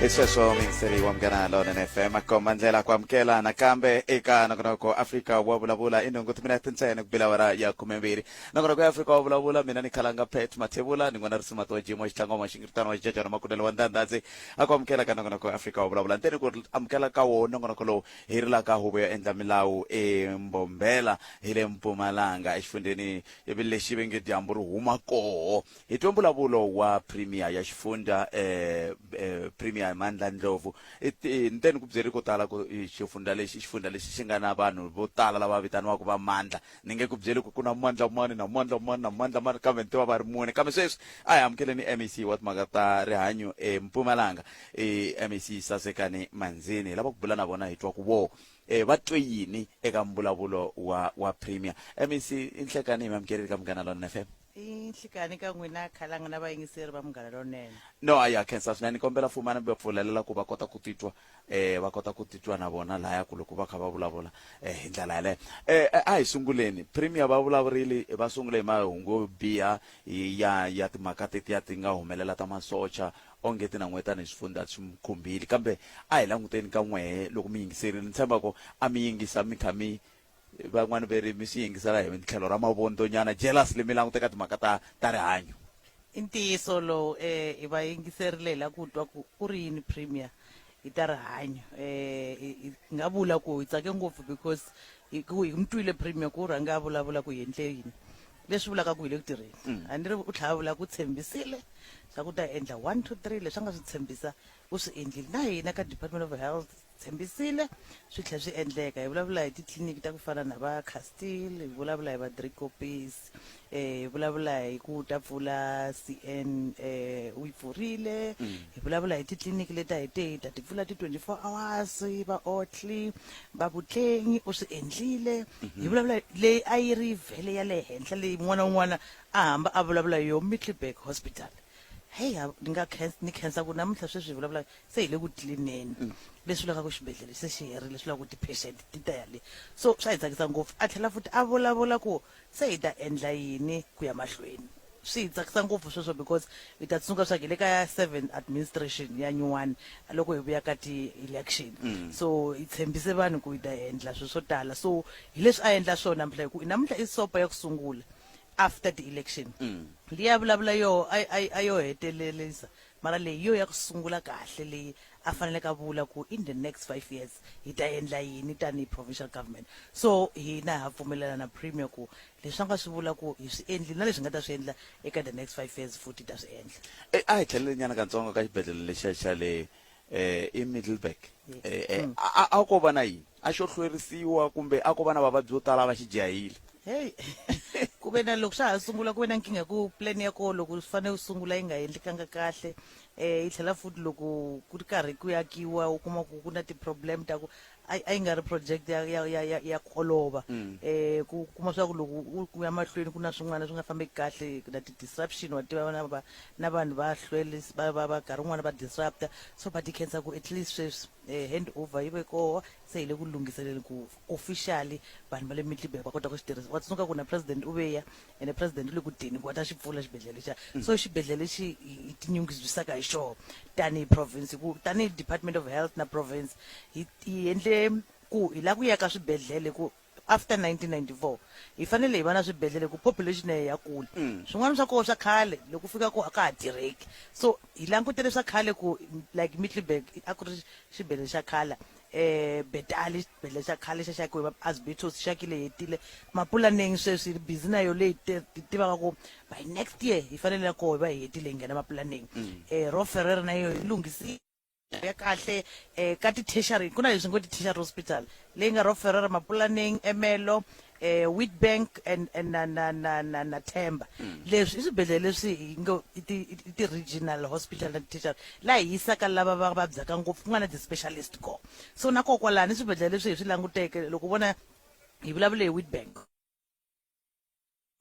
Hi sweswo muyingiseri wa Munghana Lonene FM, komba ndlela ku amukela nakambe eka nongonoko Afrika wa Vulavula. I nhungu timinete ntsena ku bila awara ya 12. Nongonoko ya Afrika wa Vulavula, mina ni khalanga Pet Mathebula, ni n'wana Risimato wa Jimo Xitlangoma Xingiritano wa Xijajana Makunele wa Ndandadzi. A ku amukela ka nongonoko ya Afrika wa Vulavula, nteni ku amukela ka wo nongonoko lowu hi ri la ka huvo yo endla milawu eMbombela hi le Mpumalanga exifundzheni lexi ve nge dyambu ri huma koho. Hi twe mbulavulo wa Premier ya xifundza, Premier Mandla Ndlovu. Ni te ni ku byeri ko tala ku xifundza lexi i xifundza lexi xi nga na vanhu vo tala lava vitaniwaka va Mandla. Ni nge ku byeli ku ku na Mandla mani na Mandla mani na Mandla mani, kambe ni tiva va ri mune. Kambe sweswi a hi amukeleni MEC wa timhaka ta rihanyo eMpumalanga, i MEC Sasekani Manzini. Hi lava ku bula na vona hi twa ku vo va twe yini eka mbulavulo wa Premier. MEC, i nhlekani, hi mi amukerile ka Munghana Lonene FM. I nhlikani ka n'wina khalanga na vayingiseri va Munghana Lonene. No, a ya khensa swinene. Ni kombela fumana mi va pfulelela ku va kota ku titwa, va kota ku titwa na vona laya ku loko va kha va vulavula hi ndlela yaleyo. A hi sunguleni. Premier va vulavurile, va sungule hi mahungu yo biha hi ya timhaka tetiya ti nga humelela ta masocha, onge ti na n'we tanihi swifundza swi mi khumbile. Kambe a hi languteni ka n'wehe loko mi yingiserile. Ni tshemba ku a mi yingisa mi kha mi van'wani ve ri mi swi yingisela hi tlhelo ra mavondzonyana, jealously, mi languta ka timhaka ta rihanyo. I ntiyiso lowu, hi va yingiserile hi lava ku twa ku ku ri yini Premier hi ta rihanyo. Hi nga vula ku hi tsake ngopfu because hi ku hi n'wi twile Premier ku u rhange a vulavula ku hi endle yini, leswi vulaka ku hi le ku tirheni. A ni ri u tlhela a vula ku tshembisile swa ku ta endla 1 2 3, leswi a nga swi tshembisa u swi endlile. Na hina ka Department of Health tshembisile swi tlhela swi endleka. Hi vulavula hi titliliniki ta ku fana na va Castile, hi vulavula hi va Driekoppies, hi vulavula hi ku ta pfula CN, u yi pfurile. Hi vulavula hi titliliniki leti a hi te hi ta ti pfula ti 24 hours, va Otley, va Vutlengi, u swi endlile. Hi vulavula leyi a yi ri vhele ya le henhla leyi un'wana na un'wana a hamba a vulavula hi yo, Middelburg Hospital. Heyi, ni nga khensa, ni khensa ku namuntlha sweswi hi vulavula se hi le ku tlilineni, leswi vulaka ku xibedhlele se xi herile, swi vulaka ku ti-patient ti ta ya le, so swa hi tsakisa ngopfu. A tlhela futhi a vulavula ku se hi ta endla yini ku ya mahlweni. Swi hi tsakisa ngopfu sweswo because hi ta tsundzuka swa ku hi le ka seventh administration ya nyuwani loko hi vuya ka ti-election, so hi tshembise vanhu ku hi ta endla swilo swo tala, so hi leswi a endla swona namuntlha, hi ku namuntlha i sopa ya ku sungula after ti-election. Liya vulavula yoho a yo hetelelisa, mara leyi hi yo ya ku sungula kahle leyi a faneleke a vula ku in the next 5 years hi ta endla yini tanihi provincial government. So hina ha pfumelelana na Premier ku leswi a nga swi vula ku hi swi endlile, na leswi hi nga ta swi endla eka the next 5 years futhi hi ta swi endla. A hi tlheleli nyana katsongo ka xibedhlele lexiya xa le i Middelburg. Yes. A ko va na yini? A xo hlwerisiwa kumbe a ko va na vavabyi vo tala va xi jahile? Hey, ku ve na loko swa ha sungula ku ve na nkingha ku plan ya koho loko swi fanele u sungula yi nga endlekanga kahle. Yi tlhela futhi loko ku ri karhi ku akiwa u kuma ku ku na ti-problem ta ku a yi nga ri project ya ku olova. Ku kuma swa ku loko u ya mahlweni ku na swin'wana swi nga fambeki kahle, na ti-disruption, wa tiva na va na vanhu va hlwele va nkarhi wun'wani va disrupta. So but hi khensa ku at least sweswi hand over yi ve koho, se hi le ku lunghiseleni ku officially vanhu va le Middelburg va kota ku xi tirhisa. Wa tsundzuka ku na president u ve ya, ene president u le ku teni ku va ta xi pfula xibedhlele lexiya. So xibedhlele lexi hi tinyungubyisaka hi xoho tanihi province, ku tanihi Department of Health na province hi endle ku hi lava ku yaka swibedhlele ku after 1994 hi fanele hi va na swibedhlele ku population ya ya kula. Swin'wana swa koho swa khale loko fika ko a ka ha tirheki, so hi langutele swa khale ku like Middelburg a ku ri xibedhlele xa khale, Betali xibedhlele xa khale xa xi akiwe asbestos xi akile hetile. Mapulaneng sweswi hi busy na yo leyi hi tivaka ku by next year hi fanele na koho hi va hi hetile hi nghena Mapulaneng. Rob Ferreira na yo hi lunghisile ya kahle. Ka ti-tertiary ku na leswi ngo ti-tertiary hospital leyi nga Rob Ferreira, Mapulaneng, Ermelo, Witbank and na Themba. Leswi i swibedhlele leswi hi ngo i ti-regional hospital na ti-tertiary laha hi yisaka lava va vabyaka ngopfu, ku nga na ti-specialist kona. So na koho kwalano i swibedhlele leswi hi swi languteke loko u vona hi vulavule hi Witbank,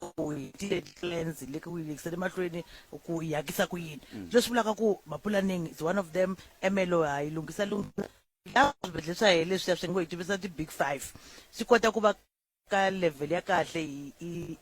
ku hi tile plans le ku yi yekisela mahlweni ku yi hakisa ku yini, leswi vulaka ku Mapulaneng is one of them. Ermelo ha yi lunghisa lunghisa la swibedhlele swa hina leswiya swi ngo hi tivisa ti-big five, swi kota ku va ka level ya kahle, hi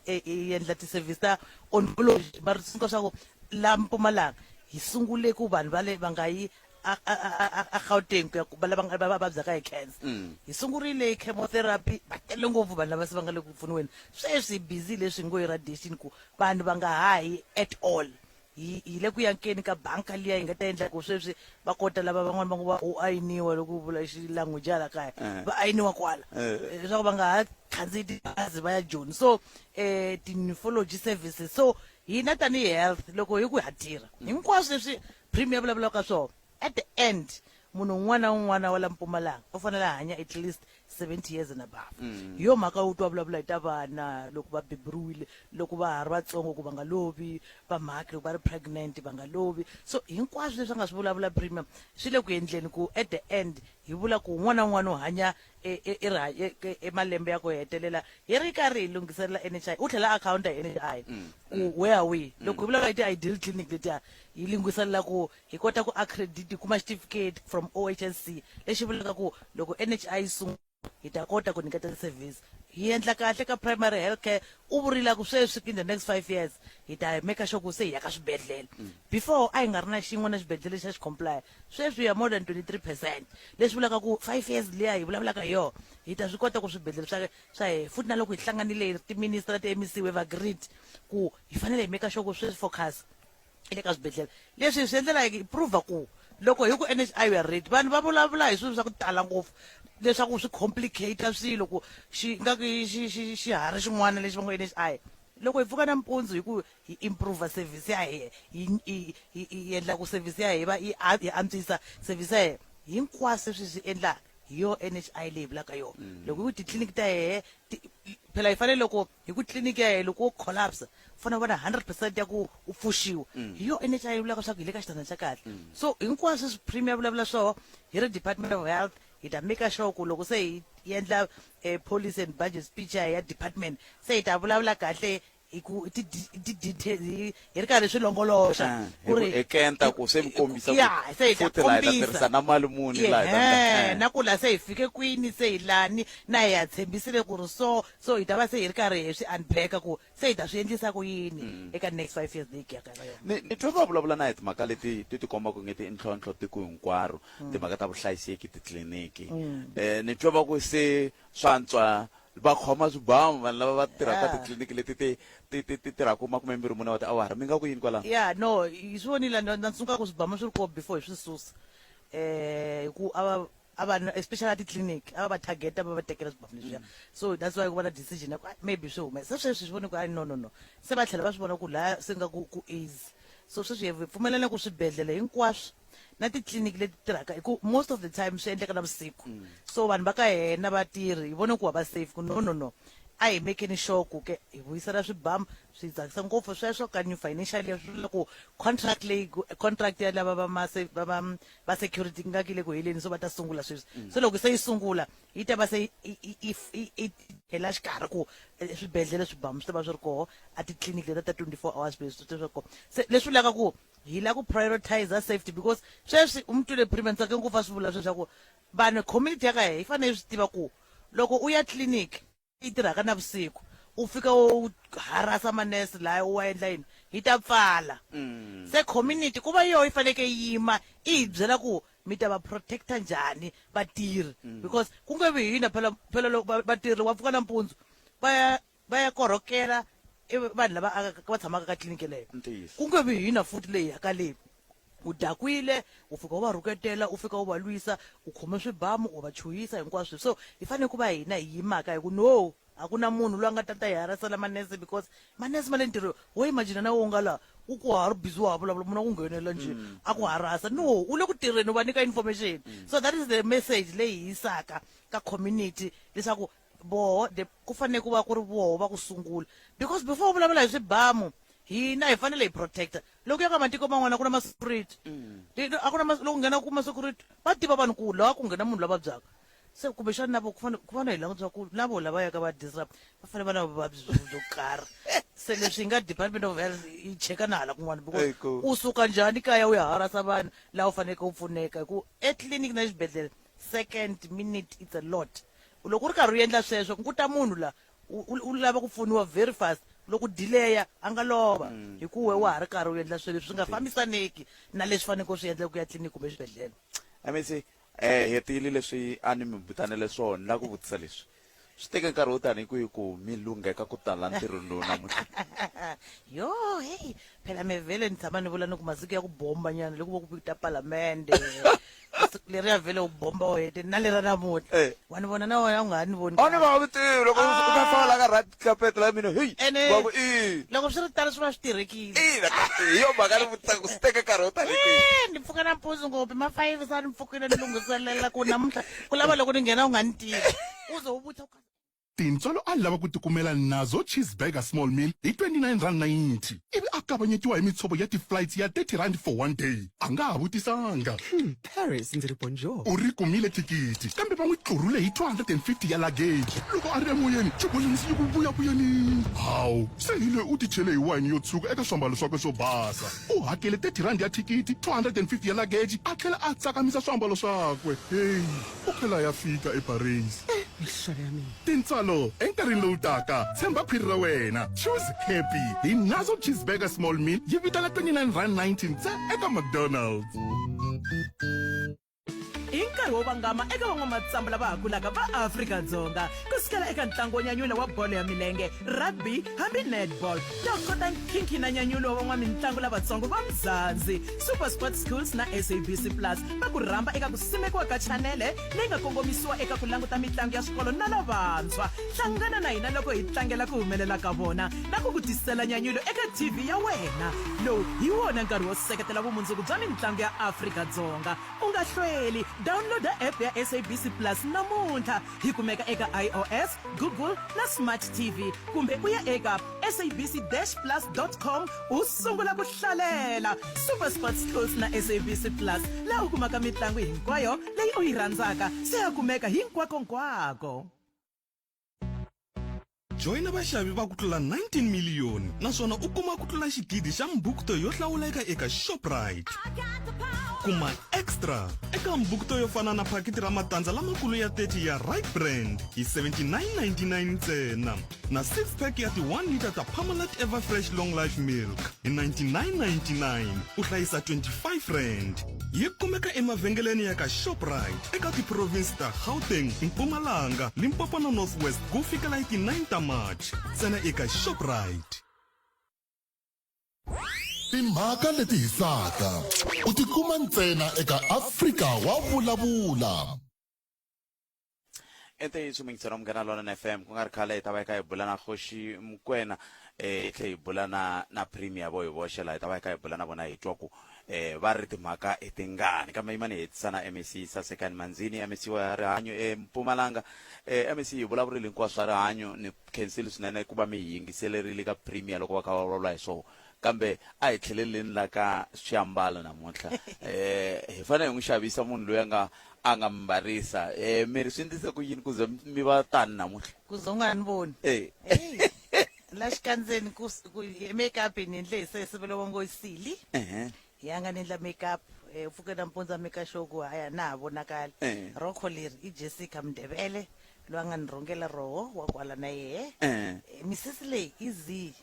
endla ti-service ta oncology. Mara tsundzuka swa ku la Mpumalanga hi sungule ku vanhu va le va nga yi a Gauteng ku ya ku lava va va vabyaka hi cancer. Hi sungurile hi chemotherapy, va tele ngopfu vanhu lava se va nga le ku pfuniweni. Sweswi hi busy leswi ngo hi radiation ku vanhu va nga ha yi at all. Hi le ku yakeni ka banka liya yi nga ta endla ku sweswi va kota lava van'wana va ngo va u ayiniwa loko u vula xilanguage hala kaya, va ayiniwa kwala leswaku va nga ha khandziyi tibazi va ya Joni. So ti-nephrology services, so hina tanihi health loko hi ku ha tirha hinkwaswo leswi Premier vulavulaka ka swona, at the end munhu un'wana na un'wana wa la Mpumalanga u fanele a hanya at least 70 years and above. Hi yo mhaka u twa vulavula hi ta vana loko va beburiwile, loko va ha ri vatsongo ku va nga lovi, va mhaki loko va ri pregnant va nga lovi. So hinkwaswo leswi a nga swi vulavula Premier swi le ku endleni ku at the end hi vula ku un'wana na un'wana u hanya e malembe ya ku hetelela hi ri karhi hi lunghiselela NHI. U tlhela a account hi NHI ku where are we loko hi vulavula hi ti-ideal clinic letiya, hi lunghiselela ku hi kota ku accredit, hi kuma certificate from OHSC lexi vulaka ku loko NHI yi sungula hi ta kota ku nyiketa service. Hi endla kahle ka primary health care. U vurile ku sweswi in the next 5 years hi ta make sure ku se hi ya ka swibedhlele. Before a hi nga ri na xin'we na xibedhlele xa xi comply, sweswi ya more than 23%, leswi vulaka ku 5 years liya hi vulavulaka hi yona hi ta swi kota ku swibedhlele swa hehe. Futhi na loko hi hlanganile hi ti-minister na ti-MEC, we have agreed ku hi fanele hi make sure ku sweswi focus le ka swibedhlele. Leswi hi swi endlela hi prove ku loko hi ku NHI we are ready, vanhu va vulavula hi swilo swa ku tala ngopfu leswaku swi complicate swilo ku xi nga ku xi xi xiharhi xin'wana lexi va ngo NHI. Loko hi pfuka nampundzu hi ku hi improve service ya hehe, hi endla ku service ya hehe va yi hi antswisa service ya hehe, hinkwaswo leswi swi endlaka hi yo NHI leyi vulaka yona. Loko hi ku titliliniki ta hehe phela hi fanele loko hi ku tliliniki ya hehe loko wo collapse u fanele u va na 100% ya ku u pfuxiwa, hi yo NHI yi vulaka swa ku hi le ka xitandza xa kahle. So hinkwaswo leswi Premier vulavula swoho, hi ri Department of Health hi ta make sure ku loko se hi endla policy and budget speech ya department, se hi ta vulavula kahle hi ku ti-details hi ri karhi swi longoloxa. Ku ri hi kenta ku se mi kombisa ku ya se hi ta futhi laha hi ta kombisa tirhisa na mali muni laha hi ta na ku la se hi fike kwini, se hi lani na hi ya tshembisile ku ri so hi ta va se hi ri karhi hi swi unpack ku se hi ta swi endlisa ku yini eka next 5 years leyi ku yaka ka yona. Ni twa va vulavula na hi timhaka leti ti tikombaka nge ti ntlhontlho tiko hinkwaro, timhaka ta vuhlayiseki titliliniki. Ni twa va ku se swantswa va khoma swibamu vanhu lava va tirhaka titliliniki leti ti tirhaka 24 wa tiawara. Mi nga ku yini kwalano? Ya, no, hi swi vonile na tsundzuka ku swibamu swi ri koho before hi swi susa, hi ku a va especially a titliliniki a va va targeta, va va tekela swibamu leswiya. So that's why ku va na decision ya ku maybe swi humesa. Se sweswi swi vone ku no, no, no, se va tlhela va swi vona ku laya se nga ku easy. So sweswi hi pfumelana ku swibedhlele hinkwaswo na titliliniki leti tirhaka, hi ku most of the time swi endleka navusiku, so vanhu va ka hina vatirhi hi vone ku va safe ku no, no, no, a hi mekeni sure ku ke hi vuyisela swibamu. Swi tsakisa ngopfu sweswo ka new financial year, swi vula ku contract leyi contract ya lava va ma va va security nga ki le ku heleni, so va ta sungula sweswi. So loko se yi sungula yi ta va se yi hela xikarhi ku swibedhlele swibamu swi ta va swi ri koho, a titliliniki leta ta 24 hours swi ta swi ri koho. Se leswi vulaka ku hi lava ku prioritize safety, because sweswi u mi twile Premier Ntsake ngopfu a swi vula sweswaku vanhu community ya ka hina yi fanele yi swi tiva ku loko u ya tliliniki yi tirhaka navusiku u fika u harasa manese laya u wa endla yini, hi ta pfala. Se community ku va yoho yi faneke yi yima i hi byela ku mi ta va protecta njhani vatirhi, because ku nge vi hina phela. Phela loko vatirhi wa pfuka nampundzu va ya korhokela i vanhu lava va tshamaka ka tliliniki leyo, ku nge vi hina futhi leyi yaka leyi u dakwile u fika u va rhuketela, u fika u va lwisa, u khome swibamu u va chuhisa hinkwaswo. So hi fanele ku va hina hi yimaka hi ku no, a ku na munhu loyi a nga ta ta hi harasela manese, because manese ma le ntirho. Wo imagine na wo nga laha u ku ha ri busy wa ha vulavula, munhu a ku nghenela njhe a ku harasa? No, u le ku tirheni, u va nyika information. So that is the message leyi hi yisaka ka community leswaku voho ku fanele ku va ku ri voho va ku sungula, because before u vulavula hi swibamu, hina hi fanele hi protecta. Loko ya ka matiko man'wana ku na ma-security, a ku na loko nghena ku ma-security va tiva vanhu ku laha ku nghena munhu la vabyaka. Se kumbexana na vo ku fanele hi langutisa ku na vo lava yaka va disrupt va fanele va na vuvabyi byo karhi. Se leswi hi nga Department of Health yi cheka na hala kun'wana, because u suka njhani kaya u ya harasa vanhu laha u faneleke u pfuneka? Hi ku etliliniki na xibedhlele, second, minute, it's a lot. Loko u ri karhi u endla sweswo, ku ta munhu la u lava ku pfuniwa very fast. Loko dileya a nga lova hi ku we wa ha ri karhi u endla swilo leswi swi nga fambisaneki na leswi faneleke u swi endla ku ya tliliniki kumbe exibedhlele. MEC eh hetile leswi a ni mi butanele swona ni lava ku vutisa leswi swi teke nkarhi wo tani hi kwihi ku mi lungheka ku tala ntirhweni lowu namuntlha? Yo heyi phela me vhele ni tshama ni vula ni ku masiku ya ku bomba nyana loko vo ku ta palamende siku leriya vhele u bomba u hete na lera namuntlha Eh. wa ni vona na wena u nga ha ni voni a ni va swi tivi loko u ka famba la ka red carpet la mina heyi Ene va ku i loko swi ri tano swi va swi tirhekile ina hi yo mhaka ni vutisa ku swi teke nkarhi wo tani kwihi Eh, ni pfuka nampundzu ngopfu ma 5 sa ni pfukile ni lunghiselela ku namuntlha ku lava loko ni nghena u nga ni tivi u ze u vutisa ku Tintswalo a lava ku tikumela Nazo Cheeseburger Small Meal hi R29.90 ivi a kavanyetiwa hi mitshovo ya ti-flights ya R30 for one day. A nga ha vutisanga. Paris, ndzi ri bonjour. U ri kumile thikithi, kambe va n'wi tlurhule hi 250 ya luggage. Loko a ri emoyeni, xibolani xi yi ku vuyavuyanini. Hawu, se hi loyi u tichele hi wayini yo tshuka eka swiambalo swakwe swo basa. U hakele R30 ya thikithi, 250 ya luggage, a tlhela a tsakamisa swiambalo swakwe. Heyi, u tlhela a ya fika eParis. Mihlolo ya mina. Tintswalo enkarhini lowu taka, tshemba khwiri ra wena. Choose happy hi Nazo Cheeseburger Small Meal yi vitana R29.90 ntsena eka McDonald's. I nkarhi wo vangama eka van'wamatsambu lava ha kulaka va Afrika-Dzonga. Ku sukela eka ntlangu wo nyanyula wa bolo ya milenge, rugby hambi netball, tokota nkhinkhi na nyanyulo wa van'wamintlangu lavatsongo va Mzansi. SuperSport Schools na SABC Plus va ku rhamba eka ku simekiwa ka chanele leyi nga kongomisiwa eka ku languta mitlangu ya swikolo na lavantshwa. Hlangana na hina loko hi tlangela ku humelela ka vona na ku ku tisela nyanyulo eka TV ya wena. Lowu hi wona nkarhi wo seketela vumundzuku bya mintlangu ya Afrika-Dzonga. U nga hlweli, download-a app ya SABC Plus namuntlha. Hi kumeka eka iOS, Google na Smart TV kumbe u ya eka sabc-plus.com u sungula ku hlalela. SuperSport Schools na SABC Plus, laha u kumaka mitlangu hinkwayo leyi u yi rhandzaka, se ya kumeka hinkwako-nkwako. Joyina vaxavi va ku tlula 19 miliyoni naswona u kuma ku tlula xigidi xa mbukto yo hlawuleka eka Shoprite. Kuma extra eka mbukto yo fana na phakiti ra matandza lamakulu ya 30 ya Right Brand hi 79.99 ntsena na 6 pack ya ti 1 liter ta Parmalat Everfresh Long Life Milk hi 99.99 u hlayisa 25 rand. Yi kumeka emavhengeleni ya ka Shoprite eka tiprovinsi ta Gauteng, Mpumalanga, Limpopo na North West ku fikela hi ti 9 ta March. Ntsena eka Shoprite. Timhaka leti hisaka u ti kuma ntsena eka Afrika wa Vulavula. I ntiyiso muyingiseri wa Munghana Lonene FM ku nga ri khale hi ta va hi kha hi bula na Kgoši Mokoena eh hi tlhe hi bula na na Premier vo hi voxe laha hi ta va hi kha hi bula na vona hi twa ku eh va ri timhaka i tingani kambe yimani hi hetisa na MEC Sasekani Manzini MEC wa rihanyo eMpumalanga eh MEC hi vulavurile hinkwaswo swa rihanyo ni khensile swinene ku va mi hi yingiselerile ka Premier loko va kha va vulavula hi swona kambe a hi tlheleleni la ka swiambalo namuntlha eh hi fanele hi n'wi xavisa munhu loyi a nga a nga mi mbarisa eh mi ri swi endlise ku yini ku ze mi va tani namuntlha ku ze u nga ni voni eh Hey, la xikandzeni ku ku makeup ni endle hi sesi vele wa ngo yi sili ehe ya nga ni endla makeup eh, u pfuke nampundzu a make sure ku haya na ha vonakali Eh. rokho leri i Jessica Mndebele loyi a nga ni rhungela roho wa kwala na yehe Eh. Eh, misisi leyi i Z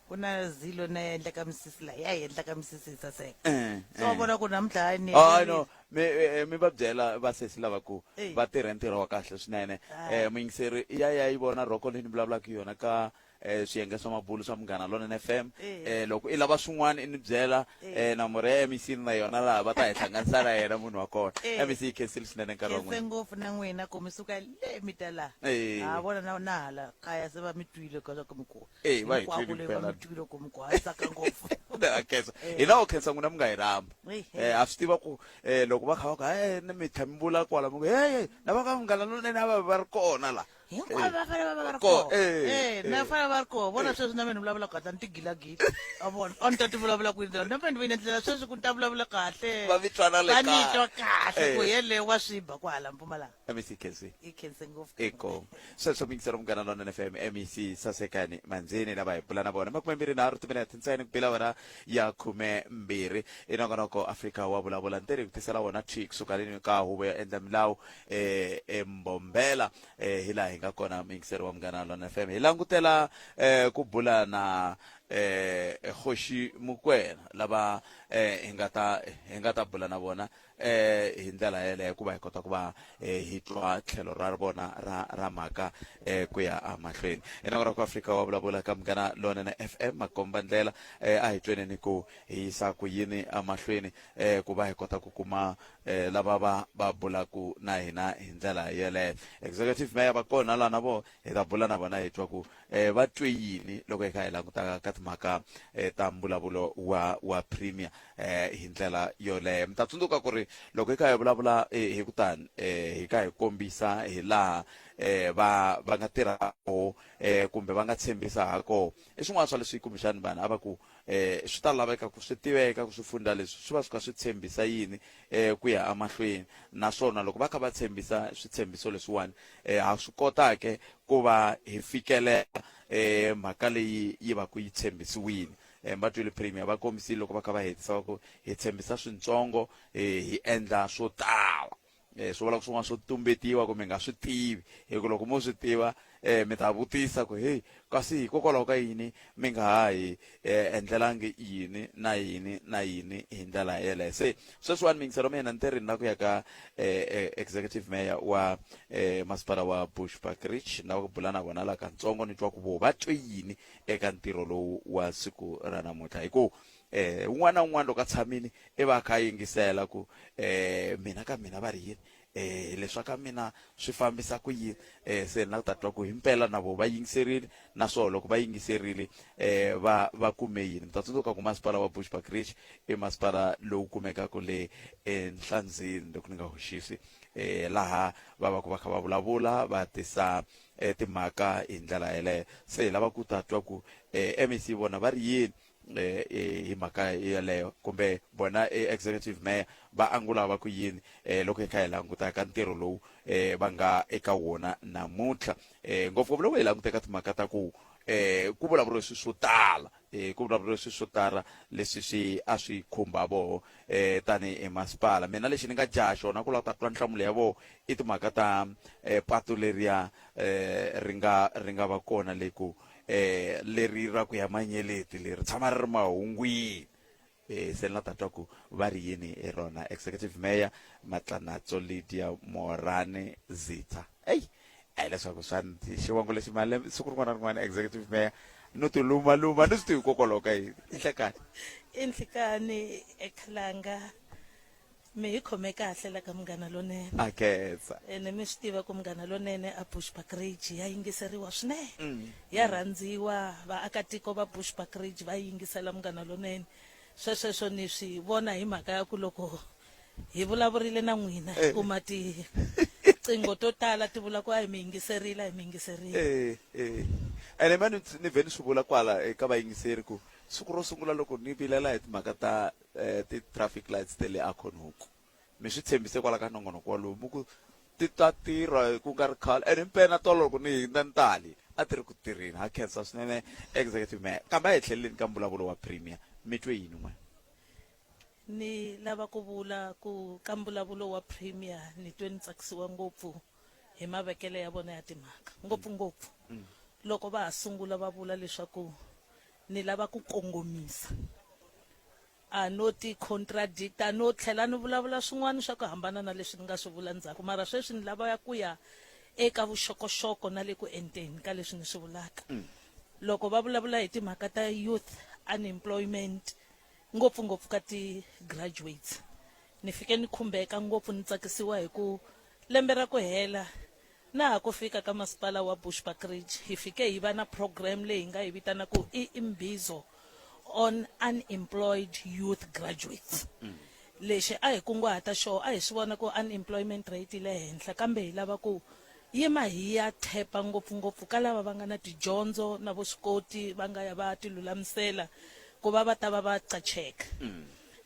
ku na zilo na ya endlaka misisi la ya endlaka misisi yi saseka Eh, so wa eh. vona ku namuntlha hayi ni hayi no mi eh, mi va byela vasesi lava ku Eh. va tirhe ntirho wa kahle swinene Ah. eh muyingiseri ya ya yi vona rhoko leyi ni vulavulaka hi yona ka eh swiyenge swa mabulu swa Munghana Lonene FM Eh. eh loko i lava swin'wana i ni byela Eh. eh nomoro ya MEC ni na yona laha va ta hi hlanganisa na yena munhu wa kona Eh. MEC yi khensile swinene nkarhi wa khense n'wina ngopfu na n'wina ku mi suka le mi ta laha Eh. ha vona na na hala kaya se va mi twile ka swa ku mi ku Eh, va hi Hinkwako twile le va mpela. mi twile ku mi ku ha tsaka ngopfu Na khensa hina wo khensa n'wina mi nga hi rhamba Hey, hey. eh a swi tiva ku eh loko va kha va ku hey ni mi tlha mi vula kwala mi ku hey na va ka munghana lonene a va va ri kona la hinkwavo va fanele va va va ri Ko- kona eh, Eh, na eh. fanele va ri kona vona sweswi na mina ni vulavula kahle ni tigilagila a vona a ni ta ti vulavula ku ndlela na mina ni vini ndlela sweswi ku ni ta vulavula kahle Va mi twana le va ni kaya. twa kahle ku Eh. yeleyo wa swi ba kwahala Mpumalanga MEC khensi i khense ngopfu eko sweswo muyingiseri munghana lonene fm mec sasekani manzini lava hi bula na vona 23 timinete ntsena ku bila wena ya 12 i nongonoko afrika wa vulavula ntirhi ku tisela wona thwi kusuka leni ka huvo ya endla milawu eh embombela eh hi laha hi nga nga kona muyingiseri wa Munghana Lona FM. Hi langutela eh ku bula na eh Kgoshi Mokoena lava eh hi nga ta hi nga ta bula na vona eh hi ndlela yeleyo ku va hi kota ku va eh, hi twa tlhelo ra vona ra ra mhaka eh ku ya emahlweni. Ina ku Afrika wa vulavula ka Munghana Lonene FM makomba ndlela eh a hi tweneni ku hi yisa ku yini emahlweni eh ku va hi kota ku kuma eh lava va va bulaku na hina hi ndlela yeleyo. Executive mayor va kona la na vo hi ta bula na vona hi twa ku eh va twe yini loko hi kha hi languta ka timhaka eh, ta mbulavulo wa wa premier eh hi ndlela yoleyo. Mi ta tsundzuka ku ri loko hi kha hi vulavula eh, hi kutani eh, hi kha hi kombisa hi laha eh, va va nga tirha koho eh, kumbe va nga tshembisa ha koho. I swin'wana swa leswi kumbexani vanhu a va ku eh swi ta laveka ku swi tiveka ku swifundza leswi swi va swi kha swi tshembisa yini eh ku ya emahlweni, naswona loko va kha va tshembisa switshembiso leswiwani eh ha swi kota ke ku va hi fikelela eh mhaka leyi yi va ku yi tshembisiwile. Eh va twile premier va kombisile loko va kha va hetisa va ku hi tshembisa swintsongo eh hi endla swo tala. Eh, swi vula ku swin'wana swo tumbetiwa ku mi nga swi tivi, hi ku loko mo swi tiva eh, mi ta vutisa ku heyi kasi hikokwalaho ka yini mi nga ha hi eh, endlelangi yini na yini na yini hi ndlela yeleyo. Se sweswiwani miyingiselo mina ni te ri na ku ya ka eh, eh, executive mayor wa eh, masipala wa Bushbuckridge na ku bula na vona la katsongo ni twa ku vo va twe yini eka ntirho lowu wa siku ra namuntlha, hi ku eh un'wana na un'wana loko a tshamile i va a kha a yingisela ku eh mina ka mina va ri yini eh leswa ka mina swi fambisa ku yini eh se na ku ta twa ku himpela na vo va yingiserile, naswona loko va yingiserile eh va va kume yini. Mi ta tsundzuka ku masipala wa Bushbuckridge i masipala lowu kumekaka le enhlanzeni loko ni nga hoxisi eh laha va va ku va kha va vulavula va tisa eh, timhaka hi ndlela yeleyo. Se hi lava ku ta twa ku eh, MEC vona va ri yini eh, eh, hi mhaka yeleyo, kumbe vona eh, executive mayor va angula va ku yini eh, loko hi kha hi languta ka ntirho lowu eh, va nga eka wona namuntlha eh, ngopfungopfu loko hi languta eka timhaka ta ku eh, ku vulavuriwe swilo swo tala eh, ku vulavuriwe swilo swo tala leswi swi a swi khumba voho eh, tanihi masipala. Mina lexi ni nga jaha xona ku lava ku ta twa nhlamulo ya voho i timhaka ta eh, patu leriya eh, ri nga ri nga va kona le ku eh leri ra ku ya manyeleti leri tshama ri ri mahungwini eh se ni la ta twa ku va ri yini hi rona. Executive mayor Matlanatso Lydia Morane Zitha, eyi a hi leswaku swa xivongo lexi malembe siku rin'wana na rin'wana executive mayor no ti lumaluma ni swi tivi hikokwalaho ka yini. I nhlekani. I nhlikani ekhalanga. Mi hi khome kahle la ka Munghana Lonene. A khensa. Ene mi swi tiva ku Munghana Lonene a Bushbuckridge ya yingiseriwa swinene. Ya rhandziwa, vaakatiko va Bushbuckridge va yingisela Munghana Lonene. Swesweswo ni swi vona hi mhaka ya ku loko hi vulavurile na n'wina hi kuma tiqingho to tala ti vula ku a hi mi yingiserile, a hi mi yingiserile. Eh, eh. Ene mani ni vhe ni swi vula kwala eka vayingiseri ku siku ro sungula loko ni vilela hi timhaka ta eh, ti-traffic lights ta le Acornhoek mi swi tshembise kwala ka nongonoko walowu mi ku ti ta tirha ku nga ri khale, ene mpena tolo loko ni hindza ni tali a ti ri ku tirheni. Ha khensa swinene executive mayor, kambe a hi tlheleleni ka mbulavulo wa premier, mi twe yini n'we? Ni lava ku vula ku ka mbulavulo wa premier ni twe ni tsakisiwa ngopfu hi mavekelo ya vona ya timhaka, ngopfungopfu loko va ha sungula va vula leswaku ni lava ku kongomisa, a no ti contradict, a no tlhela ni vulavula swin'wana swa ku hambana na leswi ni nga swi vula ndzhaku, mara sweswi ni lava ku ya eka vuxokoxoko na le ku enteni ka leswi ni swi vulaka. Loko va vulavula hi timhaka ta youth unemployment, ngopfungopfu ka ti-graduates, ni fike ni khumbeka ngopfu, ni tsakisiwa hi ku lembe ra ku hela Na ha ku fika ka masipala wa Bushbuckridge, hi fike hi va na program leyi hi nga yi vitana ku i Imbizo on Unemployed Youth Graduates. Lexi a hi kunguhata xoho a hi swi vona ku unemployment rate yi le henhla kambe hi lava ku yima hi ya thepa ngopfu-ngopfu ka lava va nga na tidyondzo na vuswikoti va nga ya va tilulamisela ku va va ta va va qacheka.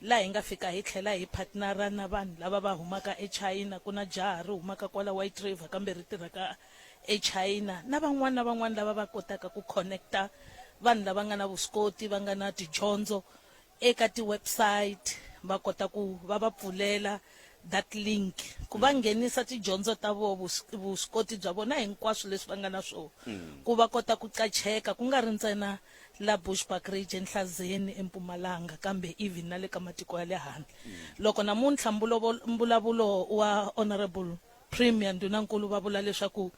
Laha hi nga fika hi tlhela hi partnera na vanhu lava va humaka eChina, ku na jaha ri humaka kwala White River kambe ri tirhaka eChina na van'wana na van'wana lava va kotaka ku connecta vanhu lava nga na vuswikoti va nga na tidyondzo eka ti-website va kota ku va va pfulela. that link ku va nghenisa tidyondzo ta voho vuswikoti bya vona hinkwaswo leswi va nga na swona ku va kota ku qacheka ku nga ri ntsena la Bushbuckridge eNhlazeni eMpumalanga kambe even na le ka matiko ya le handle. Loko namuntlha mbulavulo wa Honourable Premier Ndhunankulu va vula leswaku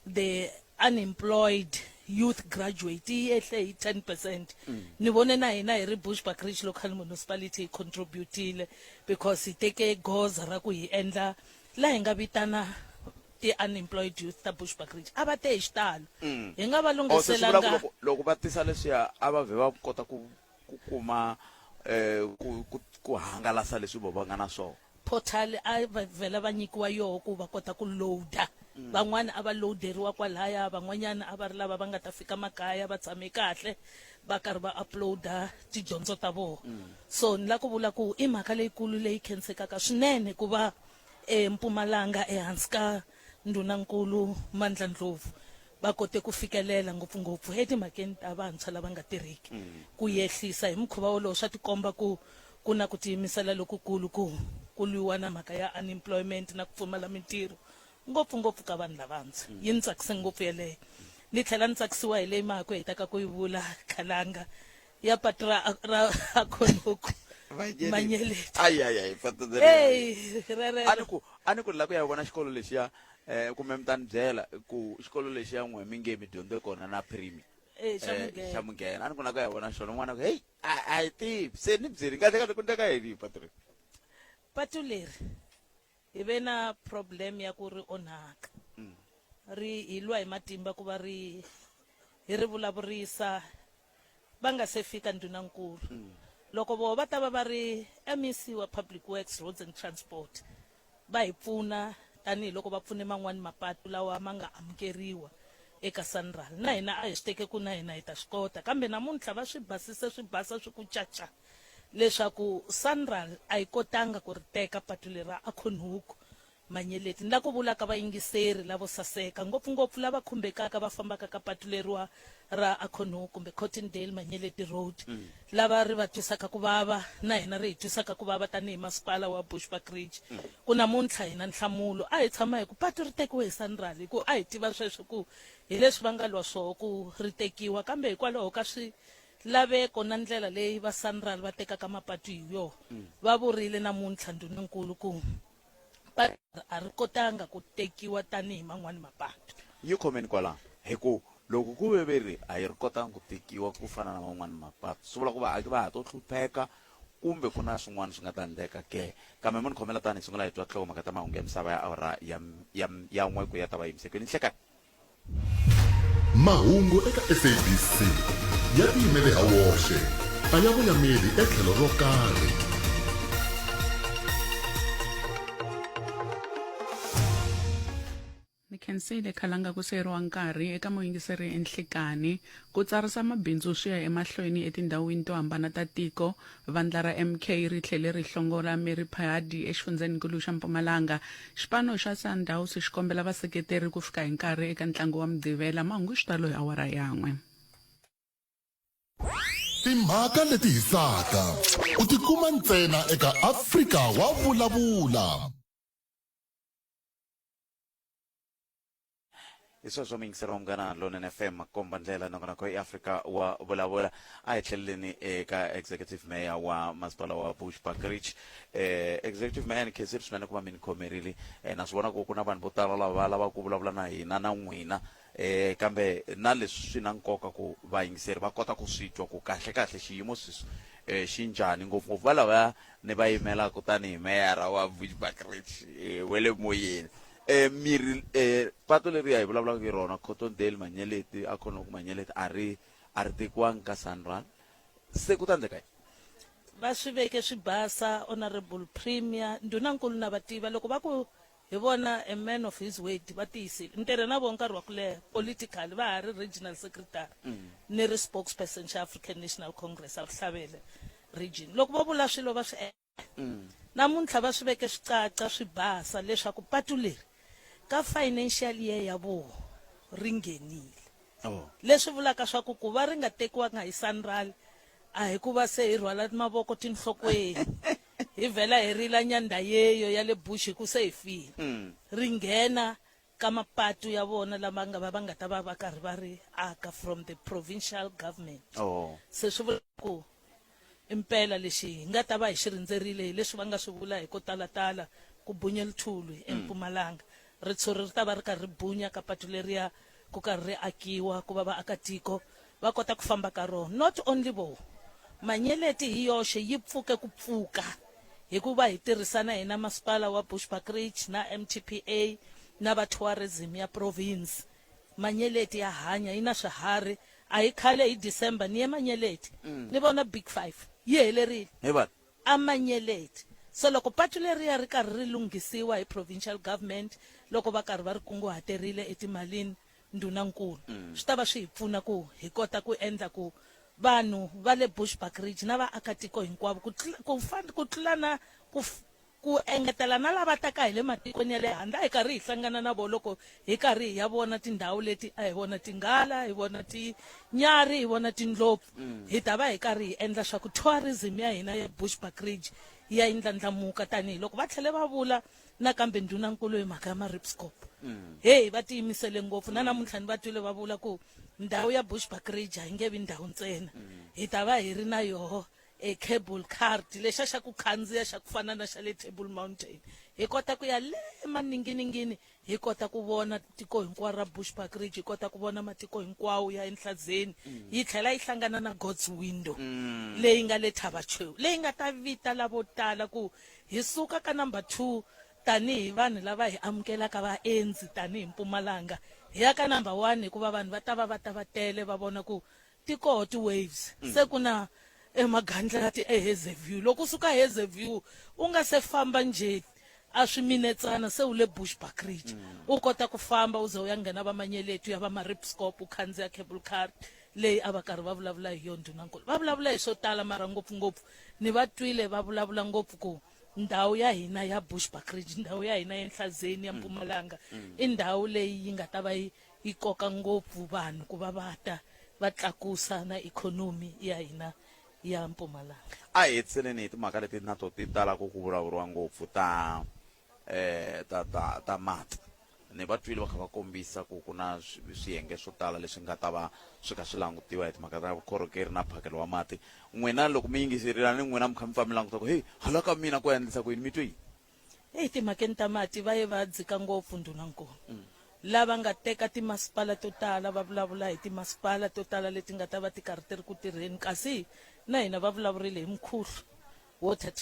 the unemployed youth graduate yi ehle hi 10 percent ni vone na hina hi ri Bushbuckridge Local Municipality hi contributile because hi teke goza ra ku hi endla la hi nga vitana ti-unemployed youth ta Bushbuckridge a va te hi xitalo hi nga va Oh, se swi vula ku lunghiselanga loko loko va tisa leswiya a va vhe va kota ku ku kuma eh ku ku ku hangalasa leswi vo va nga na swona portal a va vhela va nyikiwa yoho ku va kota ku loader van'wana a va loaderiwa kwalaya van'wanyana a va ri lava va nga ta fika makaya va tshame kahle va karhi va uploada tidyondzo ta vona so ni la ku vula ku i mhaka leyikulu leyi khensekaka swinene ku va eMpumalanga ehansi ka Ndhunankulu Mandla Ndlovu va kote ku fikelela ngopfungopfu etimhakeni ta vantshwa lava nga tirhiki. Ku yehlisa hi mukhuva wolowo swa tikomba ku ku na ku tiyimisela lokukulu ku ku lwiwa na mhaka ya unemployment na ku pfumala mintirho ngopfungopfu ka vanhu lavantshwa. Yi ni tsakise ngopfu yeleyo. Ni tlhela ni tsakisiwa hi leyi ma ha ku hetaka ku yi vula Khalanga ya patu ra ra Akhonoko Manyeleti. Ayi ayi ayi patu Hey, rerero. A ni ku a ni ku ni lava ku ya vona xikolo lexiya eh kumbe mi ta ni byela ku xikolo lexiya n'we mi nge mi dyondze kona na primi Eh, xa Eh, Munghena. xa Munghena a ni ku na ku ya vona xona n'wana ku hey a a yi tivi se ni byeli kahle kahle ku ndleka yini patu leri Patu leri hi ve na problem ya ku ri onhaka ri hi lwa hi matimba ku va ri hi ri vulavurisa va nga se fika ndhunankulu loko voho va ta va va ri MEC wa Public Works Roads and Transport va hi pfuna tanihiloko va pfune man'wani mapatu lawa ma nga amukeriwa eka Sanral na hina a hi swi teke ku na hina hi ta swi kota kambe namuntlha va swi basise swi basa swi ku caca leswaku Sanral a yi kotanga ku ri teka patu leri ra Acornhoek Manyeleti. Ni la ku vula ka vayingiseri lavo saseka, ngopfu-ngopfu lava khumbekaka va fambaka ka patu leriwa ra Acornhoek kumbe Cottondale Manyeleti Road, lava ri va twisaka ku vava na hina ri hi twisaka ku vava tanihi masipala wa Bushbuckridge ku namuntlha hi na nhlamulo. A hi tshama hi ku patu ri tekiwe hi Sanral hi ku a hi tiva sweswo ku hi leswi va nga lwa swoho ku ri tekiwa kambe hikwalaho ka swilaveko na ndlela leyi va Sanral va tekaka mapatu hi yona va vurile namuntlha ndhunankulu ku patu a ri kotanga ku tekiwa tanihi man'wana mapatu. Yi khomeni kwalano, hi ku loko ku ve ve ri a yi ri kotanga ku tekiwa ku fana na man'wana mapatu, swi vula ku vaaki va ha to hlupheka kumbe ku na swin'wana swi nga ta endleka ke. Kambe mo ni khomela tani hi sungula hi twa tinhlokomhaka ta mahungu ya misava ya awara ya ya ya n'we ku ya ta va yimisekweni. Nhlekani. Mahungu eka SABC ya tiyimele ha woxe, a ya voyameli etlhelo ro karhi. Ni khensile khalanga ku siyeriwa nkarhi eka muyingiseri enhlikani ku tsarisa mabindzu swi ya emahlweni etindhawini to hambana ta tiko Vandla ra MK ri tlhele ri hlongola Mary Phadi exifundzheninkulu xa Mpumalanga. Xipano xa Sundowns xi kombela vaseketeri ku fika hi nkarhi eka ntlangu wa Mugqivela. Mahungu hi xitalo hi awara ya n'we. Timhaka leti hisaka u ti kuma ntsena eka Afrika wa Vulavula. Hi sweswo muyingiseri wa Munghana Lonene FM komba ndlela nongonoko i Afrika wa vulavula. A hi tlheleleni eka executive mayor wa masipala wa Bushbuckridge. Eh, executive mayor ni khensile swinene ku va mi ni khomerile. Eh, na swi vona ku ku na vanhu vo tala lava va lavaka ku vulavula na hina na n'wina. Eh, kambe na leswi swi na nkoka ku vayingiseri va kota ku swi twa ku kahle kahle xiyimo sweswi eh, xi njhani ngopfungopfu va lava ni va yimelaka tanihi meyara wa Bushbuckridge eh, wa le moyeni. Eh, miri eh, pato leriya hi vulavulaka hi rona Cottondale Manyeleti a khona ku Manyeleti a ri a ri tekiwangi ka Sanral se ku ta endleka yini? Va swi veke swi basa honorable premier ndhunankulu na va tiva loko va ku hi vona a man of his word va tiyisile ni tirhe na vona nkarhi wa ku leha politically va ha ri regional secretary ni ri spokesperson xa African National Congress a Vuhlavele region loko vo vula swilo va swi Namuntlha va swi veke swi caca swi basa leswaku patu leri ka financial year ya voho ri nghenile. Oh. Leswi vulaka swa ku ku va ri nga tekiwanga hi Sanral a hi ku va se hi rhwala mavoko tinhlokweni. Hi vhela hi rila nyanda yeyo ya le Bush hi ku se hi file. Ri nghena ka mapatu ya vona lama nga va va nga ta va va karhi va ri aka from the provincial government. Oh. Se swi vula ku impela lexi hi nga ta va hi xi rindzerile hi leswi va nga swi vula hi ko talatala ku bunye luthuli eMpumalanga. Ritshuri ri ta va ri karhi ri bunya ka patu leriya ku karhi ri akiwa ku va vaakatiko va kota ku famba ka rona. Not only vo, Manyeleti hi yoxe yi pfuke ku pfuka hi ku va hi tirhisana hina masipala wa Bushbuckridge na MTPA na va tourism ya province. Manyeleti ya hanya, yi na swiharhi. A hi khale hi December ni ye Manyeleti ni vona Big Five yi helerile. He vanhu. A Manyeleti. Se loko patu leriya ri karhi ri lunghisiwa hi provincial government loko va karhi va ri kunguhaterile etimalini ndhunankulu, swi ta va swi hi pfuna ku hi kota ku endla ku vanhu va le Bushbuckridge na vaakatiko hinkwavo ku ku ku tlula na ku ku engetela na lava taka hi le matikweni ya le handle a hi karhi hi hlangana na vona loko hi karhi hi ya vona tindhawu leti a hi vona tinghala hi vona tinyarhi hi vona tindlopfu hi ta va hi karhi hi endla swa ku tourism ya hina ya Bushbuckridge yi ya yi ndlandlamuka tanihiloko va tlhele va vula nakambe ndhunankulu hi mhaka ya ma-ripscop heyi va tiyimisele ngopfu na namuntlha ni va twile va vula ku ndhawu ya Bushbuckridge a yi nge vi ndhawu ntsena hi ta va hi ri na yoho e cable cart lexa xa ku khandziya xa ku fana na xa le Table Mountain hi kota ku ya le maninginingini hi kota ku vona tiko hinkwaro ra Bushbuckridge hi kota ku vona matiko hinkwawo ya enhlazeni yi tlhela yi hlangana na God's Window leyi nga le Thaba Chweu leyi nga ta vita lavo tala ku hi suka ka number 2 tanihi vanhu lava hi amukelaka vaendzi tanihi Mpumalanga hi ya ka number 1 hikuva vanhu va ta va va ta va tele va vona ku ti koho ti-waves se ku na emagandlati eHazyview loko u suka Hazyview u nga se famba njhe a swiminetsana se u le Bushbuckridge u kota ku famba u ze u ya nghena va Manyeleti u ya va Maribskop u khandziya cable car leyi a va karhi va vulavula hi yona ndhunankulu va vulavula hi swo tala mara ngopfungopfu ni va twile va vulavula ngopfu ku ndhawu ya hina ya Bushbuckridge ndhawu ya hina ya Enhlazeni ya Mpumalanga i ndhawu leyi yi nga ta va yi yi koka ngopfu vanhu ku va va ta va tlakusa na ikhonomi ya hina ya Mpumalanga. A hi hetiseleni hi timhaka leti na to ti talaka ku vulavuriwa ngopfu ta eh ta ta ta mati. Ni va twile va kha va kombisa ku ku na swiyenge swo tala leswi nga ta va swi kha swi langutiwa hi timhaka ta vukorhokeri na mphakelo wa mati. N'wina loko mi yingiserile ni n'wina mi kha mi pfa mi languta ku heyi hala ka mina ku endlisa ku yini mi twe yini? Eyi timhakeni ta mati va ye va dzika ngopfu ndhunankulu. Lava nga teka timasipala to tala va vulavula hi timasipala to tala leti nga ta va ti karhi ti ri ku tirheni kasi na hina va vulavurile hi Mkhuhlu Water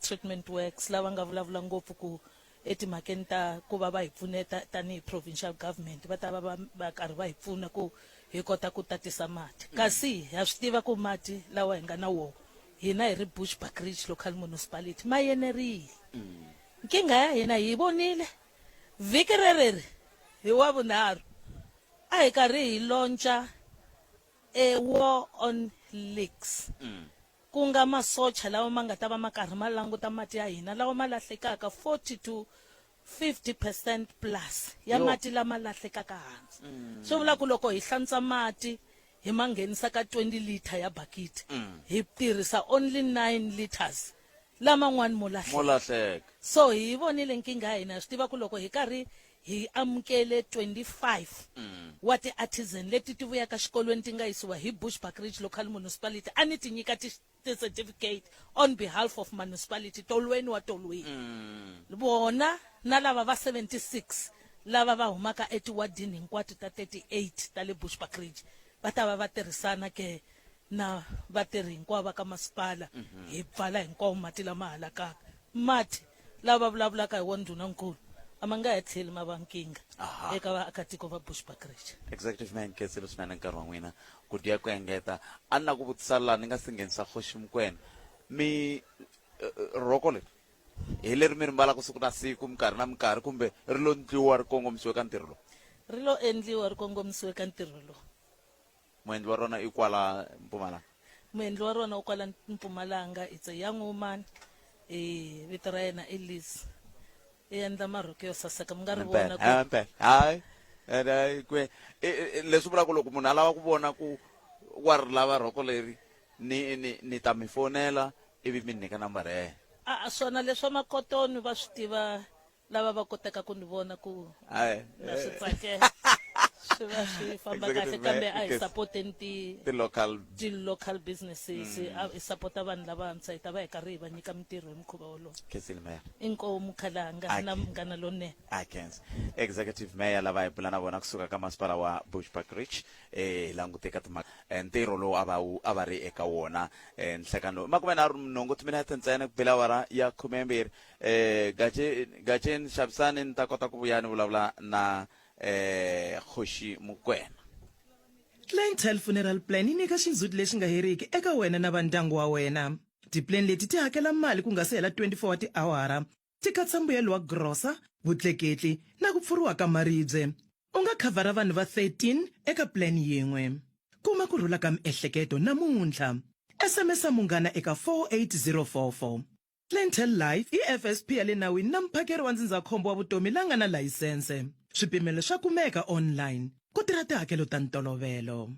Treatment Works lava nga vulavula ngopfu ku etimhakeni ta ku va va hi pfuneta tanihi provincial government va ta va va va karhi va hi pfuna ku hi kota ku tatisa mati kasi ha swi tiva ku mati lawa hi nga na wona hina hi ri Bushbuckridge Local Municipality ma yenerile. Nkingha ya hina hi yi vonile vhiki rereri hi Wavunharhu a hi karhi hi lonca e War on Leaks ku nga masocha lawa ma nga ta va ma karhi ma languta mati ya hina lawa ma lahlekaka 40 to 50 percent plus ya mati lama lahlekaka hansi. Swi vula ku loko hi hlantswa mati hi ma nghenisa ka 20 litre ya bakiti hi tirhisa only 9 litres laman'wani mo lahleka. Mo lahleka. So hi yi vonile nkingha ya hina hi swi tiva ku loko hi karhi hi amukele 25 wa ti-artisan leti ti vuyaka xikolweni ti nga yisiwa hi Bushbuckridge Local Municipality a ni ti nyika ti ti-certificate on behalf of municipality tolweni wa tolweni vona na lava va 76 lava va humaka etiwadini hinkwato ta 38 ta le Bushbuckridge va ta va va tirhisana ke na vatirhi hinkwavo va ka masipala hi pfala hinkwawo mati lama halakaka mati lava vulavulaka hi wona ndhunankulu a ma nga ha tlheli ma va nkingha eka vaakatiko va Bushbuckridge. Executive Man Khensile swinene nkarhi wa n'wina ku dya ku engeta a ni la ku vutisa laha ni nga si nghenisa Kgoši Mokoena mi rhoko leri hi leri mi ri mbalaka siku na siku minkarhi na minkarhi kumbe ri lo ndliwa ri kongomisiwe ka ntirho lowu? Ri lo endliwa ri kongomisiwe ka ntirho lowu. Muendli wa rona i kwala Mpumalanga? Muendli wa rona u kwala Mpumalanga, it's a young woman, vito ra yena i Liz. I endla marhoko yo saseka mi nga ri vona ku Impela, hayi hayi kwe leswi vulaka loko munhu a lava ku vona ku wa ri lava rhoko leri ni ni ni ta mi fonela ivi mi nyika nambara ya yena. A swona leswa makotoni va swi tiva lava va kotaka ku ni vona ku Hayi, na swi tsakela swi va swi famba kahle Executive kambe Mayor, a hi yes. sapoteni ti ti-local ti-local businesses a hi sapota vanhu lavantshwa hi ta va hi karhi hi va nyika mintirho hi mukhuva wolowo Khensile Mayor inkomu khalanga Aki. na munghana lonene Akens executive mayor lava hi bula na vona kusuka ka masipala wa Bushbuckridge eh hi langute ka timhaka eh, ntirho lowu a va wu a va ri eka wona eh, nhlekani lowu makumenharhu nhungu timinete ntsena ku bela awara ya khumembirhi eh gaje gajeni xavisani ni ta kota ku vuya ni vulavula na eh Kgoši Mokwena Clientele Funeral Plan yi nyika xindzhuti lexi nga heriki eka wena na va ndyangu wa wena. Tipuleni leti ti hakela mali ku nga si hela 24 wa tiawara, ti katsa mbuyelo wa grosa, vutleketli na ku pfuriwa ka maribye. U nga khavhara vanhu va 13 eka plan yin'we. Kuma ku rhula ka miehleketo namuntlha. SMS-a Munghana eka 48044. Clientele Life i FSP ya le nawini na muphakeri wa ndzindzakhombo wa vutomi la nga na layisense. Swipimelo swa kumeka online. Ku tirha tihakelo ta ntolovelo.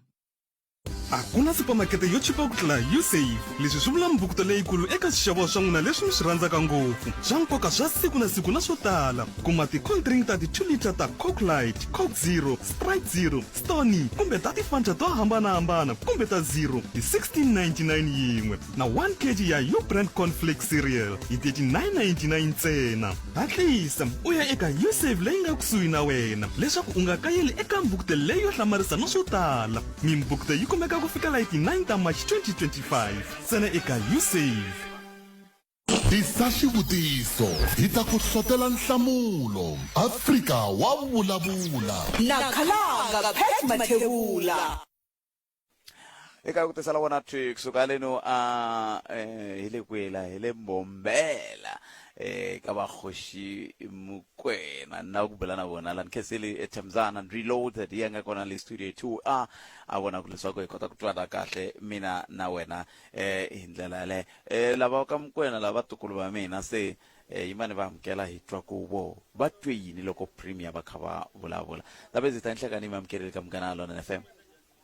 A ku na supamakete yo chipa ku tlula Usave. Leswi swi vula mbukuto leyikulu eka swixaviwa swa n'wina leswi mi swi rhandzaka ngopfu, swa nkoka swa siku na siku na swo tala. Kuma ti-cold drink ta ti-2 litre ta Coke Light, Coke Zero, Sprite Zero, Stoney kumbe ta ti-Fanta to hambanahambana kumbe ta Zero hi 16.99 yin'we na 1 kg ya U-Brand Cornflakes Cereal hi 39.99 ntsena. Hatlisa u ya eka Usave leyi nga kusuhi na wena leswaku u nga kayeli eka mbukute leyi yo hlamarisa na swo tala. Mimbukute yi kumeka ku fikela hi ti 9 ta March 2025 ntsena eka Usave. Tisa xivutiso hi ta ku hlotela nhlamulo. Afrika wa vulavula. Na Khalanga Pat Mathebula. Eka ku tisela wona thwi kusuka leno a eh, hi le kwihi la hi le mbombela eh ka vakgoši mokwena nna ku bula na vona lani khenseli ethemzana reloaded ya nga kona le studio 2 a a vona ku leswaku hi kota ku twana kahle mina na wena eh hi ndlela yaleyo eh lava ka mokwena lava vatukulu va mina se eh yimani va amukela hi twa ku vo va twe yini loko premier va kha va vulavula ndabezitha nhlekani mi amukeleli ka munghana lona fm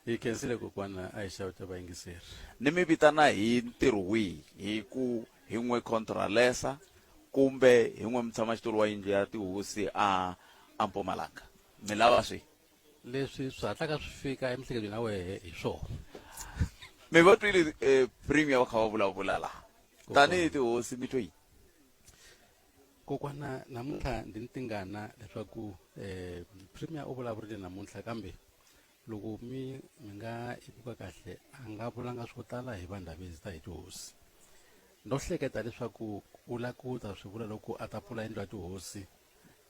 Hi khensile kokwana a hi xeweta vayingiseri. Ni mi vitana hi ntirho wihi? Hi ku hi n'we Contralesa kumbe hi n'we mutshamaxitulu wa yindlu ya tihosi a a Mpumalanga? Mi lava swihi? Leswi swi hatlaka swi fika emiehleketweni ya wehe hi swona. Mi va twile eh, Premier va kha va vulavula laha. Tanihi tihosi mi twe yini? Kokwana namuntlha ndzi ni tingana leswaku eh, Premier u vulavurile namuntlha kambe Loko mi mi nga yi buka kahle a nga vulanga swo tala hi Vandabezitha hi tihosi. Ndo hleketa leswaku u la ku ta swi vula loko a ta pfula yindlu ya tihosi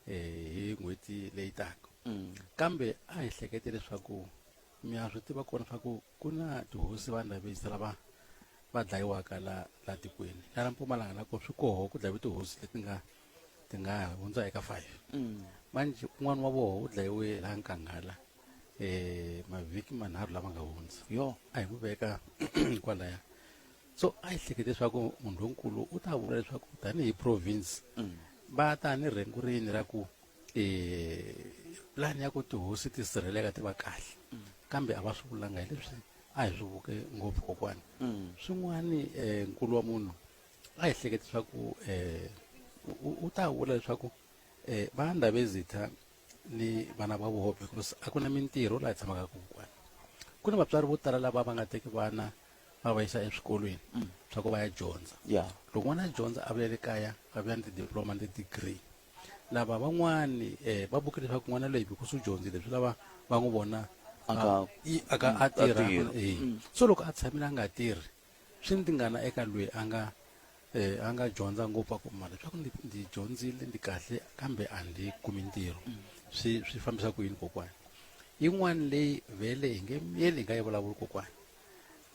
hi n'hweti leyi taka. Kambe a hi hlekete leswaku mi ya swi tiva kona swa ku ku na tihosi Vandabezitha lava va dlayiwaka la la tikweni. Na la Mpumalanga na ko swi koho ku dlayiwe tihosi leti nga ti nga hundza eka 5. Manjhe un'wana wa voho u dlayiwe laha Nkanghala eh mavhiki manharhu lama nga hundza yo a hi n'wi veka kwalaya so a hi hlekete leswaku munhu lonkulu u ta vula leswaku tanihi province va ta ni rhengu rini ra ku eh plan ya ku tihosi ti sirheleka ti va kahle kambe a va swi vulanga hi leswi a hi swi vuke ngopfu kokwani swin'wani eh nkulu wa munhu a hi hlekete leswaku eh u ta vula leswaku eh va Ndabezitha ni vana va voho because a ku na mintirho laha hi tshamaka kokwana ku na vatswari vo tala lava va nga teki vana va va yisa eswikolweni swa ku va ya dyondza loko n'wana a dyondza a vuya le kaya a vuya ni ti-diploma ni ti-degree lava van'wani um va vuke leswaku n'wana loyi because u dyondzile swi lava va n'wi vona a ka a tirha so loko a tshamile a nga tirhi Swi ni tingana eka loyi a nga a nga dyondza ngopfu a ku mara leswaku ndzi ndzi dyondzile ndzi kahle kambe a ndzi kumi ntirho swi swi fambisa ku yini kokwani yin'wana leyi vhele hi nge miyeli hi nga yi vulavuli kokwani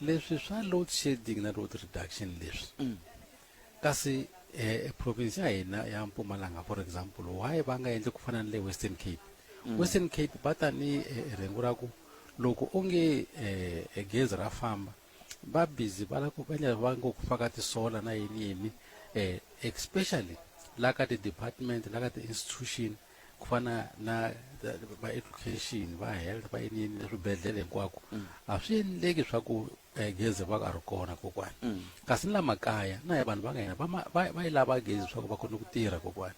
leswi swa load shedding na load reduction leswi kasi eh, province ya hina ya Mpumalanga for example why va nga endli ku fana na le Western Cape Western Cape va ta ni rhengu ra ku loko onge eh, gezi ra famba va busy va lava ku va endla va ngo ku faka ti-solar na yini yini eh, especially la ka ti-department la ka ti-institution Ku fana na va education, va health, va yini yini, swibedhlele hinkwako a swi endleki swa ku gezi va ka ri kona kokwana. Kasi ni la makaya na hi vanhu va nga hina va va yi lava gezi swa ku va kota ku tirha kokwana.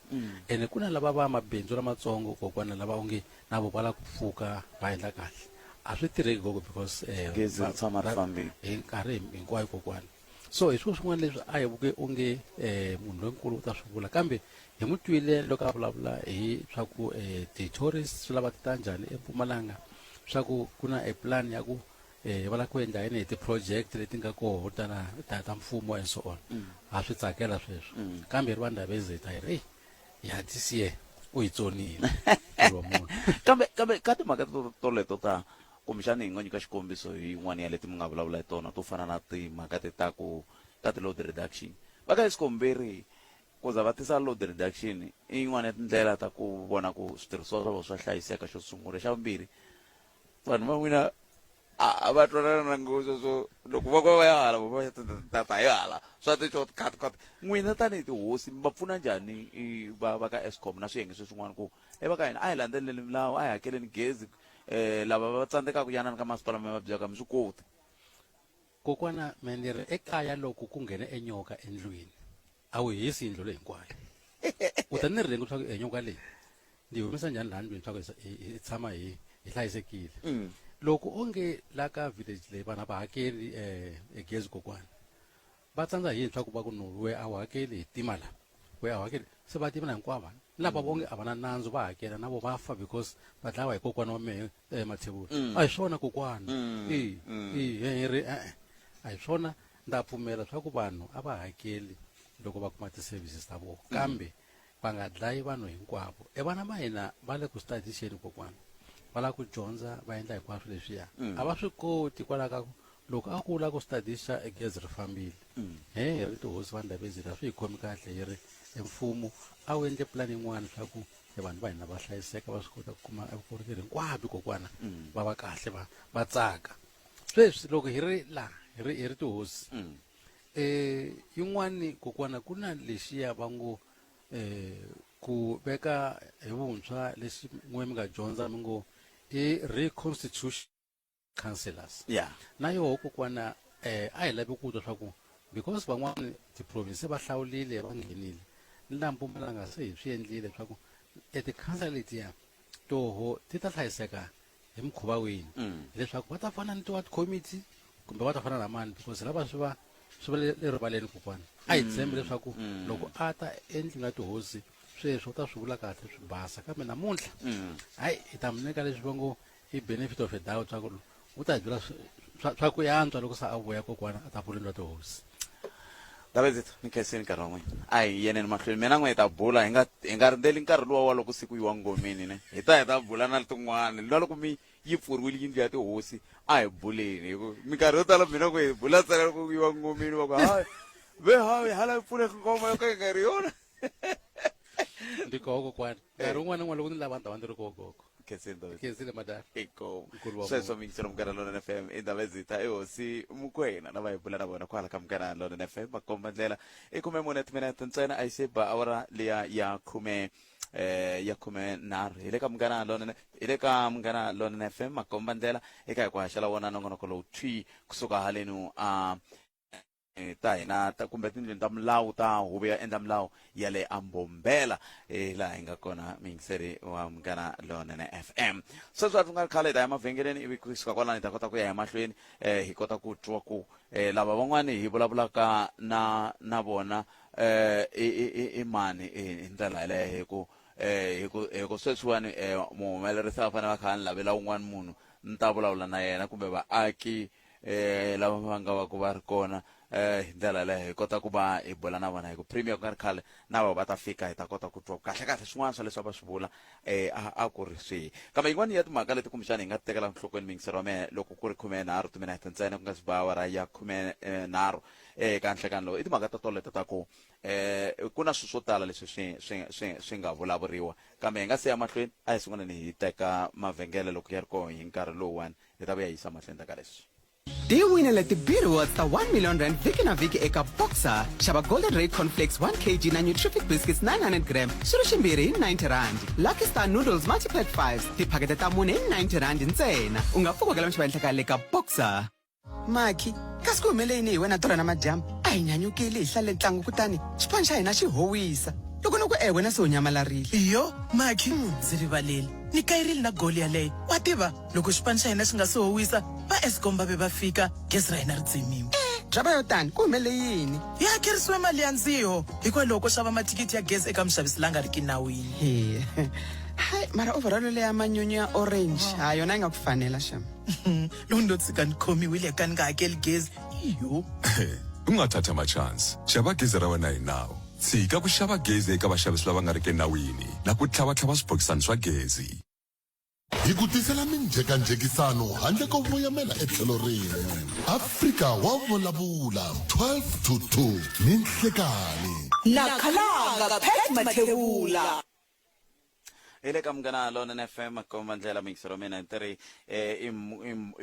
Ene ku na lava va mabindzu lamatsongo kokwana, lava onge na vo va lava ku pfuka va endla kahle, a swi tirheki gogo because Gezi ri tshama ri fambile. Hi nkarhi hinkwayo kokwana. So hi swona swin'wana leswi a hi vuke onge munhu lonkulu u ta swi vula, kambe hi n'wi twile loko a vulavula hi swa ku ti-tourist swi lava ti ta njhani eMpumalanga, swa ku ku na a plan ya ku va lava ku endla yini hi ti-project leti nga koho ta ta mfumo and so on. Ha swi tsakela sweswo. Kambe hi ri va Ndabezitha hi ri, ya this year u hi tsonile ntirho wa munhu. Kambe ka timhaka toleto ta kumbexani hi nga nyika xikombiso hi yin'wana ya leti mi nga vulavula hi tona, to fana na timhaka ti ta ku ta ti-load reduction. Va ka Eskom ve ri ku za va tisa load reduction i yin'wana ya tindlela ta ku vona ku switirhisiwa swa vona swa hlayiseka, xo sungula. Xa vumbirhi, vanhu va n'wina a va twanana na nghozi swo loko va va ya hala va ya ta ya hala swa ti short cut cut. N'wina tanihi tihosi mi va pfuna njhani va ka Eskom na swiyenge sweswin'wana ku e va ka hina a hi landzeleli milawu, a hi hakeleni gezi, lava va tsandzekaka yanani ka masipala mi va byaka mi swi koti? Kokwana, me ni ri ekaya loko ku nghene enyoka endlwini a wu hisi yindlu leyi hinkwayo, u ta ni ringa leswaku enyoka leyi ndzi yi humesa njhani laha ndlwini swa ku hi tshama hi hlayisekile. Loko onge la ka village leyi vanhu a va hakeli e gezi kokwana, va tsandza hi yini swa ku va ku no we a wu hakeli, hi tima la, we a wu hakeli, se va tima hinkwavo vanhu lava vonge a va na nandzu va hakela na vo va fa because va dlawa hi kokwana wa mehe Mathebula. A hi swona kokwana. E e hi ri e-e a hi swona. Ndza pfumela swa ku vanhu a va hakeli loko va kuma ti-services ta vona, kambe va nga dlayi vanhu hinkwavo. E vana va hina va le ku stadixeni kokwana, va lava ku dyondza, va endla hinkwaswo leswiya. A va swi koti kwalaho ka ku loko a ku lava ku stadixa e gezi ri fambile. He hi ri tihosi va Ndabezitha swi hi khomi kahle, hi ri e mfumo a wu endle pulani yin'wana swa ku e vanhu va hina va hlayiseka, va swi kota ku kuma e vukorhokeri hinkwabyo kokwana, va va kahle, va tsaka. Sweswi loko hi ri laha hi ri tihosi, yin'wani kokwana ku na lexiya va ngo ku veka hi vuntshwa lexi n'we mi nga dyondza mi ngo i reconstitution councillors. Na yoho kokwana a hi lavi ku twa swa ku because van'wani ti-province va hlawulile va nghenile, ni laha Mpumalanga se hi swi endlile swa ku e ti-councillor letiya toho ti ta hlayiseka hi mukhuva wini, leswaku va ta fana ni ti-ward committee kumbe va ta fana na mani, because lava swi va le rivaleni kokwana. A hi tshembi leswaku loko a ta endlwini ya tihosi sweswo u ta swi vula kahle swi basa, kambe namuntlha hayi hi ta mi nyika leswi va ngo i benefit of a doubt swa ku u ta hi byela swa ku yantswa loko se a vuya kokwana a ta pfula yindlu ya tihosi. Ndabezitha, ni khensile nkarhi wa n'wina. A hi yeneni mahlweni, mina n'we hi ta bula, hi nga rindzeli nkarhi luwa wa loko siku yiwa ngomeni ne, hi ta hi ta bula na tin'wana na loko mi yi pfuriwile yindlu ya tihosi, a hi buleni hi ku minkarhi yo tala mina n'we hi bula ntsena loko ku yiwa ngomeni, va ku hayi ve hayi hala yi pfuleka ngoma yo ka yi nga ri yona. Ndi koho kokwana, nkarhi wun'wana na wun'wana loko ni lava ni ta va ni ri koho gogo. Khensile Ndabezitha. Khensile madala. Inkomu. Nkulu wa Sweswo munhu. miyingiselo Munghana Lonene FM i Ndabezitha i hosi Mukwena lava hi bula na vona kwala ka Munghana Lonene FM makomba ndlela i 14 timinete ntsena a yi se ba awara liya ya khume ya 13 hi le ka Munghana Lonene, hi le ka Munghana Lonene FM makomba ndlela eka hi ku haxela wona nongonoko lowu thwi kusuka halenu a ta hina ta kumbe tindlwini ta milawu ta huvo ya endla milawu ya le ambombela hi laha hi nga kona muyingiseri wa Munghana Lonene FM. Sweswi a swi nga ri khale hi ta ya mavhengeleni, ivi kusuka kwalano hi ta kota ku ya emahlweni hi kota ku twa ku lava van'wani hi vulavulaka na vona i mani hi ndlela yeleyo, hi ku sweswiwani muhumelerisi a fanele va kha a ni lavela un'wana munhu ni ta vulavula na yena kumbe vaaki lava va nga va ku va ri kona hi ndlela yaleyo hi kota ku va hi bula na vona, hi ku premier ku nga ri khale na vona va ta fika, hi ta kota ku twa kahle kahle swin'wana swa leswi a va swi vula a ku ri swihi. Kambe yin'wana ya timhaka leti kumbexana hi nga ti tekela enhlokweni miyingiselo wa mehe loko ku ri 13 timinete ntsena ku nga si ba awara ya 13 eka nhlekani lowu i timhaka ta toleto ta ku ku na swilo swo tala leswi swi nga vulavuriwa, kambe hi nga si ya mahlweni a hi sunguleni hi teka mavhengele loko ya ri kona hi nkarhi lowuwani hi ta vuya hi yisa mahlweni ta ka leswi. Ti winele ti-B-Rewards ta 1 million rand vhiki na vhiki eka Boxer. Xava Golden Ray Cornflakes 1 kg na Nutrific Biscuits 900 gram swi ri swimbirhi hi 90 rand. Lucky Star Noodles Multipack 5s tiphakete ta mune hi 90 rand ntsena. U nga pfuki u hakela minxavo ya le ka Boxer. Maki, kasi ku humele yini hi wena tolo namadyambu? A hi nyanyukile hi hlalele ntlangu kutani xipano xa hina xi howisa. Loko ni ku e wena se u nyamalarile. Iyo, Maki, ndzi rivaleli. Ni kayirile na goli yaleyo. Wa tiva, loko xipano xa hina xi nga si howisa, va Eskom va ve va fika, gezi ra hina ri tsemiwa. Bya va yo tani, ku humelele yini? Hi hakerisiwe mali ya ndziho hikwalaho ko xava mathikithi ya gezi eka muxavisi la nga riki nawini. He. Hayi, mara overall leya manyunyu ya orange, ha yona yi nga ku fanela xem. Loko ndo tshika ni khomiwile ka ni nga hakeli gezi, iyo. Ungathathi amachansi. Xava gezi ra wena hi nawu. Tshika ku xava gezi eka vaxavisi lava nga riki enawini na ku tlhavatlhava swibokisana swa gezi. Hi ku tisela minjhekanjhekisano handle ko voyamela etlhelo rin'we. Afrika wa vulavula 12 to 2 ninhlekani. Na Khalanga Pat Mathebula. Hi le ka Munghana Lonene FM komba ndlela muyingiseri wa mina hi ri eh, i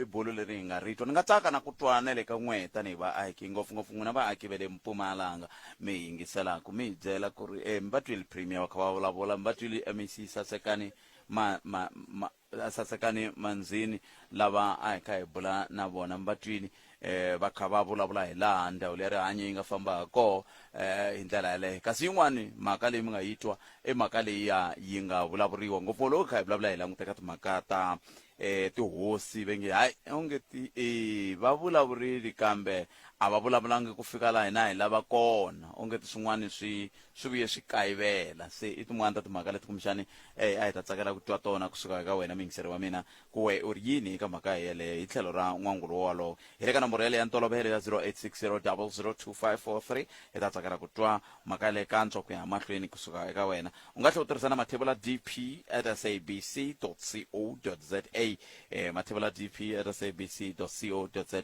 bulu leri hi nga ri twa. Ni nga tsaka na ku twa na le ka n'we tanihi vaaki, ngopfungopfu n'wina vaaki va le Mpumalanga mi hi yingiselaka, mi hi byela ku ri eh, mi va twile Premier va kha va vulavula, mi va twile MEC Sasekani ma, ma, ma, Sasekani Manzini lava a hi kha hi bula na vona, mi va twile eh, va kha va vulavula hi laha ndzawulo ya rihanyo yi nga famba ha koho eh, hi ndlela yaleyo. Kasi yin'wani mhaka leyi mi nga yi twa i mhaka leyi ya yi nga vulavuriwa ngopfu loko hi kha hi vulavula hi languteka timhaka ta eh, tihosi ve nge hayi onge ti eh, va vulavurile kambe a va vulavulangi ku fika laha hina hi lava kona, onge ti swin'wana swi swi vuye swi kayivela. Se i tin'wana ta timhaka leti kumbexani eh, a hi ta tsakela ku twa tona kusuka eka wena muyingiseri wa mina, ku we u ri yini eka mhaka yeleyo hi tlhelo ra n'wangulo wolowo. Hi le ka nomboro yaleyo ya ntolovelo ya 0860002543 hi ta tsakela ku twa mhaka yaleyo kantswa ku ya mahlweni kusuka eka wena. U nga tlhela u tirhisa na mathebula dp at sabc co za, eh, mathebula dp at sabc co za.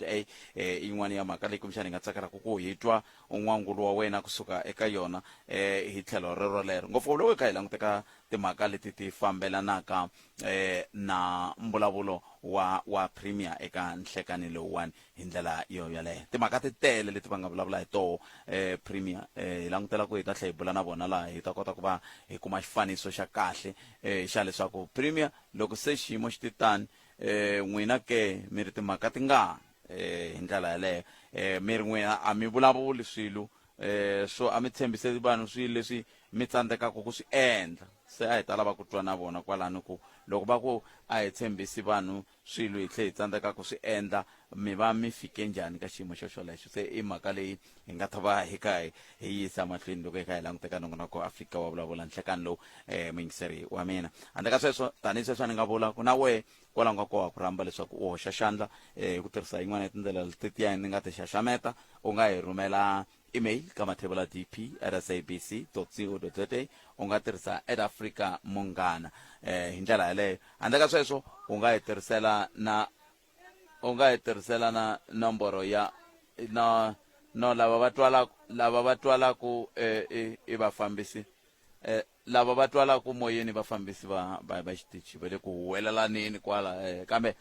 Eh, i yin'wana ya mhaka leyi kumbexana hi nga tsakelaka ku hi twa n'wangulo wa wena kusuka eka yona eh, hi tlhelo rero lero, ngopfu loko hi kha hi languteka timhaka leti ti fambelanaka eh, na mbulavulo wa wa Premier eka nhlekani lowuwani hi ndlela yo yaleyo. Timhaka ti tele leti va nga vulavula hi toho eh, Premier eh, hi langutela ku hi ta tlhela hi bula na vona laha hi ta kota ku va hi kuma xifaniso xa kahle eh, xa leswaku Premier loko se xiyimo xi ti tani eh, n'wina ke mi ri timhaka tingani eh, hi ndlela yaleyo eh, mi ri n'wina a mi vulavuli swilo eh, swo a mi tshembiseli vanhu swilo leswi mi tsandzekaka ku swi endla. Se a hi ta lava ku twa na vona kwalano ku loko va ku a hi tshembisi vanhu swilo hi tlhe hi tsandzeka ku swi endla, mi va mi fike njhani ka xiyimo xo xolexo? Se i mhaka leyi hi nga ta va hi kha hi yisa mahlweni loko hi kha hi languteka nongonoko Afrika wa vulavula nhlekani lowu eh, muyingiseri wa mina. Handle ka sweswo, tanihi sweswi a ni nga vula ku na wehe kwalaho nga koha ku rhamba leswaku u hoxa xandla eh, hi ku tirhisa yin'wana ya tindlela letiya ni nga ti xaxameta, u nga hi rhumela email ka mathebula dp at sabc co za, u nga tirhisa at Africa Munghana eh, hi ndlela yaleyo. Handle ka sweswo, u nga hi tirhisela na u nga hi tirhisela na nomboro ya na no lava va twalaka lava va twalaku eh, i, i vafambisi eh, lava va twalaku moyeni vafambisi va va, va xitichi va le ku huwelelaneni kwala eh, kambe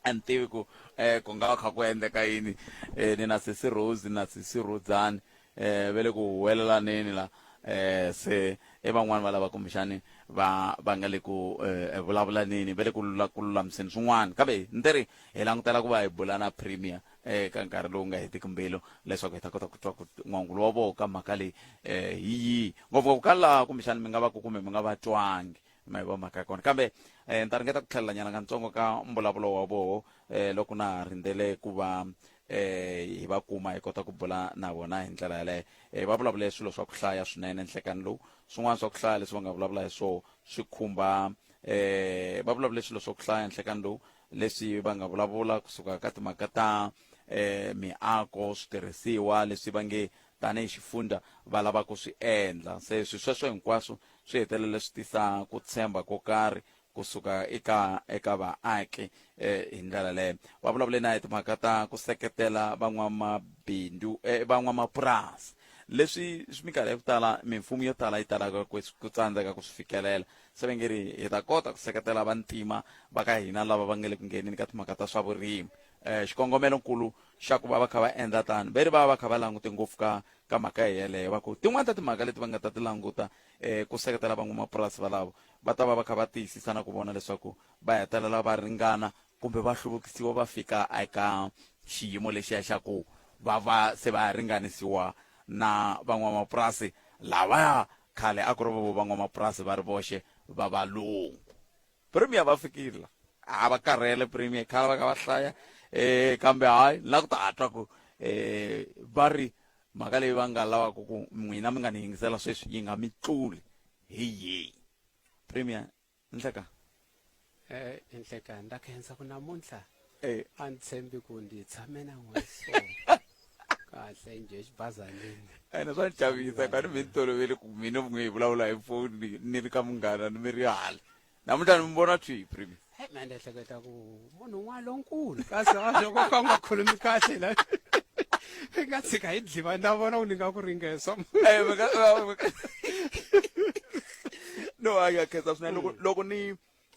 a ni tivi ku eh, ku nga va kha ku endleka yini eh, ni na sesi Rose na sesi Rodzani eh, va le ku huwelelaneni la eh, se i van'wani va lava kumbexani va va nga le ku eh, vulavulaneni va le ku lula ku lulamiseni swin'wana, kambe ni ri hi langutela ku va hi bula na Premier eh, ka nkarhi lowu nga hetiki mbilu leswaku hi ta kota ku twa ku n'wangulo wa voho ka mhaka leyi eh, hi yihi, ngopfungopfu ka laha kumbexani mi nga va ku kumbe mi nga va twangi ma yi vo mhaka ya kona. Kambe eh, ni ta ringeta ku tlhelela nyana katsongo ka mbulavulo wa voho eh, loko na ha rindzele ku va eh, hi va kuma hi kota ku bula na vona hi ndlela yaleyo. Eh, va vulavule swilo swa ku hlaya swinene nhlekani lowu. Swin'wana swa ku hlaya leswi va nga vulavula hi swoho swi khumba eh, va vulavule swilo swa ku hlaya nhlekani lowu leswi va nga vulavula kusuka ka timhaka ta eh, miako, switirhisiwa leswi va nge tanihi xifundza va lava ku swi endla. Se swi sweswo hinkwaswo swi hetelele swi tisa ku tshemba ko karhi kusuka eka eka vaaki eh, hi ndlela leyo. Va vulavule na hi timhaka ta ku seketela van'wamabindzu eh, van'wamapurasi. Leswi swi minkarhi ya ku tala mimfumo yo tala yi talaka ku ku tsandzeka ku swi fikelela. Se va nge ri hi ta kota ku seketela vantima va ka hina lava va nga le ku ngheneni ka timhaka ta swa vurimi. Eh, xikongomelonkulu xa ku va va kha va endla tano ve ri va va va kha va langute ngopfu ka ka mhaka yeleyo va ku tin'wani ta timhaka leti va nga ta ti languta eh, ku seketela van'wamapurasi valavo va ta va va kha va tiyisisa na ku vona leswaku va hetelela va ringana kumbe va hluvukisiwa va fika eka xiyimo lexiya xa ku va va se va ringanisiwa na van'wamapurasi lavaya khale a ku ri vo van'wamapurasi va ri voxe va valungu. Premier va fikile la a va karhele Premier khale va kha va hlaya eh kambe hayi la ku ta twa ku eh va ri mhaka leyi va nga lavaka ku n'wina mi nga ni yingisela sweswi yi nga mi tluli hi yihi Premier Nhleka. Eh, Nhleka nda khensa ku namuntlha Eh. a ni tshembi ku ndi tshame na n'we so kahle njhe xibazanini ene swa ni chavisa ka ni mi ni tolovele ku mina n'we hi vulavula hi foni ni ri ka munghana ni mi ri hala namuntlha ni mi vona twi Premier Hey, mina ndi ehleketa ku munhu un'wana lonkulu kasi a loko ka u nga khulumi kahle la i nga tshika hi dliva nda vona ku ni nga ku ringesa Eh, mi nga- mi nga- no a ya khensa swinene loko loko ni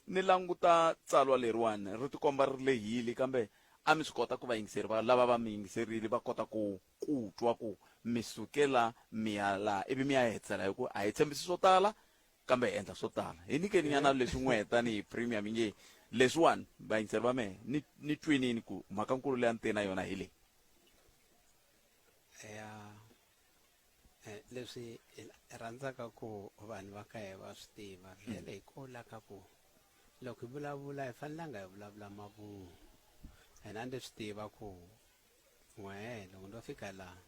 ni languta tsalwa leriwani ri tikomba ri lehile kambe a mi swi kota ku vayingiseri va lava va mi yingiserile va kota ku ku twa ku mi suke la mi ya la ivi mi ya hetisela hi ku a hi tshembisi swo tala kambe hi endla swo tala hi nyikeni nyana leswi n'we tanihi premier mi nge leswiwani vayingiseri va mehe ni ni twinini ku mhaka nkulu leyi a ni te na yona hi leyi ya eh, leswi hi rhandzaka ku vanhu va ka hi va swi tiva vhele hi ko la ka ku loko hi vulavula hi fanelanga hi vulavula mavunwa ene a ndzi swi tiva ku n'we loko ndo fika laha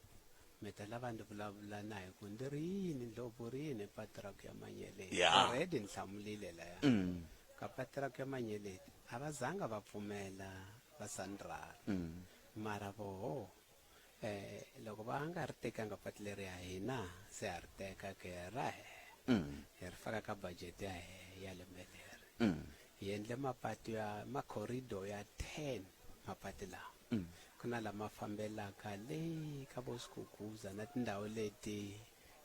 mi ta lava ndzi vulavula na hi ku ndzi ri yini ndlopfu ri yini patiraku ya manyeleti Yeah. already ni hlamulile laya Mm. ka patiraku ya manyeleti a va zanga va pfumela va sanral Mm. mara voho eh loko va nga ri tekanga patu leri ya hina se ha ri teka ke ra he Mm. hi ri faka ka budget ya he ya lembe leri Mm. hi endle mapatu ya makhorido ya 10 mapatu lawa Mm. ku na lama fambelaka le ka vo Skukuza na tindhawu leti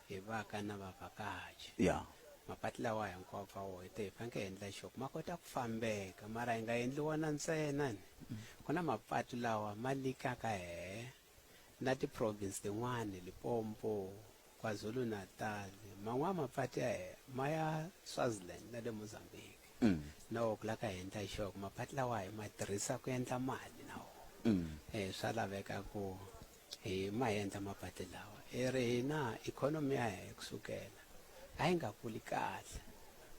hi vaka na vavhakachi Yeah. mapatu lawa hinkwawo ka wona hi te hi faneke hi endla xo ma kota ku fambeka mara hi nga endli wona ntsena ni ku na mapatu lawa ma likaka hehe na ti-province tin'wani Limpopo KwaZulu-Natal man'wana mapatu ya hehe ma ya Swaziland na le Mozambique Mm. na wo ku la ka hi endla xo ku mapatu lawa hi ma tirhisa ku endla mali na wona Mm. eh swa laveka ku hi ma endla mapatu lawa hi ri hina ikhonomi ya hehe kusukela a yi nga kuli kahle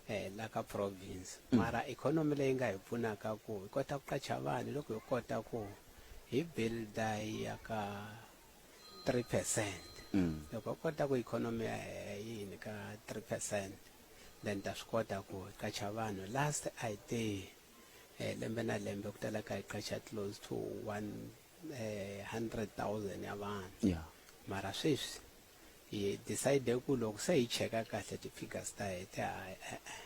eh la ka province mara ikhonomi leyi nga hi pfunaka ku hi kota ku qacha vanhu loko hi kota ku hi builda hi ya ka 3 percent Mm. loko hi kota ku ikhonomi ya hehe yi hi nyika 3 percent then ta swi kota ku hi qacha vanhu last i te eh, lembe na lembe ku tala ka hi qacha close to 1 eh, 100,000 ya vanhu Yeah. mara sweswi hi decide ku loko se hi cheka kahle ti-figures ta hi ti hayi e-e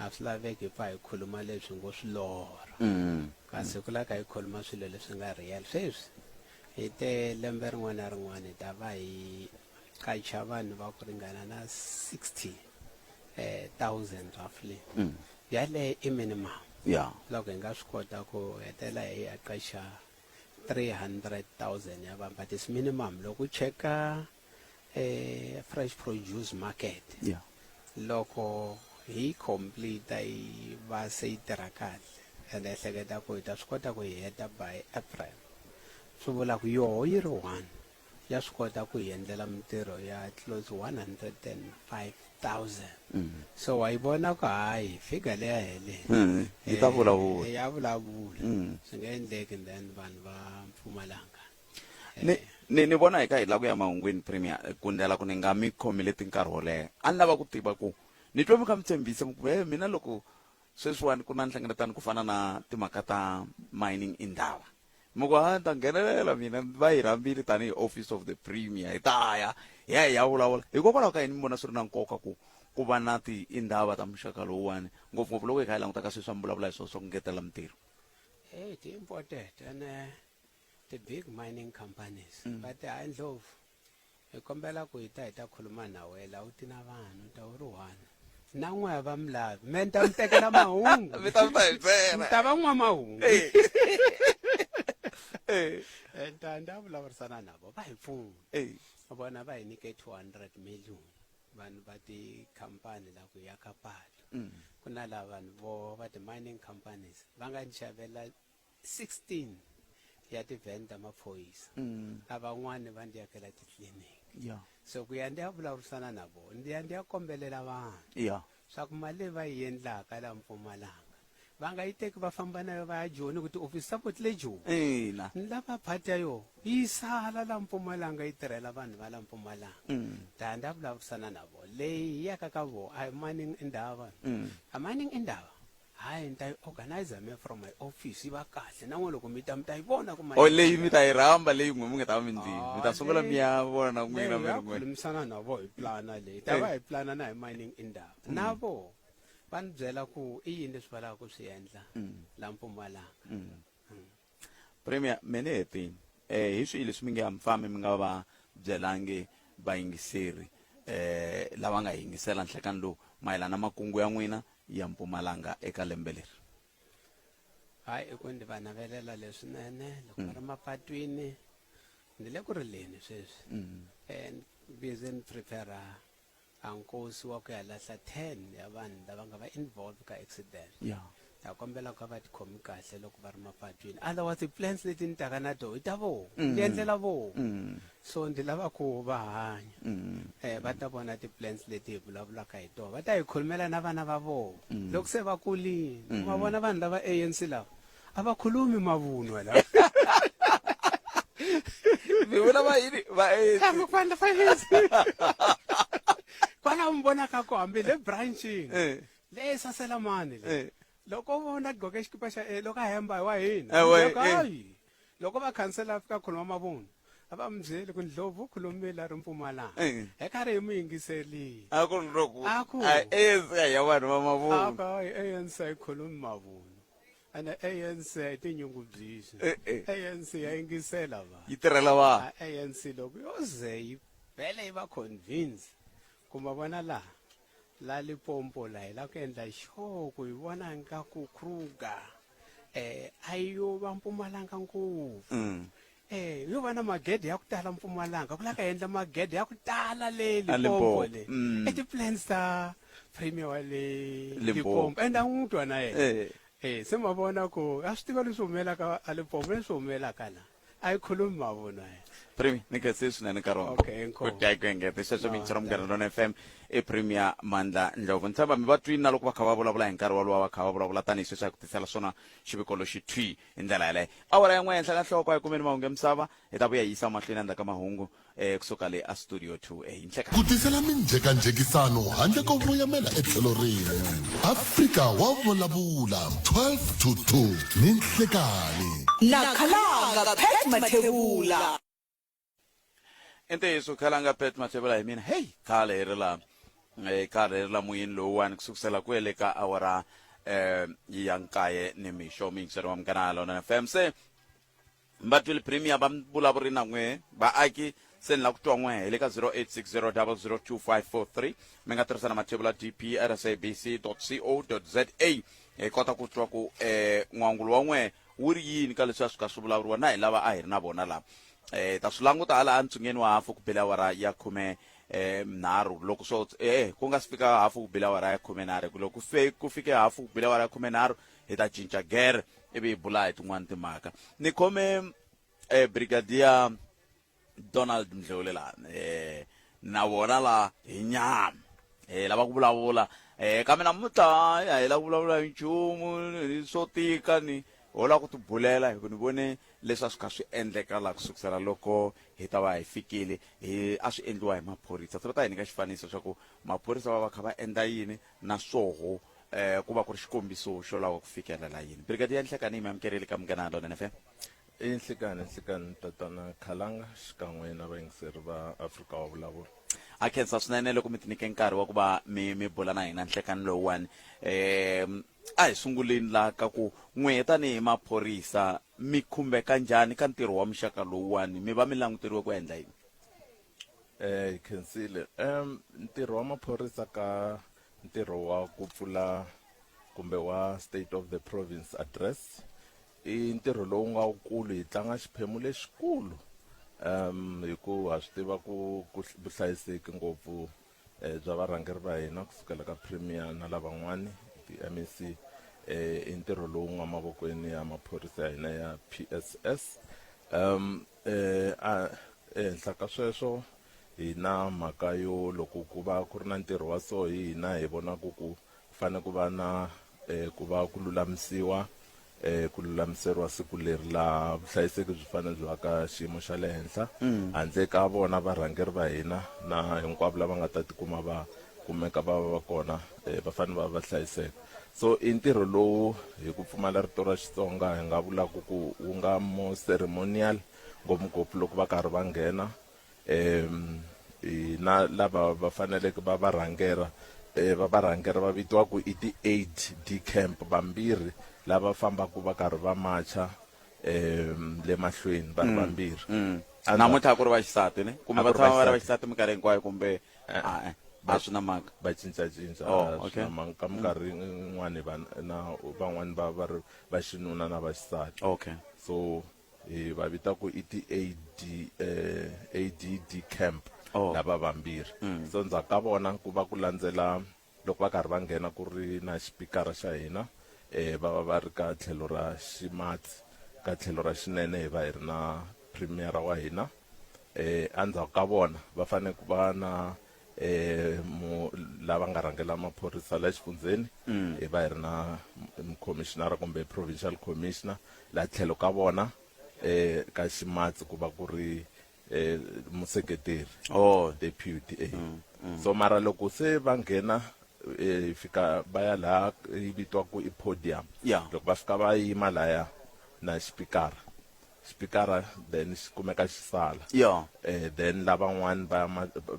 a swi laveki hi pfa hi khuluma leswi ngo swi lorha Mm. kasi ku lava ka hi khuluma swilo leswi nga real sweswi hi te lembe rin'wana na rin'wana hi ta va hi qacha vanhu va ku ringana na 60 eh, thousand roughly Mm. yaleyo i minimum Yeah. loko hi nga swi kota ku hetela hi ya qacha 300,000 ya vanhu but it's minimum loko u cheka eh, fresh produce market Yeah. loko hi complete yi va se yi tirha kahle ende ehleketa ku hi ta swi kota ku yi heta by april swi vula ku yoho yi ri one ya swi kota ku hi endlela mintirho ya close 105,000 Mm. so wa yi vona ku hayi figure leya hele Mm, yi ta vulavula. ya vulavula Mm. swi nga endleki then vanhu va Mpumalanga ni ni ni vona hi ka hi lava ku ya mahungwini premier ku ndlela ku ni nga mi khomeleti nkarhi wo leha a ni lava ku tiva ku ni twa mi kha mi tshembisa mi ku he mina loko sweswiwani ku na nhlengeletano ku fana na timhaka ta mining indaba mi ku ha ni ta nghenelela mina va hi rhambile tanihi office of the premier hi ta ya hi ya hi ya vulavula hikokwalaho ka yini mi vona swi ri na nkoka ku ku va na ti-indaba ta muxaka lowuwani ngopfungopfu loko hi kha hi languta ka sweswi a mi vulavula hi swona swa ku ngetela mintirho hey ti important and the big mining companies Mm. but hayi ndlovu Hi kombela ku hi ta hi ta khuluma na wena la u ti na vanhu u ta u ri one. Na n'we a va mi lavi. Me ni ta mi tekela mahungu. Mi ta mi ta hi byela. Ni ta va n'wamahungu. Eh. Eh. Eh, ni ta ni ta vulavurisana na vona va hi pfuna. Eh. Vona va hi nyike 200 million vanhu va tikhampani la ku yaka patu. Ku na lava vanhu vo va ti-mining companies va nga ni xavela 16 ya ti-van ta maphorisa a van'wani va ndi yakela titliliniki Yeah. so ku ya ndi ya vulavurisana na vona ndi ya ndi ya kombelela vanhu Yeah. swa ku mali leyi va yi endlaka la Mpumalanga va nga yi teki va famba na yo va ya Joni ku tiofisi ta vona ti le Joni Ina. ni lava phati ya yona yi sala la Mpumalanga yi tirhela vanhu va la Mpumalanga ta ya ndi ya vulavurisana na vona leyi yi yaka ka vona a hi mining indaba a mining indaba hayi ni ta yi organizer me from my office yi va kahle na n'we loko mi ta mi ta yi vona ku o leyi mi ta yi rhamba leyi n'we mi nga ta va mi ndlini mi ta sungula mi ya vona n'wina mi ri n'we khulumisana na vo hi plana leyi ta va hi plana na hi mining indaba na vo va ni byela ku i yini leswi va lavaka ku swi endla la Mpumalanga Premier me ni hetini eh hi swihi leswi mi nge a mi fambi mi nga va byelangi vayingiseri eh lava nga yingisela nhlekani lowu mayelana na makungu ya n'wina ya Mpumalanga eka lembe leri? Hayi i ku ndzi va navelela leswinene loko va ri mapatwini ni le ku rileni sweswi and busy ni prepare a nkosi wa ku ya lahla 10 ya vanhu lava nga va involve ka accident Yeah. Ta kombela ku va tikhomi kahle loko va ri mapatwini otherwise ti-plans leti ni taka na toho i ta voho ni endlela voho so ndzi lava ku va hanya eh va ta vona ti-plans leti hi vulavulaka hi tona va ta hi khulumela na vana va vona loko se va kulile ma vona vanhu lava ANC lava a va khulumi mavunwa lava mi vula va yini va ANC vanhu lava ANC kwalaho mi vonaka ku hambi le branchini Eh. Le saselamani le. Eh. Loko u vona gqoke xikipa xa eh, loko a hemba hi wa hina. Eh, we, Loko eh. hayi. Loko va khansela a fika khuluma mavunwa. A va mi byeli ku Ndlovu u khulumile a ri Mpumalanga. Eh. Hi karhi hi mu yingiserile. A ku ri loko A ku. a ANC a ya vanhu va mavunwa. A ku hayi ANC a yi khulumi mavunwa. Ene ANC a yi tinyungubyisi. Eh, eh. ANC ya yingisela vanhu. Yi tirhela vanhu. A ANC loko yo ze yi vhele yi va convince ku ma vona laha La Limpopo la hi la ku endla sure ku hi vona ingaku Kruger eh a yi yo va Mpumalanga ngopfu Mm. eh yo va na magede ya ku tala Mpumalanga ku la ka endla magede ya ku tala le A Limpopo Limpopo. le Mm. i ti-plans ta premier wa le Limpopo. Limpopo and a n'wi twa na yena Eh. eh se ma vona ku a swi tiva leswi humelaka a Limpopo leswi humelaka la a yi khulumi mavunwa yena Premier ni khensile swinene nkarhi wa Okay, inkomu. ku dya ku engeta xexo mintshwa Munghana Lonene FM i Premier Mandla Ndlovu ni tshemba mi va twini na loko va kha va vulavula hi nkarhi wolowo va kha va vulavula tanihi sweswi a ku tisela swona xiviko lexi thwi hi ndlela yaleyo awara ya n'we henhla ka nhloko a hi kumeni mahungu ya misava hi ta vuya hi yisa mahlweni endzhaku ka mahungu eh kusuka le a studio 2 a nhleka Ku tisela minjhekanjhekisano handle ko voyamela etlhelo rin'we. Afrika wa vulavula 12 to 2 ni nhlekanhi. Na Khalanga Pat Mathebula. I ntiyiso Khalanga Pat Mathebula hi mina heyi khale hi ri la eh, khale hi ri la moyeni lowuwani ku sukusela kwele ka awara eh, ya nkaye nimixo muyingiseri wa Munghana Lonene FM se va twile premier va vulavuri na n'we vaaki se ni la ku twa n'we hi le ka 0860002543 mi nga tirhisa na mathebula dp at sabc co za hi kota ku twa ku um n'wangulo wa n'we wu ri yini ka leswi a swi ka swi vulavuriwa na hi lava a hi ri na vona lava um ta swi languta hala entsungeni wa hafu ku bele awara ya khume um nharhu loko swo eh ku nga si fika hafu ku bele awara ya khume nharhu loko ku fike hafu ku bele awara ya khume nharhu hi ta cinca gere ivi hi bula hi tin'wana timhaka ni khome eh, brigadier donald mdluli la eh, na vona la hi nyama eh, lava ku vulavula eh, kambe namuntlha a hi lava ku vulavula hi nchumu swo tika ni ho lava ku tibulela hi ku ni vone leswi a swi kha swi endleka laha ku sukusela loko hi ta va hi fikile hi a swi endliwa hi maphorisa se va ta hi nyika xifaniso xa ku maphorisa va va kha va endla yini na swoho eh ku va ku ri xikombiso xo lava ku fikelela yini brigadier Nhlekani mi amukerile ka Munghana Lonene FM I nhlikani nhlikani tatana Khalanga xikan'we na vayingiseri va Afrika wa vulavula. Ha khensa swinene loko mi tinike nkarhi wa ku va mi mi bula na hina nhlekani lowuwani eh a hi sunguleni la ka ku n'we tanihi maphorisa mi khumbeka njhani ka ntirho wa muxaka lowuwani mi va mi languteriwe ku endla yini? Eh khensile ntirho wa maphorisa ka ntirho wa ku pfula kumbe wa state of the province address i ntirho lowu nga wukulu hi tlanga xiphemu lexikulu um hi ku ha swi tiva ku ku vuhlayiseki ngopfu eh, bya varhangeri va hina kusukela ka premier na lavan'wani ti-mec eh, i ntirho lowu nga mavokweni ya maphorisa ya hina ya pss um eh, a ehenhla ka sweswo hi na mhaka yo loko ku va ku ri na ntirho wa so hi hina hi vonaka ku fane ku va na eh, ku va ku lulamisiwa eh, ku lulamiseriwa siku leri laha vuhlayiseki byi fanele byi va ka xiyimo xa le henhla handle ka vona varhangeri va hina na hinkwavo lava nga ta tikuma va kumeka va va va kona eh, va fanele va va hlayiseka so i ntirho lowu hi ku pfumala rito ra Xitsonga hi nga vulaka ku wu nga more ceremonial ngopfungopfu loko va karhi va nghena um na lava va faneleke va va rhangela eh, va va rhangela va vitiwa ku i ti-aid d camp vambirhi lava fambaka va karhi va macha um le mahlweni va ri vambirhi Namuntlha a ku ri vaxisati ne kumbe A ku va ri tshama va ri vaxisati. vaxisati minkarhi hinkwayo kumbe a e a swi na mhaka va cincacinca Oh, a swi okay. na mhaka ka minkarhi yin'wani va na van'wani va va ri va xinuna na vaxisati okay so hi va vita ku i ti AD eh, ADD camp Oh. lava vambirhi so ndzhaku ka vona ku va ku landzela loko va karhi va nghena ku ri na xipikara xa hina eh va va va ri ka tlhelo ra ximatsi ka tlhelo ra xinene hi va hi ri na premiera wa hina eh endzhaku ka vona va fanele ku va na eh mu lava nga rhangela maphorisa la xifundzheni hi va hi ri na mukhomishinara kumbe provincial commissioner la tlhelo ka vona eh ka ximatsi ku va ku ri eh museketeri Oh. deputy eh so mara loko se va nghena eh, hi fika va ya laha yi vitiwaka i podium Yeah. loko va fika va yima laya na xipikara xipikara then xi kumeka xi sala Yeah. eh then lavan'wani va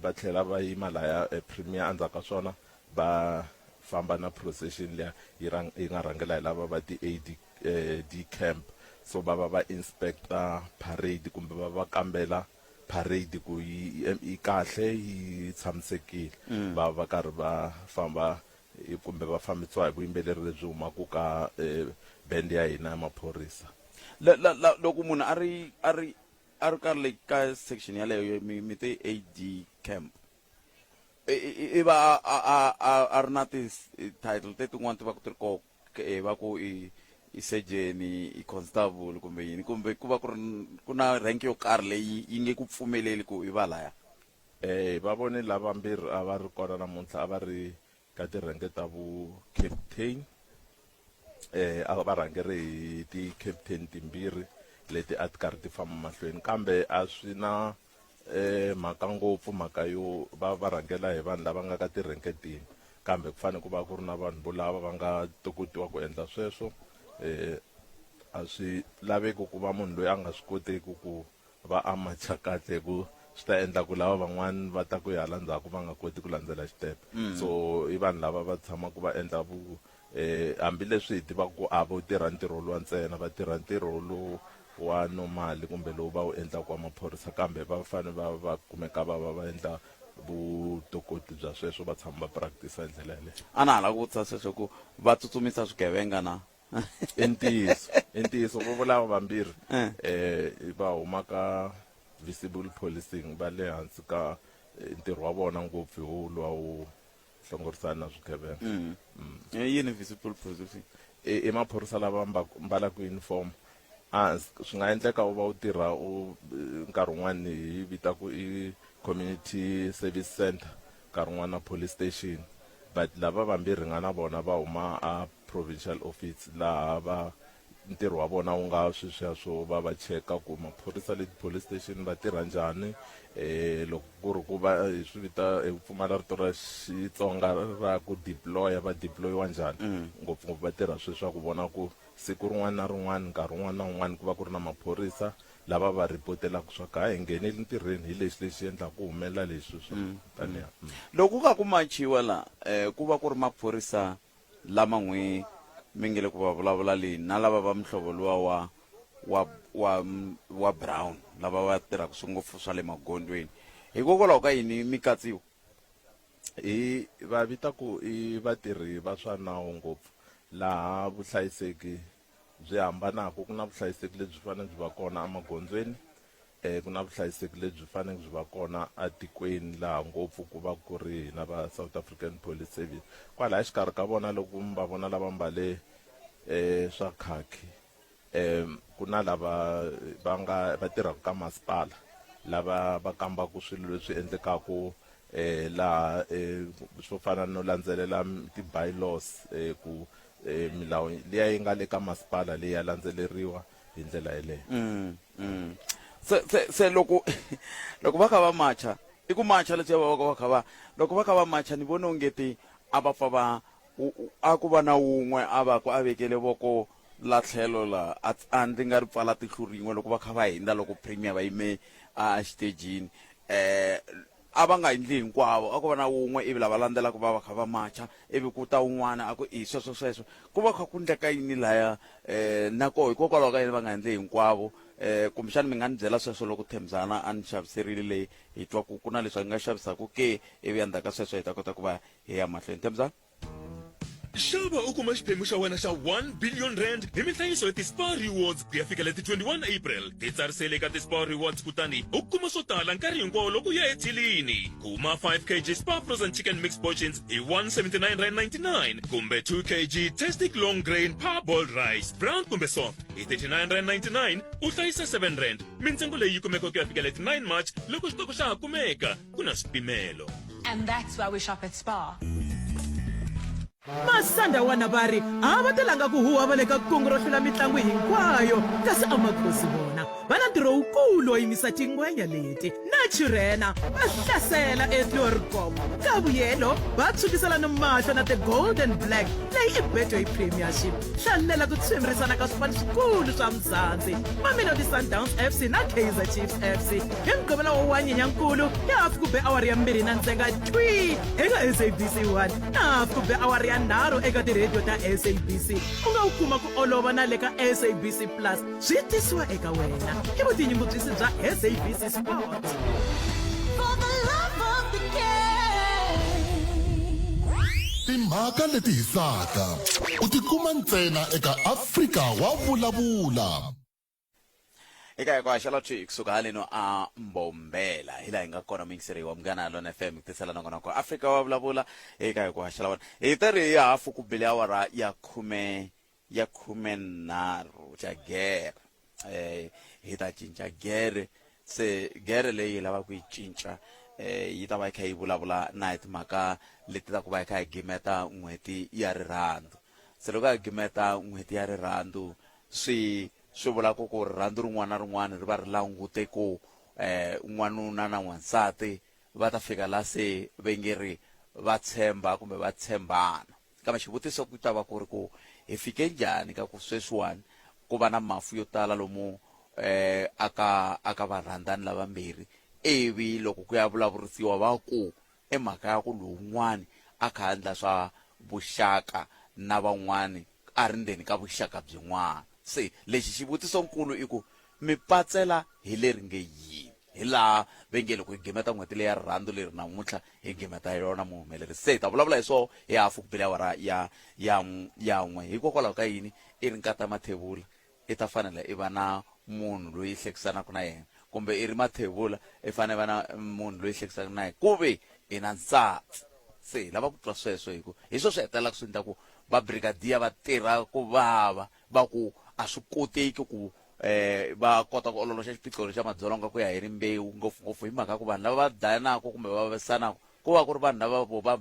va tlhela va yima laya eh, premier endzhaku ka swona va famba na procession liya yi rang, yi nga rhangela hi lava va ti AD eh, D camp so va va va inspector parade kumbe va va kambela parade ku yi yi kahle yi tshamisekile va va karhi va famba kumbe va fambisiwa hi vuyimbeleri lebyi humaka ka eh, band ya hina ya maphorisa La, la, la, loko munhu a ri a ri a ri ka le ka section yaleyo mi mi te AD camp i va a a a a ri na ti title te tin'wana ti va ku ti ri kona eh, va ku i i surgeon i constable kumbe yini kumbe ku va ku ri ku na rank yo karhi leyi yi nge ku pfumeleli ku i va laya Eh va vone lavambirhi a va ri kona namuntlha a va ri ka tirhenge ta vu captain eh a va rhangeri hi ti captain timbirhi leti a ti karhi ti famba mahlweni kambe a swi na eh mhaka ngopfu mhaka yo va va rhangela hi vanhu lava nga ka tirhenke tini kambe ku fanele ku va ku ri na vanhu volava va nga tokotiwa ku endla sweswo eh a swi laveki ku va munhu loyi a nga swi koteki ku va a macha kahle hi ku swi ta endla ku lava van'wani va ta ku hi hala ndzhaku va nga koti ku landzela xitepe so i vanhu lava va tshamaka va endla vu eh hambileswi hi tivaka ku a vo tirha ntirho luwa ntsena va tirha ntirho lowu wa normal kumbe lowu va wu endlaka wa maphorisa kambe va fanele va va kumeka va va va endla vutokoti bya sweswo va tshama va practice hi ndlela yaleyo a na ha lava ku vutisa sweswo ku va tsutsumisa swigevenga na i ntiyiso i ntiyiso vo volava vambirhi eh va huma ka visible policing va le hansi ka eh, ntirho wa vona ngopfu hi wo luwa wo hlongorisana na swigevenga I yini visible policing i i maphorisa lava mbalaka uniform a swi nga endleka u va u tirha u eh, nkarhi wun'wani hi vita ku i community service center nkarhi wun'wana na police station but lava vambirhi nga na vona va huma a provincial office laha va ntirho wa vona wu nga sweswiya swo va va cheka ku maphorisa le ti-police station va tirha njhani eh loko ku ri ku va hi swi vita hi ku pfumala rito ra Xitsonga ra ku deploya va deployiwa njhani ngopfungopfu va tirha sweswiya ku vona ku siku rin'wana na rin'wana nkarhi wun'wana na wun'wana ku va ku ri na maphorisa lava va ripotelaka swa ku hayi hi nghenile ntirhweni hi lexi lexi endlaka ku humelela leswi swa taniya loko ku ka ku machiwa la eh ku va ku ri maphorisa lama n'wi mi nge le ku va vulavula leni na lava va muhlovo luwa wa wa wa wa brown lava va tirhaka swi ngopfu swa le magondweni. Hikokwalaho ka yini mi katsiwa? Hi va vita ku i vatirhi va swa nawu ngopfu laha vuhlayiseki byi hambanaka. Ku na vuhlayiseki lebyi fanele byi va kona emagondzweni, ku na vuhlayiseki lebyi fanele byi va kona etikweni laha ngopfu ku va ku ri hina va South African Police Service. Kwalaya exikarhi ka vona loko mi va vona lava mbale swa khakhi, um ku na lava va nga va tirhaka ka masipala lava va kambaka swilo leswi endlekaka um laha um swo fana no landzelela ti-bylaws um ku um milawu liya yi nga le ka masipala leyi ya landzeleriwa hi ndlela yeleyo. Mm, mm. Se se se loko loko va kha va macha i ku macha leswiya va va kha va loko va kha va macha ni vona ongeti a va pfa va a ku va na wun'we a va ku a vekele voko la tlhelo la a a ndzi nga ri pfala tihlo rin'we loko va kha va hindza loko premier va yime a xitejini eh a va nga endli hinkwavo a ku va na wun'we ivi lava landzelaka va va kha va macha ivi ku ta un'wana a ku i sweswo sweswo ku va kha ku ndleka yini laya um na koho hikokwalaho ka yini va nga endli hinkwavo um kumbexana mi nga ni byela sweswo loko Thembzana a ni xaviserile leyi hi twa ku ku na leswi a nga xavisaka ke ivi endzhaku ka sweswo hi ta kota ku va hi ya mahlweni Thembzana. Xava u kuma xiphemu xa wena xa 1 billion rand hi minhlayiso ya ti-Spar Rewards ku ya fikela ti 21 April. Titsarisele eka ti-Spar Rewards kutani u kuma swo tala nkarhi hinkwawo loko u ya ethilini. Kuma 5 kg Spar Frozen Chicken Mixed Portions hi 179 rand 99 kumbe 2 kg Tastic Long Grain Parboiled Rice, brown kumbe soft hi 39 rand 99 u hlayisa 7 rand. Mintsengo leyi yi kumeka ku ya fikela ti 9 March loko xitoko xa ha kumeka. Ku na swipimelo. And that's why we shop at Spar. Masandawana va ri a va talanga ku huha va le ka kungu ro hlula mitlangu hinkwayo, kasi Amakhosi vona va na ntirho wukulu wo yimisa tingwenya leti. Naturena va hlasela eTloerkop, ka vuyelo va tshwukiselana mahlo na The Golden Black leyi i Betway Premiership. Hlalela ku tshwimbirisana ka swipano swikulu swa Mzansi, Mamelodi Sundowns FC na Kaizer Chiefs FC hi Mugqivela wa 1 Nyenyankulu hi hafu ku be awara ya 2 na ntsenga thwi eka SABC 1 na hafu ku be awara ya 3 eka tirhediyo ta SABC. U nga wu kuma ku olova na le ka SABC Plus. Swi tisiwa eka wena hi vutinyungubyisi bya SABC Sport. For the love of the game. Timhaka leti hisaka u ti kuma ntsena eka Afrika wa Vulavula. Eka hi ku haxela thwi kusuka haleno a Mbombela hi laha hi nga kona muyingiseri wa Munghana Lona FM ku tisela nongonoko Afrika wa Vulavula eka hi ku haxela wona hi ta ri ya hafu ku bile awara ya khume ya khumenharhu xa gere eh hi ta cinca gere se gere leyi hi lavaka ku yi cinca eh yi ta va yi kha yi vulavula na hi timhaka leti ta ku va yi kha yi gimeta n'hweti ya rirhandzu se loko a gimeta n'hweti ya rirhandzu swi swi vula ku ku rirhandzu rin'wana na rin'wana ri va ri langute ku eh n'wanuna na n'wansati va ta fika la se ve nge ri va tshemba kumbe va tshembana Kambe xivutiso ku ta va ku ri ku, hi fike njhani ka ku sweswiwani ku va na mafu yo tala lomu eh, aka aka varhandzani lavambirhi, ivi loko ku ya vulavurisiwa va ku i mhaka ya ku lowun'wani a kha a endla swa vuxaka na van'wani a ri ndzeni ka vuxaka byin'wana. Se lexi xivutiso-nkulu i ku, mi patsela hi leri nge yini? Hi laha ve nge loko hi gimeta n'hweti leyi ya rirhandzu leri namuntlha hi gimeta hi yona muhumelerisi. Se hi ta vulavula hi swoho hi hafu ku bile awara ya ya ya n'we. Hikokwalaho ka yini i ri nkata Mathebula i ta fanela i va na munhu loyi i hlekisanaka na yena kumbe i ri Mathebula i fanele i va na munhu loyi i hlekisanaka na yena ku ve i na nsati. Se hi lava ku twa sweswo hi ku hi swo swi hetelelaka swi endla ku va brigadier va tirha ku vava va ku a swi koteki ku eh va kota ku ololoxa xiphiqo xa madzolonga ku ya hi rimbewu ngopfungopfu hi mhaka ya ku vanhu lava va dlayanaka kumbe va vavisanaka ku va ku ri vanhu lava vo va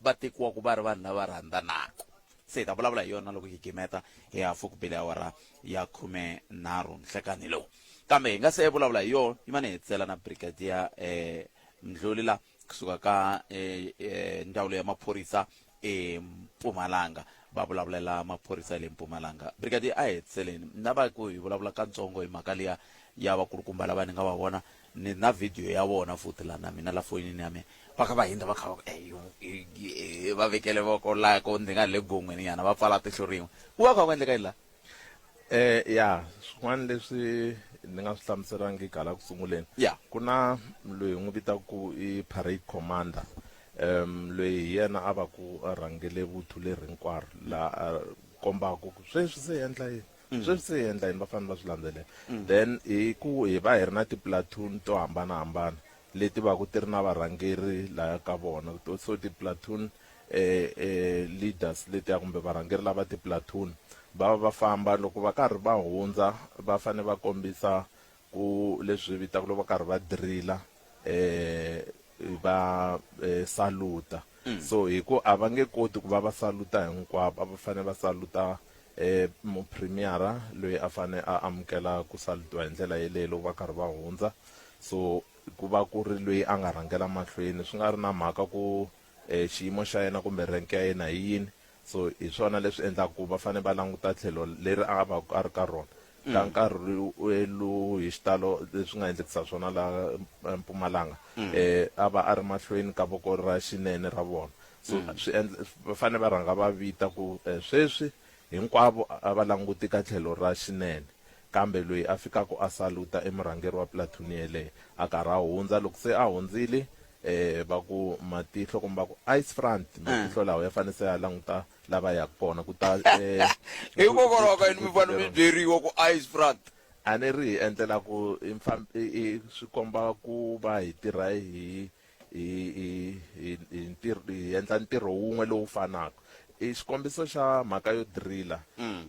va tekiwaka va ri vanhu lava rhandzanaka se hi ta vulavula hi yona loko hi gimeta hi hafu ku bile awara ya 13 nhlekani lowu kambe hi nga se vulavula hi yona yi mane hi tsela na brigadier eh Mdluli la kusuka ka eh, eh, ndzawulo ya maphorisa eMpumalanga va vulavulela maphorisa ya le Mpumalanga. Brigadier a hi hetiseleni na va ku hi vulavula katsongo hi mhaka liya ya vakulukumba lava ni nga va vona ni na video ya vona futhi la na mina la foyinini ya mina va kha va hindza va kha va ku eh, va vekele voko la ko ndzi nga le gongweni nyana va pfala tihlo rin'we ku va kha ku endleka yini la? Eh ya swin'wana leswi ni nga swi hlamuselangiki hala ku sunguleni Ya. ku na loyi hi n'wi vitaka ku i parade commander um loyi hi yena a va ku a rhangele vuthu leri hinkwaro la a kombaka ku sweswi se hi endla yini sweswi se hi endla yini va fanele va swi landzelela then hi ku hi va hi ri na ti-platoon to hambanahambana leti va ku ti ri na varhangeri laya ka vona so ti-platoon eh, eh, leaders letiya kumbe varhangeri lava ti-platoon va va va famba loko va karhi va hundza va fanele va kombisa ku leswi vitaka loko va karhi va drilla eh va eh, saluta so hi ku a va nge koti ku va va saluta hinkwavo a va fanele va saluta eh mupremiera loyi a fane a amukela ku salutiwa hi ndlela yeleyo loko va karhi va hundza so ku va ku ri loyi a nga rhangela mahlweni swi nga ri na mhaka ku eh, xiyimo xa yena kumbe rank ya yena hi yini so hi swona leswi endlaka ku va fanele va languta tlhelo leri a va a ri ka rona ka nkarhi lowu hi xitalo leswi nga endlekisa swona la Mpumalanga eh a va a ri mahlweni ka voko ra xinene ra vona so swi endla va fanele va rhanga va vita ku sweswi hinkwavo a va languti ka tlhelo ra xinene kambe loyi a fikaka a saluta i murhangeri wa platoon yeleyo a karhi a hundza loko se a hundzile eh va ku matihlo kumbe va ku eyes front matihlo lawa ya fanele se ya languta lava yaka kona ku ta eh hikokwalaho ka yini mi fanele mi byeriwa ku eyes front a ni ri hi endlela ku i swi komba ku va hi tirha hi hi hi hi hi ntirho hi endla ntirho wun'we lowu fanaka i xikombiso xa mhaka yo driller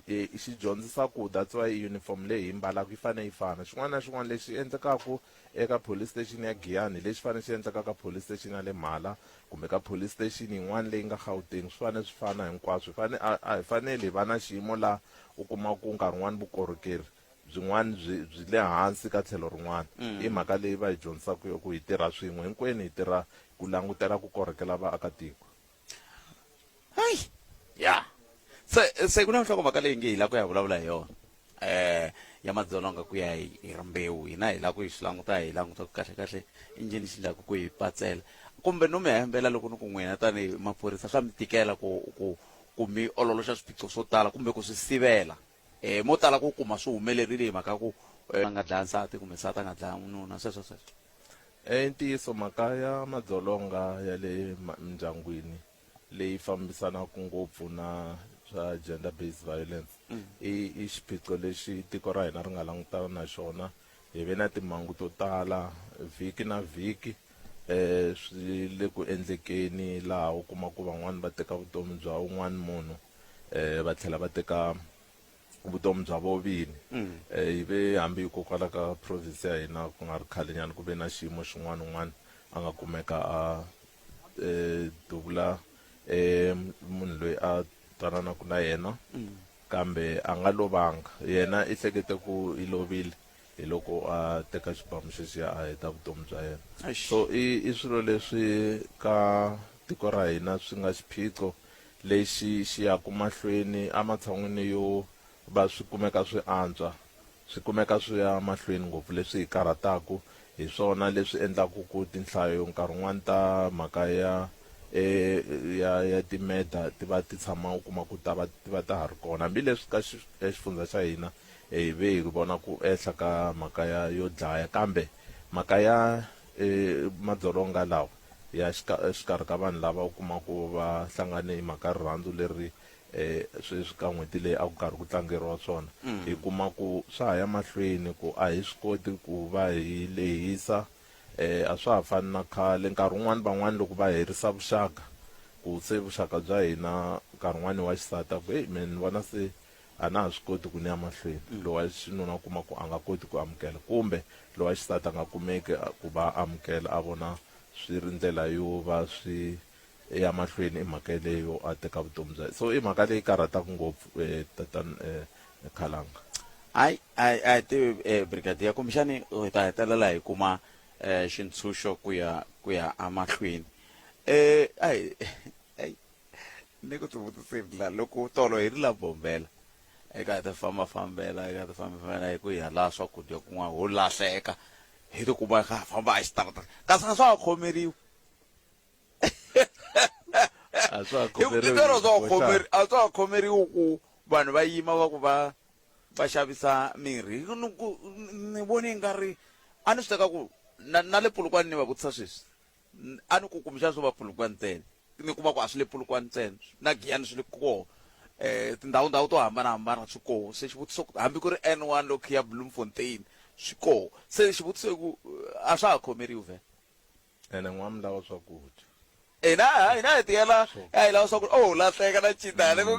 i xi dyondzisa ku that's why uniform leyi hi mbalaka yi fanele yi fana xin'wana na xin'wana lexi endlekaku eka police station ya Giyani lexi fanele xi endleka ka police station ya le Mhala kumbe ka police station yin'wana leyi nga Gauteng swi fanele swi fana hinkwaswo hi fane a a hi fanele hi va na xiyimo laha u kuma ku nkarhi wun'wani vukorhokeri byin'wana byi byi le hansi ka tlhelo rin'wana i mhaka leyi va hi dyondzisaka yo ku hi tirha swin'we hinkwenu hi tirha ku langutela ku korhokela vaakatiko hayi ya se se ku na nhlokomhaka leyi nge hi lava ku ya vulavula hi yona eh ya madzolonga ku ya hi hi rimbewu hina hi lava ku yi swi languta hi languta ku kahle kahle i njhini xi endlaku ku hi patsela kumbe no mi hembela loko ni ku n'wina tanihi maphorisa swa mi tikela ku ku ku mi ololoxa swiphiqo swo tala kumbe ku swi sivela eh mo tala ku kuma swi humelerile hi mhaka ku eh, a nga dlaya nsati kumbe nsati a nga dlaya nuna sweswo sweswo I ntiyiso mhaka ya madzolonga ya le mindyangwini leyi fambisanaka ngopfu na swa gender based violence i i xiphiqo lexi tiko ra hina ri nga langutana na xona. Hi ve na timhangu to tala vhiki na vhiki swi le ku endlekeni laha u kuma ku van'wani va teka vutomi bya un'wana munhu va tlhela va teka vutomi bya vo vini yi ve hambi hikokwalaho ka province ya hina ku nga ri khale nyana ku ve na xiyimo xin'wana un'wana a nga kumeka a duvula munhu loyi a twananaka na yena kambe a nga lovanga yena i hlekete ku i lovile hi loko a teka xibamu xexiya a heta vutomi bya yena so i i swilo leswi ka tiko ra hina swi nga xiphiqo lexi xi yaka mahlweni ematshan'wini yo va swi kumeka swi antswa, swi kumeka swi ya mahlweni ngopfu. Leswi hi karhataka hi swona leswi endlaka ku tinhlayo nkarhi wun'wana ta mhaka ya ya ya ti-murder ti va ti tshama u kuma ku ta va ti va ta ha ri kona. Hambileswi ka xifundzha xa hina hi ve hi vona ku ehla ka mhaka ya yo dlaya kambe mhaka ya madzolonga lawa ya exikarhi ka vanhu lava u kuma ku va hlangane hi mhaka rirhandzu leri sweswi ka n'hweti leyi a ku karhi ku tlangeriwa swona hi kuma ku swa ha ya mahlweni ku a hi swi koti ku va hi lehisa a swa ha fani na khale nkarhi wun'wani van'wani loko va herisa vuxaka ku se vuxaka bya hina nkarhi wun'wani wa xisati a ku heyi mehe ni vona se a na ha swi koti ku ni ya mahlweni lowa xinuna u kuma ku a nga koti ku amukela kumbe lowa xisati a nga kumeki ku va amukela a vona swi ri ndlela yo va swi ya mahlweni i mhaka yeleyo a teka vutomi bya so i mhaka leyi karhataka ngopfu eh, tatan eh, Khalanga hayi a a hi tivi eh, brigadier kumbexani hi ta hetelela hi kuma eh, xintshunxo ku ya ku ya emahlweni eh ai ai ni ku tivutiseni la loko tolo hi ri la bombela eka hi ti fambafambela eka ti fambafambela hi ku hi ya laha swakudya kun'wana ho lahleka hi tikuma hi kha hi famba exitarateni kasi a swa ha khomeriwi a swa ha khomeriwi a swa ha khomeriwi ku vanhu va yima va ku va va xavisa mirhi ni ku ni vone nga ri a ni swi teka ku na, na le Polokwane ni va vutisa sweswi a ni ku kumbexana swo va Polokwane ntsena ni kuma ku a swi le Polokwane ntsena na Giyani swi le koho eh tindhawu ndhawu to hambanahambana swi koho se xivutiso hambi ku ri N1 loko ya Bloemfontein swi koho se xivutiso i ku a swa ha khomeriwi vhele ene n'wamulawa swakudya hina hina hi tiyela a hi lava swa ku oh lahleka na cina le se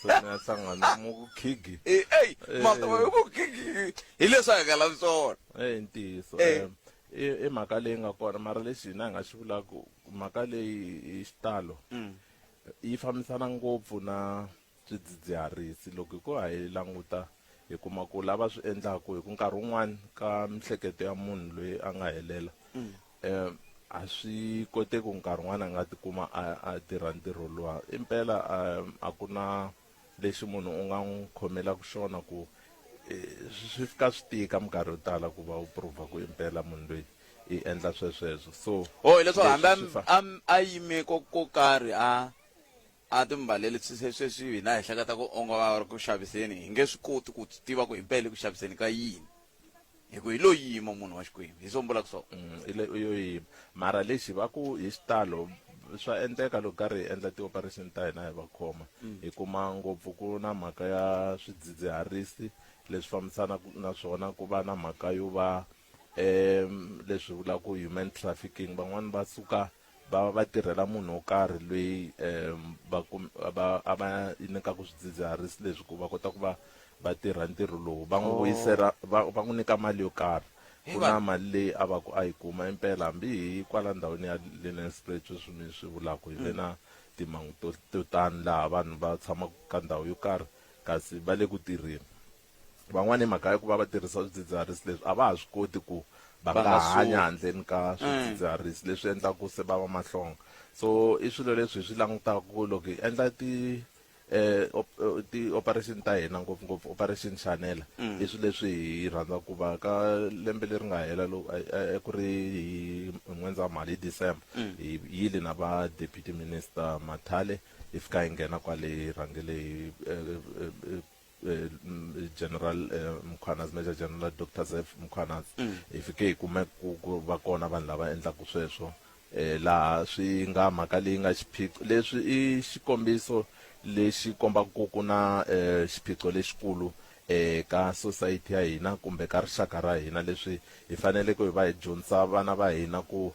ni ya hlangana mu khigi Eh, ey ma ku khigi hi leswi a hi nga lavi swona eh ntiyiso Eh. eh i mhaka leyi nga kona mara lexi hina hi nga xi vulaka mhaka leyi hi xitalo yi fambisana ngopfu na swidzidziharisi loko hi ku ha yi languta hi kuma ku lava swi endlaku hi ku nkarhi wun'wani ka mihleketo ya munhu loyi a nga helela um a swi koteki nkarhi wun'wani a nga tikuma a a tirha ntirho luwa impela a ku na lexi munhu u nga n'wi khomelaka xona ku eh, swi fika swi tika minkarhi yo tala ku va u prova ku impela munhu loyi i endla swesweswo so oh hileswaku hambi leswi swi fa- a yime ko ko karhi a a timbalele sweswi hina hi hleketa ku onge va ri ku xaviseni hi nge swi koti ku tiva ku himpela ku xaviseni ka yini hi ku hi lo yima munhu wa xikwembu hi swo vulaka swona i le yo yima mara lexi va ku hi xitalo swa endleka loko karhi hi endla ti-operation ta hina hi va khoma hi kuma ngopfu ku na mhaka ya swidzidziharisi leswi fambisanaka na swona ku va na mhaka yo va um leswi vulaka human trafficking van'wani va suka va va tirhela munhu wo karhi loyi um va va a va nyikaka swidzidziharisi leswi ku va kota ku va va tirha ntirho lowu va n'wi vuyisela va va n'wi nyika mali yo karhi ku na mali leyi a va ku a yi kuma impela hambi hi kwala ndhawini ya le Nelspruit sweswi mi swi vulaka hi ve na timhangu to to tani laha vanhu va tshamaka ka ndhawu yo karhi kasi va le ku tirheni van'wani hi mhaka ya ku va va tirhisa swidzidziharisi leswi a va ha swi koti ku va Va nga nga hanya suki. handleni ka swidzidziharisi leswi endlaka ku se va va mahlonga so i swilo leswi hi swi langutaka ku loko hi endla ti eh ti-operation ta hina ngopfungopfu operation chanela i swilo leswi hi rhandza ku va ka lembe leri nga hela loko ku ri hi n'wendzamhala hi December hi yile na va deputy minister Mathale hi fika hi nghena kwale hi rhangele hi General Mkhwanazi Major General Dr Zef Mkhwanazi hi fike hi kume ku ku va kona vanhu lava endlaka sweswo laha swi nga mhaka leyi nga xiphiqo leswi i xikombiso lexi kombaka ku ku na xiphiqo lexikulu eka society ya hina kumbe ka rixaka ra hina leswi hi faneleke hi va hi dyondzisa vana va hina ku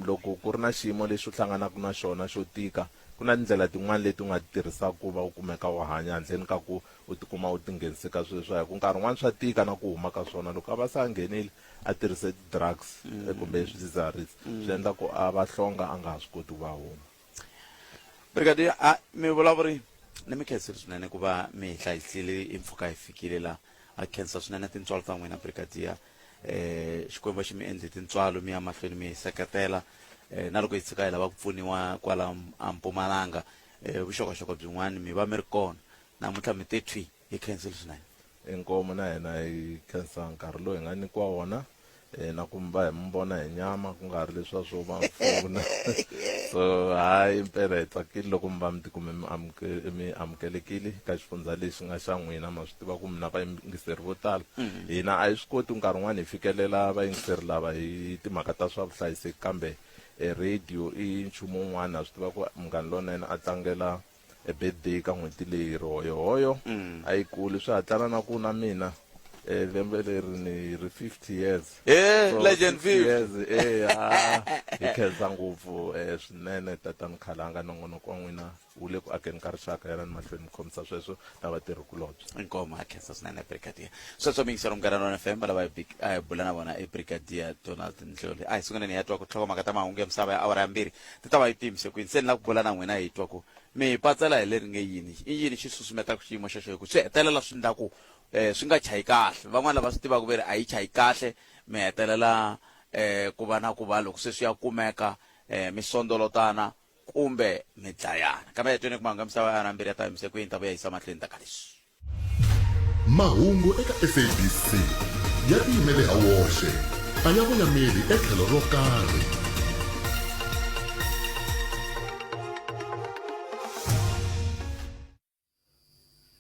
loko ku ri na xiyimo lexi u hlanganaka na xona xo tika ku na tindlela tin'wana leti u nga ti tirhisaka ku va u kumeka u hanya handleni ka ku u tikuma u tinghenise ka swilo swa hi ku nkarhi wun'wana swa tika na ku huma ka swona loko a va se a nghenile a tirhise ti-drugs kumbe swidzidziharisi swi endla ku a va hlonga a nga ha swi koti ku va huma. Brigadier a mi vulavuri ni mi khensile swinene ku va mi hi hlayisile hi mpfhuka hi fikile la a khensa swinene tintswalo ta n'wina Brigadier eh Xikwembu xi mi endle tintswalo mi ya mahlweni mi hi seketela eh na loko hi tshuka hi lava ku pfuniwa kwala a Mpumalanga eh vuxokoxoko byin'wana mi va mi ri kona namuntlha mi te thwi hi khensile swinene. Inkomu na hina hi khensa nkarhi lowu hi nga nyikiwa wona na ku mi va hi mi vona hi nyama ku nga ri leswiya swo va fona so hayi impela hi tsakile loko mi va mi tikume mi mi amukelekile ka xifundza lexi nga xa n'wina ma swi tiva ku mi na vayingiseri vo tala hina a hi swi koti nkarhi wun'wani hi fikelela vayingiseri lava hi timhaka ta swa vuhlayiseki kambe radio i nchumu wun'wana ha swi tiva ku munghana lonene a tlangela e birthday ka n'hweti leyi ri hoyohoyo a yi kuli swi hatlana na ku na mina eh, lembe leri ni ri 50 years Eh, So, legend 50 50. years eh ha hi khensa ngopfu eh, swinene tatani khalanga nongonoko wa n'wina wu le ku akeni ka rixaka yana ni mahlweni mi khomisa sweswo na vatirhikulobye Inkomo a khensa swinene brigadier sweswo miyingiselo munghana lona fm lava a hi bula na vona i brigadier Donald Ndloli a hi sunguleni hi ya twa ku tlhoko ta mahungu ya misava ya awara ya mbirhi ti ta va yi tiyimise kwini se ni la ku bula na n'wina hi twa ku mi hi patsela hi leri nge yini i yini xi susumetaka xiyimo xexo hi ku swi hetelela swi ndla ku um swi nga chayi kahle van'wana lava swi tivaka ve ri a yi chayi kahle mi hetelela um ku va na ku va loko se swi ya kumeka um mi sondolotana kumbe mi dlayana kambe hi tweni ku mahungu ya misava ya awara ya mbirhi ya ta yimise kwini ta vuya yisa mahlweni ta ka leswi. Mahungu eka SABC ya tiyimele ha woxe, a ya voyameli etlhelo ro karhi.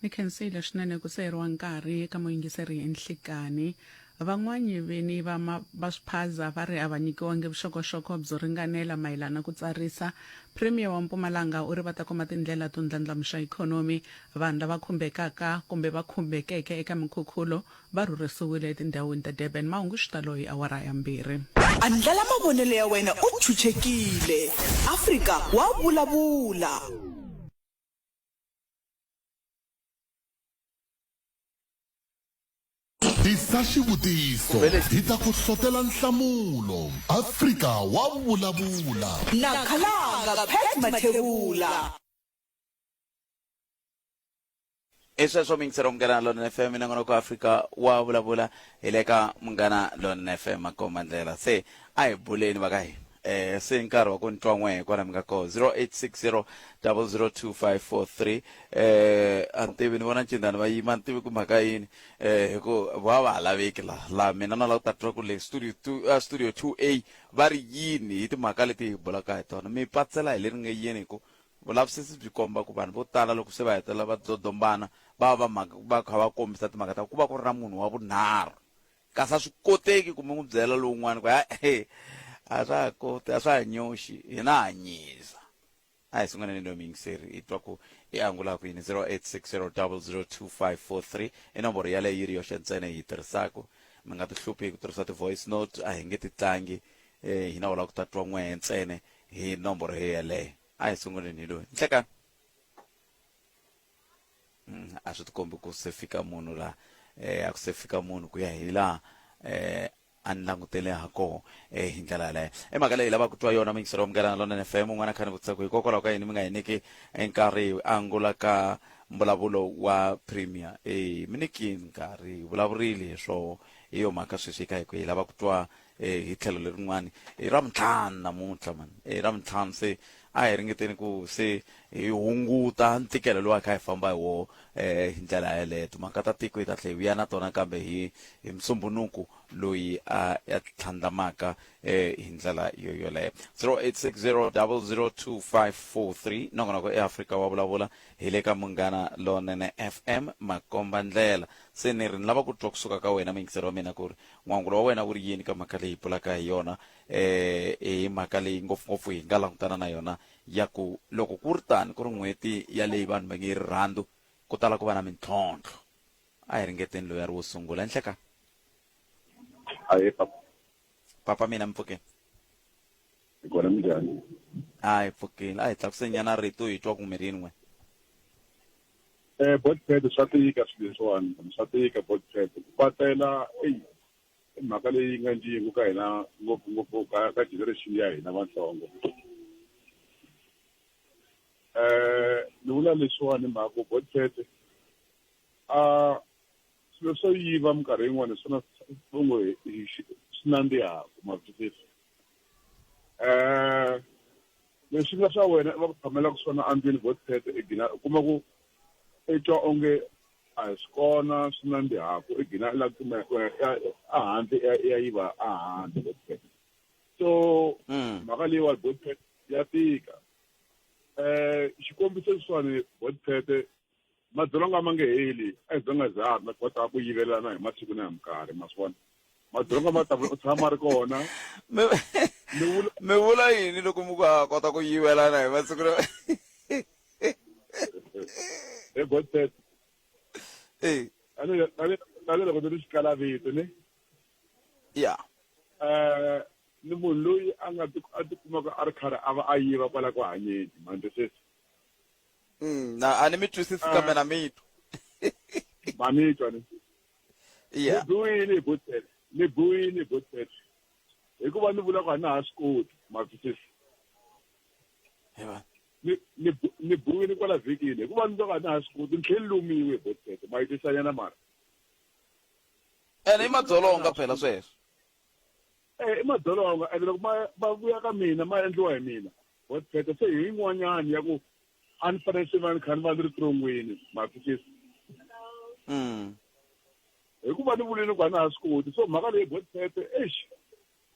Ni khensile swinene ku seyeriwa nkarhi eka muyingiseri hi nhlikani. Van'wanyi vini va ma va swiphaza va ri a va nyikiwangi vuxokoxoko byo ringanela mayelana ku tsarisa. Premier wa Mpumalanga u ri va ta kuma tindlela to ndlandlamuxa ikhonomi. Vanhu lava khumbekaka kumbe va khumbekeke eka minkhukhulo va rhurhisiwile etindhawini ta Durban. Mahungu xitalo hi awara ya mbirhi. Andlala mavonelo ya wena u chuchekile. Afrika wa vulavula. Tisa xivutiso hi ta ku hlotela nhlamulo. Afrika wa vulavula. Na Khalanga Pat Mathebula. I sweswo miyingiselo Munghana Lonene FM minongonoko Afrika wa vulavula hi le ka Munghana Lonene FM makomba ndlela se a hi buleni va ka hina eh se nkarhi wa ku ni twa n'we kwala mi nga koho 0860 002543 eh a ni tivi ni vona ncindani va yima a ni tivi ku mhaka yini eh hi ku va va ha laveki la la mina na la ku ta twa ku le studio 2 uh, studio 2A va ri yini hi timhaka leti hi bulaka hi tona mi patsela hi leri nge yini hi ku Vulavisisi byi komba ku vanhu vo tala loko se va hetelela va dodombana va va va va kha va kombisa timhaka ta ku va ku ri na munhu wa vunharhu kasi a swi koteki ku mi n'wi byela lowun'wana ku e a swa ha koti a swa ha nyoxi hina ha nyiza a hi sunguleni loyi muyingiseri hi twa ku i angula ku yini 0860002543 i nomboro yaleyo yi ri yoxe ntsena hi yi tirhisaka mi nga ti hluphi hi ku tirhisa ti-voice note a hi nge ti tlangi um hina ho lava ku ta twa n'wehe ntsene hi nomboro yeleyo a hi sunguleni hi loyi nhlekani mm, a swi tikombi ku se fika munhu la eh a ku se fika munhu ku ya hi laha eh a ni langutele ha koho eh hi ndlela yaleyo i mhaka leyi lavaka ku twa yona muyingiseri wa Munghana Lonene FM un'wana kha ni vutisa ku hikokwalaho ka yini mi nga hi nyiki nkarhi hi angula ka mbulavulo wa premier eh mi nyikini nkarhi hi vulavurile hi swoho hi yo mhaka sweswi hi kha hi ku hi lava ku twa eh, hi tlhelo lerin'wani i ravutlhanu namuntlha mani i ravutlhanu se a hi ringeteni ku se hi hunguta ntikelo lowu a kha hi famba hi woho eh, hi ndlela yeleyo timhaka ta tiko hi ta tlhela hi vuya na tona kambe hi hi musumbunuku loyi a ya tlhandlamaka eh, hi ndlela yo yoleyo 0860002543 nongonoko eAfrika wa vulavula hi le ka Munghana Lonene FM makomba ndlela se ni ri ni lava ku twa kusuka ka wena muyingiseri wa mina ku ri N'wangulo wa wena wu ri yini ka mhaka leyi hi bulaka hi yona? E, i mhaka leyi ngopfu-ngopfu hi nga langutana na yona ya ku loko ku ri tani, ku ri n'hweti ya leyi vanhu va nge yi rirhandzu, ku tala ku va na mintlhontlho. A hi ringeteni loyi a ri wo sungula. Enhlekani. Ahee papa. Papa mina mi pfukile? Hi kona minjhani? A hi pfukile. A hi tlakuseni nyana rito hi twa ku mi ri yini n'we. Eh Botpet swa tika swilo leswiwani swa tika Botpet ku patela eyi i mhaka leyi nga ndzingu ka hina ngopfungopfu ka ka generation ya hina vatsongo eh ni vula leswiwani hi mhaka ku Botpet a swilo swo yiva minkarhi yin'wana hi swona onge swi nandzihaka ma twisisa eh Leswi nga swa wena va ku phamelaka swona endlwini vo tshete i gina u kuma ku i twa onge a hi swi kona swi nandzihaku i gina i lava ku kuma ehandle i ya yiva ehandle vo tshete so mhaka leyiwani vo tshete ya tika um xikombiso leswiwani vo tshete madzolonga ma nge heli a hi zonga za ha ri na kota ku yivelana hi masiku na hi minkarhi ma swi vona madzolonga ma ta tshama ma ri kona mi vula yini loko mi ku ha kota ku yivelana hi masiku na he godset e tani loko ni ri xikalavito ni ya um ni munhu loyi a nga a tikumaka a ri karhi a va a yiva kwala ku hanyeni mandle sweswi Mm, na a ni mi twisisi kambe na mi twa. Ma mi twa ni. Yeah. Ni biwile hi Godfrey. Ni biwile hi Godfrey. Hikuva ni vula ku a na ha swi koti, ma twisisa. Yeba. Ni ni ni biwile kwala vhikini hikuva ni vula ku a na ha swi koti, ni tlhela ni lumiwe hi Godfrey. Ma yi twisisa nyana mara. Ene i madzolonga phela sweswo. Eh, i madzolonga ene loko ma ma vuya ka mina ma endliwa hi mina. Godfrey se hi yin'wanyana ya ku a ni fanele se va ni kha ni va ni ri tirongweni ma twisisa hikuva ni vulile ku a na ha swi koti so mhaka leyi Godfrey eish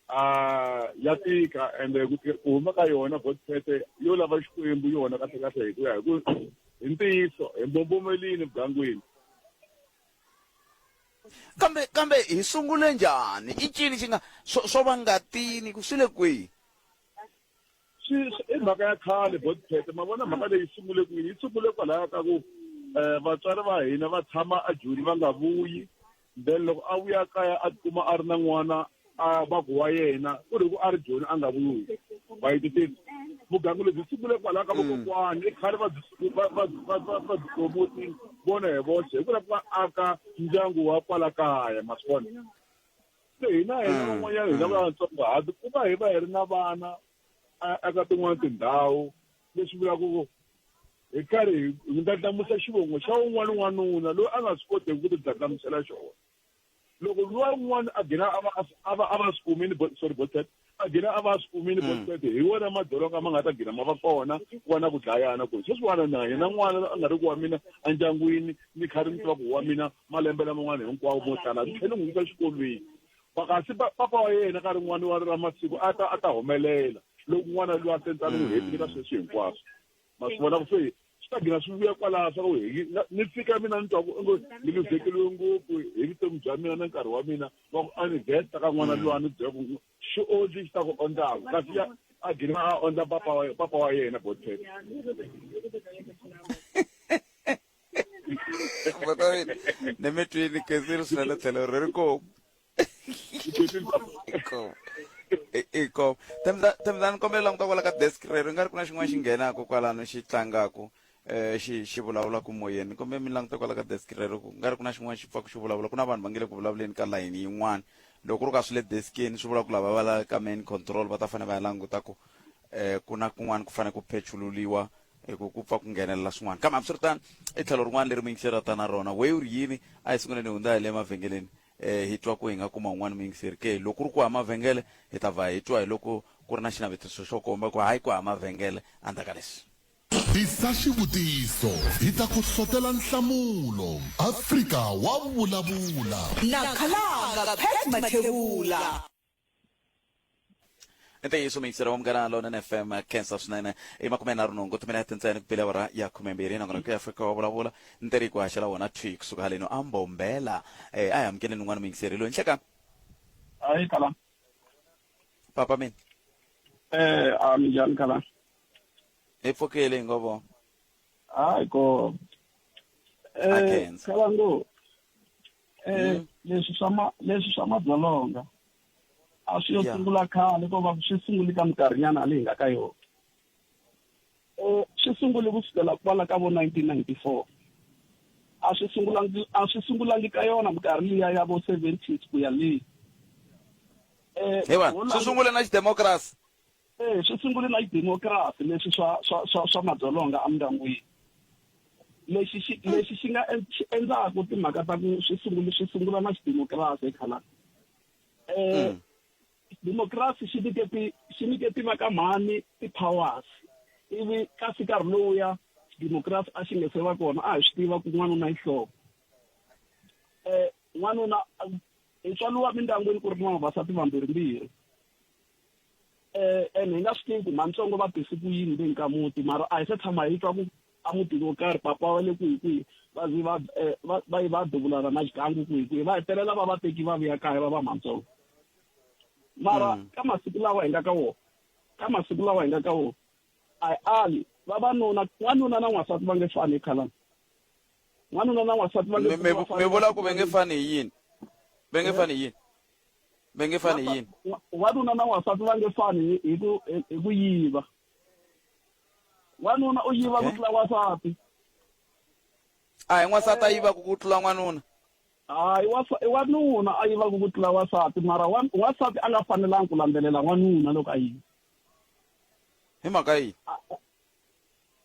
a ya tika ende ku huma ka yona Godfrey yo lava Xikwembu yona kahle kahle hi ku ya hi ku Hi ntiyiso hi mbombomelini mugangwini. Kambe kambe hi sungule njhani? I ncini xi nga swo swo va ngatini ku swi le kwihi? Swi i mhaka ya khale Botpete ma vona mhaka leyi sungule kwini yi sungule kwalaya ka ku um vatswari va hina va tshama ajoni va nga vuyi then loko a vuya kaya a tikuma a ri na n'wana a va ku wa yena ku ri ku a ri joni a nga vuyi wa yi twisisa vugangu lebyi sungule kwalaya ka vakokwani i khale va byi va va va va va byi promoti vona hi voxe hi ku lava ku va aka ndyangu wa kwala kaya ma swi vona se hina hina van'wanyana hina vatsongo ha tikuma hi va hi ri na vana eka tin'wana tindhawu leswi vulaka ku hi karhi hi ndlandlamuxa xivongo xa un'wana n'wanuna loyi a nga swi koteki ku ti ndlandlamuxela xona loko luwa un'wana a gina a va a va a va swi kumini sorry botet a gina a va swi kumini botet hi wona madzolonga ma nga ta gina ma va kona ku va na ku dlayana ku sweswiwani na yena n'wana a nga ri ku wa mina endyangwini ni kha ri ni tiva ku wa mina malembe laman'wana hinkwawo mo tala ni tlhela ni n'wi yisa exikolweni kasi papa wa yena ka rin'wana wa ra masiku a ta a ta humelela loko n'wana luwa se ni ta ni n'wi hetile ka sweswi hinkwaswo ma swi vona ku se swi ta gina swi vuya kwalaho swa ku ni fika mina ni twa ku onge ni luzekeliwe ngopfu hi vutomi bya mina na nkarhi wa mina wa ku a ni vhesta ka n'wana luwa ni byela ku xi ondli xi ta ku ondlaka kasi ya a gina a ondla papa wa papa wa yena botet ni mi twini khensile swinene tlhelo ri ri komu inkomu Thembisa ni kombela languta kwala ka desk rero nga ri ku na xin'wana xi nghenaka kwalano xi tlangaku eh xi xi vulavulaka moyeni ni kombela mi languta kwala ka desk rero ku nga ri ku na xin'wana xi pfaka xi vulavula ku na vanhu va nge le ku vulavuleni ka layini yin'wana loko ku ri ka swi le deskeni swi vula ku lava va la ka main control va ta fanele va ya languta ku eh ku na kun'wana ku fanele ku phechululiwa hi ku ku pfa ku nghenelela swin'wana kambe hambiswiritano i tlhelo rin'wana leri muyingiseri a ta na rona we u ri yini a hi sunguleni hi hundza hi le mavhengeleni eh hi twa ku hi nga kuma un'wana muyingiseri ke loko ku ri ku hava mavhengele hi ta vha hi twa hi loko ku ri na xinavetiso xo komba ku hayi ku hava mavhengele endzhaku ka leswi. Tisa xivutiso, hi ta ku hlotela nhlamulo. Afrika wa vulavula. Na Khalanga Pat Mathebula. I ntiyiso muyingiseri wa Munghana Lonene FM khensa swinene i makumenharhu nhungu timinete ntsena ku bile awara ya khumembirhi nongonoko ya Afrika wa vulavula ntirhi ku haxela wona thwi kusuka haleno a Mbombela eh, a hi amukeleni un'wana muyingiseri loyi nhleka Hayi khala. papa mina Eh, a minjhani khala? hi pfukile hi ngo vo Hayi ko. A Eh, khensa. khala ngo. Eh, leswi swa ma leswi swa madzolonga a swi yo sungula khale ko va swi sungule ka minkarhinyana leyi nga ka yona. Eh, swi sungule ku sukela kwala ka vo 1994. A swi sungulangi a swi sungulangi ka yona minkarhi liya ya vo 70s ku ya le. Eh, He vanhu swi sungule na xidemokirasi. Eh, swi sungule na xidemokirasi leswi swa swa swa swa madzolonga emindyangwini. Lexi xi lexi xi nga xi endlaku timhaka ta ku swi sungule swi sungula na xidemokirasi ekhalanga. Eh, democracy xi nyike ti xi nyike ti va ka mhani ti-powers ivi kasi nkarhi lowuya democracy a xi nge se va kona a hi swi tiva ku n'wanuna i nhloko um n'wanuna hi tswariwa mindyangwini ku ri na vavasati vambirhimbirhi um ene hi nga swi tivi ku mhantsongo va tisi ku yini le ka muti mara a hi se tshama hi twa ku a mutini wo karhi papa wa le kwihi kwihi va zi va eh, va va yi va duvulana na xigangu kwihi kwihi va hetelela va va teki va vuya kaya va va mhantsongo mara ka masiku lawa hi nga ka wona ka masiku lawa hi nga ka wona a hi ali vavanuna n'wanuna na n'wansati va nge fani ekhalani n'wanuna na n'wansati va nge Mi vula ku va nge fani hi yini va nge fani hi yini va nge fani hi yini wanuna na n'wansati va nge fani hi ku hi ku yiva wanuna u yiva ku tlula wansati a hi n'wansati a yivaka ku tlula n'wanuna hayi i wanuna a yivaka ku tlula wansati mara wansati a nga fanelangi ku landzelela n'wanuna loko a yiva hi mhaka yihi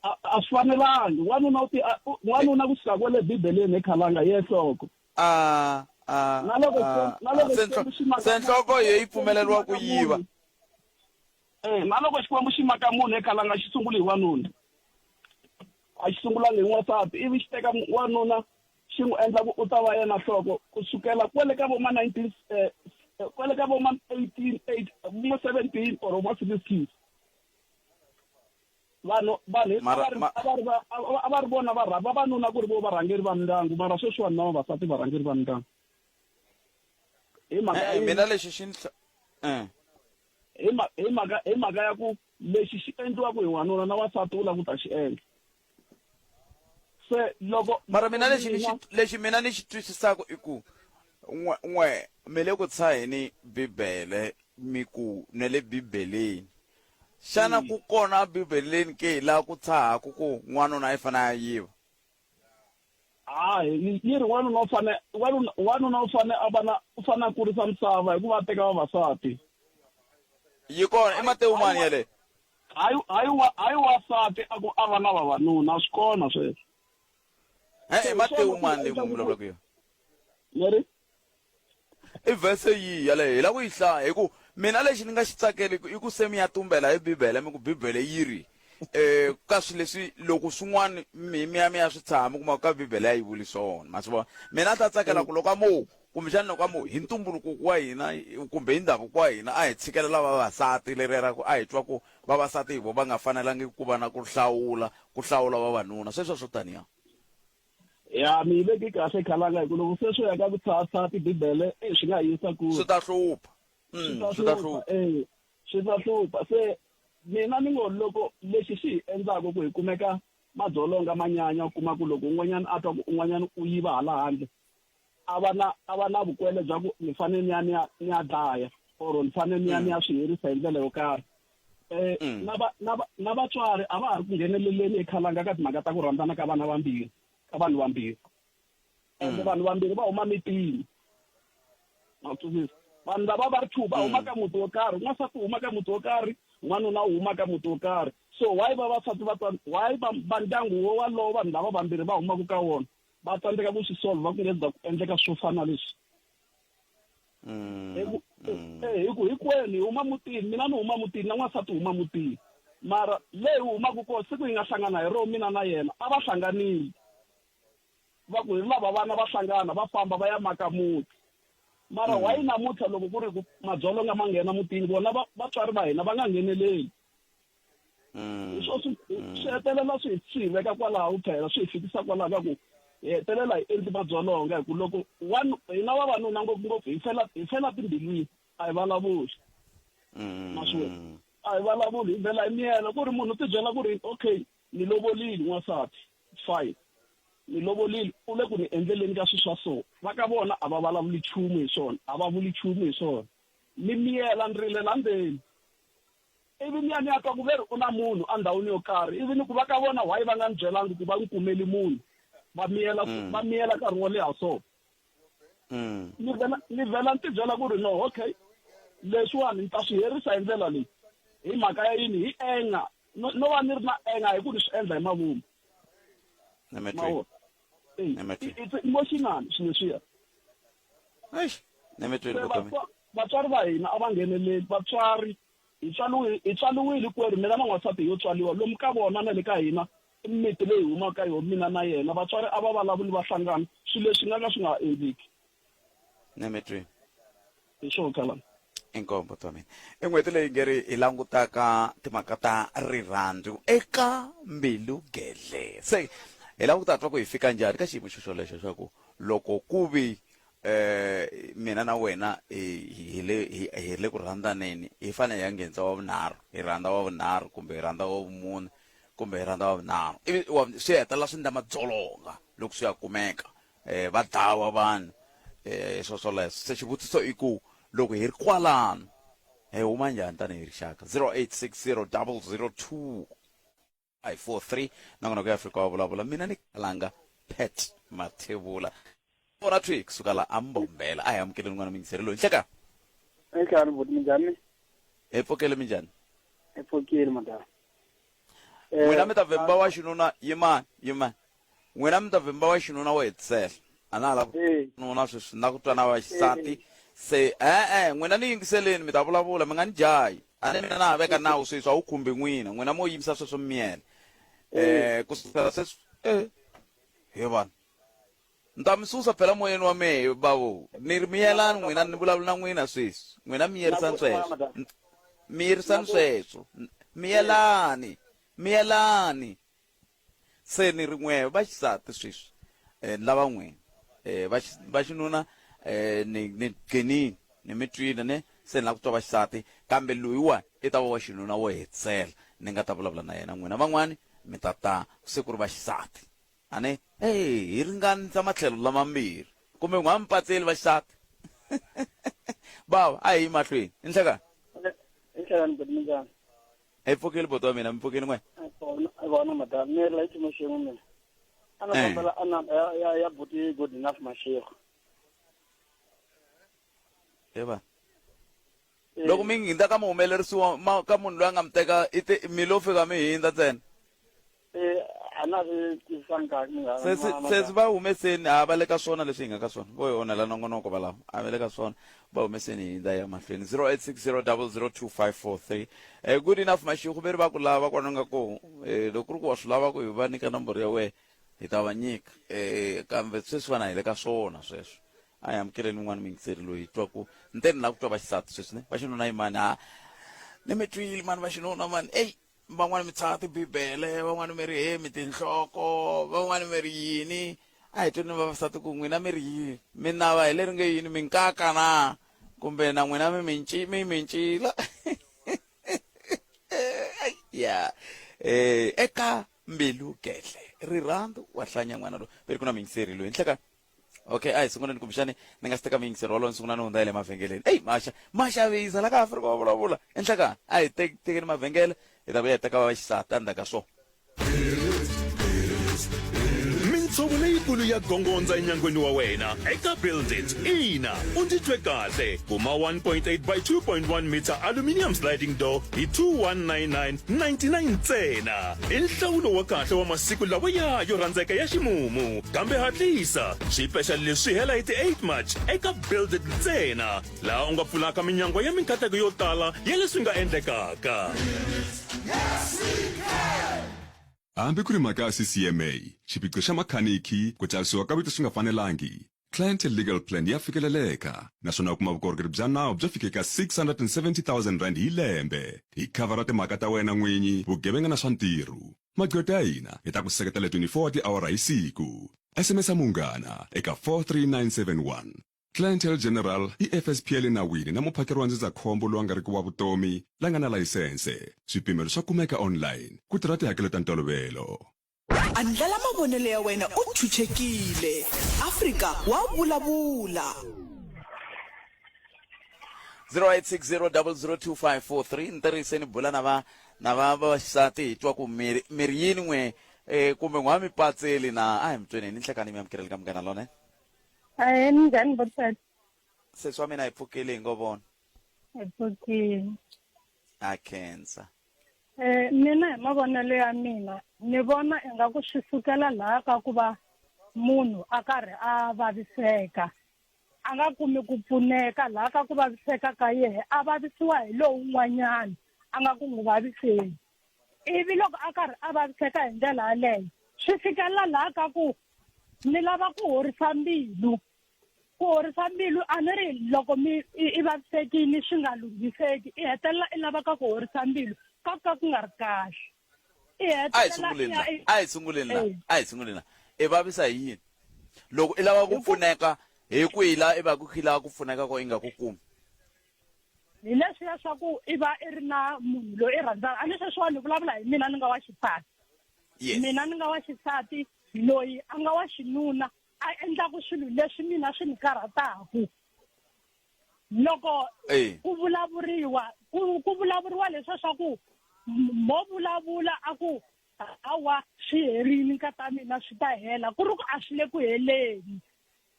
a swi fanelangi wanuna u ti n'wanuna ku suka kwale bibeleni ekhalanga ye nhloko a a na loko na loko se nhloko yo yi pfumeleriwa ku yiva Eh, na loko Xikwembu xi maka munhu ekhalanga xi sungule hi wanuna. A xi sungulanga hi n'wansati ivi xi teka wanuna xi n'wi endla ku u ta va yena nhloko ku sukela kwale ka vo ma 19 eh, eh, kwale ka vo ma 18 8 vo ma 17 or ma 16. Vanhu vanhu a Mara va ri ma a va ri va a va ri vona va vavanuna ku ri vo varhangeri va mindyangu mara sweswiwani na vavasati varhangeri va mindyangu. Hi mhaka ya e-e yini? mina lexi xi ni eh. Hi ma hi mhaka hi mhaka ya ku lexi xi endliwaka hi wanuna na wansati u lava ku ta xi endla. Se loko Mara mina lexi ni xi mina lexi mina ni xi twisisaka i ku n'we n'we mi le ku tshaheni Bibele mi ku ne le Bibeleni. Xana ku kona Bibeleni ke laha ku tshahaku ku n'wanuna i fanele a yiva? Hayi, yi ri wanuna u fane wanuna wanuna u fane a va na u fane a kurisa misava hikuva a teka vavasati. Yi kona i Matewu mani yaleyo? Hayi hayi wa hayi wasati a ku a va na vavanuna a swi kona sweswo. E-e Se hi Matewu swona swi mani leyi mi endlaku ku vulavulaka yona? ni ri I vhese yihi yaleyo? Hi lava ku yi hlaya hi ku mina lexi ni nga xi tsakeliki i ku se mi ya tumbela hi Bibele mi ku Bibele yi ri eh ka swilo leswi loko swin'wana mi mi ya mi ya swi tshaha mi kuma ku ka Bibele a yi vuli swona ma swi vona mina a ta tsakela ku loko a mo kumbexana loko a mo hi ntumbuluko wa hina kumbe hi ndhavuko wa hina a hi tshikelela vavasati leriya ra ku a hi twa ku vavasati hi vo va nga fanelangiki ku va na ku hlawula ku hlawula vavanuna sweswo swo taniya. Ya mi yi veki kahle khalanga hi ku loko se swo ya ka ku tshaha tibibele e swi nga yisa kule. Swi ta hlupha. Swi ta Swi ta hlupha hlupha. e swi ta hlupha se mina ni ngo loko lexi xi hi endlaka ku hi kumeka madzolonga manyanya u kuma ku loko un'wanyana a twa ku un'wanyana u yiva hala handle a va na a va na vukwele bya ku ni fanele ni ya ni ya ni ya dlaya or ni fanele ni ya ni ya swi herisa hi ndlela yo karhi um na va na va na vatswari a va ha ri ku ngheneleleni ekhalanga ka timhaka ta ku rhandzana ka vana vambirhi ka vanhu vambirhi ende vanhu vambirhi va huma mitini ma twisisa vanhu lava va ri two va huma ka muti wo karhi n'wansati u huma ka muti wo karhi n'wanuna u huma ka muti wo karhi so why vavasati va why va va ndyangu wo walowo vanhu lava vambirhi va humaka ka wona va tsandzeka ku swi solva ku nge za ku endleka swo fana na leswi hi ku eh, hi ku hinkwenu hi huma mutini mina ni huma mutini na n'wansati u huma mutini mara leyi humaka kona siku hi nga hlangana hi rona mina na yena a va hlanganile va ku hi lava vana va hlangana va famba va ya maka muti mara why namuntlha loko ku ri ku madzolonga ma nghena mutini vona vatswari va hina va nga ngheneleli hi swo swi swi hetelela swi swi hi veka kwalaho phela swi hi fikisa kwalaho ka ku hi hetelela hi endli madzolonga hi ku loko one hina vavanuna ngopfungopfu hi fela hi fela timbilwini a hi vulavuli ma swi vona a hi vulavuli hi vhela hi miyela ku ri munhu u tibyela ku ri okay ni lovolile n'wansati fine ni lovolile u le ku ni endleleni ka swilo swa so va ka vona a va vulavuli nchumu hi swona a va vuli nchumu hi swona ni miyela ni rilela ndzeni ivi ni ya ni ya twa ku ve ri u na munhu endhawini yo karhi ivi ni ku va ka vona why va nga ni byelangi ku va n'wi kumeli munhu va miyela va miyela nkarhi wo leha so ni vhela ni vhela ni tibyela ku ri no okay leswiwani ni ta swi herisa hi ndlela leyi hi mhaka ya yini hi enga no no va ni ri na enga hi ku ni swi endla hi mavomu ma vona it's emotional swilo leswiya Eish, Se vatswari va hina a va ngheneleli vatswari hi tswariwe hi tswariwile hinkwerhu mina na n'wansati hi yo tswariwa lomu ka vona na le ka hina i mimiti leyi humaka ka yona mina na yena vatswari a va vulavuli va hlangana swilo leswi nga ka swi nga ha endleki Nemetweni. Hi swona khalanga. Inkomu buti wa mina. I n'hweti leyi nge ri hi langutaka timhaka ta rirhandzu eka mbilu gedle. Se hi lava ku ta twa ku hi fika njhani ka xiyimo xo xolexo xa ku loko ku vi eh mina na wena hi le hi le ku rhandzaneni hi fanele hi ya nghenisa wa vunharhu hi rhandza wa vunharhu kumbe hi rhandza wa vumune kumbe hi rhandza wa vunharhu ivi swi hetelela swi endla madzolonga loko swi ya kumeka eh va dlawa vanhu eh swo swoleswo se xivutiso i ku loko hi ri kwalano hi huma njhani tanihi rixaka 0860 002 543 nongonoko ya Afrika wa vulavula mina ni kalanga Pat Mathebula vona thwi kusuka la ambombela a hi amukeleni n'wana mingiseri loyi nhleka Enhlani buti minjhani? Hi pfukele minjhani? Hi pfukile madam. N'wina mi ta vhemba wa xinuna yimani yimani n'wina mi ta vhemba wa xinuna wo hetisela a na ha lava nuna sweswi na ku twa na va xisati se e-e n'wina ni yingiseleni mi ta vulavula mi nga ni jahi a ni mina na ha veka nawu sweswi a wu khumbi n'wina n'wina mo yimisa sweswo mi miyela um ku sukela sweswi e he vanhu ni ta mi susa phela moyeni wa mehe bavo ni ri miyelani n'wina ni vulavula na n'wina sweswi n'wina miyerisani sweswo miyerisani sweswo miyelani. Miyelani. Se ni ri n'we va xisati sweswi eh, ni lava n'wina eh, va xi- va xinuna eh, ni ni gcinini ni mi twile ne se ni lava ku twa va xisati kambe loyiwa i ta va wa xinuna wo hetisela ni nga ta vulavula na yena n'wina van'wani mi ta ta se ku ri va xisati a ni hey hi ringanisa matlhelo lamambirhi kumbe n'wa mi patseli va xisati bava a hi yi mahlweni i nhlekani I nhlekani buti minjhani? Hi pfukile buti wa mina mi pfukile n'we Kona kona madala ni ri la xiyimo xin'we mina. A na Eh. kombela a namba ya ya ya buti good enough Mashego. eva loko mi hindza ka muhumelerisiwa ma ka munhu loyi a nga mi teka i te mi lo fika mi hindza ntsena Eh a na swi twisisanga kahle munghana. sesi sesi va humeseni a va le ka swona leswi hi nga ka swona vo hi onhela nongonoko valavo a va le ka swona va humeseni hi hindza ya mahlweni 0860002543 eh good enough mashiku veri va ku lava kwano nga ko eh loko ku ri ku wa swi lava ku hi va nyika nomboro ya wena hi ta va nyika eh kambe sweswi vana hi le ka swona sweswo a hi amukeleni un'wana muyingiseri loyi hi twa ku nte ni lava ku twa vaxisati sweswi ne vaxinuna yimani ha ni mi twile mani vaxinuna mani eyi van'wani mi tshaha tibibele van'wani mi ri he mi tinhloko van'wani mi ri yini a hi tweni vavasati ku n'wina mi ri yini mi nava hi leri nge yini minkaka na kumbe na n'wina mi minci mi mincila ya eh eka mbilu gehle rirhandzu wa hlanya n'wana loyi veri ku na muyingiseri loyi nhlekani okay a hi sunguleni kumbexani ni nga si teka muyingiseri wolowo ni sungula ni hundza hi le mavhengeleni eyi maxa ma xavisa la ka afrika wa vulavula enhlekani a hi tekeni mavhengele hi ta vuya hi teka va vaxisati endzhaku ka swona Mintsovo leyikulu ya gongondza enyangweni wa wena eka Build It. Ina, u ndzi twe kahle. Kuma 1.8 by 2.1 meter aluminium sliding door hi 2199.99 ntsena. I nhlawulo wa kahle wa masiku lawaya yo rhandzeka ya ximumu. Kambe hatlisa, swipexali leswi swi hela hi ti 8 March eka Build It ntsena, laha u nga pfulaka minyangwa ya minkateko yo tala ya leswi nga endlekaka. Hambi ku ri mhaka ya CCMA, xiphiqo xa makhanikhi, ku tsarisiwa ka vito swi nga fanelangi, Clientele Legal Plan ya fikeleleka naswona u kuma vukorhokeri bya nawu byo fika eka R670 000 hi lembe. Hi khavhara timhaka ta wena n'winyi, vugevenga na swa ntirho. Magqweta ya hina ya ta ku seketela 24 wa tiawara hi siku. SMS-a Munghana eka 43971. Clientele General i FSP ya le nawini na muphakeri wa ndzindzakhombo lowu a nga riki wa vutomi la nga na layisense. Swipimelo swa kumeka online. Ku tirha tihakelo ta ntolovelo. Andlala mavonelo ya wena u ntshunxekile. Afrika wa vulavula. 0860002543 ni tirhise ni bula na va na va vaxisati hi twa ku mi mi ri yini n'we eh kumbe n'wa mi patseli na a hi mi tweni ni nhlekani mi amukeleli ka munghana lone Ahee, minjhani vosati? Sesi wa mina hi pfukile hi ngo vona. Hi pfukile. A khensa. Eh, mina hi mavonelo ya mina ni vona ingaku swi sukela laha ka ku va munhu a karhi a vaviseka a nga kumi ku pfuneka laha ka ku vaviseka ka yehe a vavisiwa hi lowun'wanyana a nga ku n'wi vaviseni ivi loko a karhi a vaviseka hi ndlela yaleyo swi fikelela laha ka ku ni lava ku horisa mbilu ku horisa mbilu a ni ri loko mi i vavisekile swi nga lunghiseki i hetelela i lava ka ku horisa mbilu ka ku ka ku nga ri kahle i a hi sunguleni la a hi sunguleni la a hi sunguleni la i vavisa hi yini loko i lava ku pfuneka hi kwihi la i va ku i lava ku pfuneka ko i nga ku kumi hi leswiya swa ku i va i ri na munhu loyi i rhandzaka a ni sweswiwani ni vulavula hi mina ni nga wa xisati yes. mina ni nga wa xisati loyi a nga wa xinuna a endlaku swilo leswi mina swi ni karhataku loko ku vulavuriwa ku ku vulavuriwa leswa swa ku mo vulavula a ku hawa swi herile nkata mina swi ta hela ku ri ku a swi le ku heleni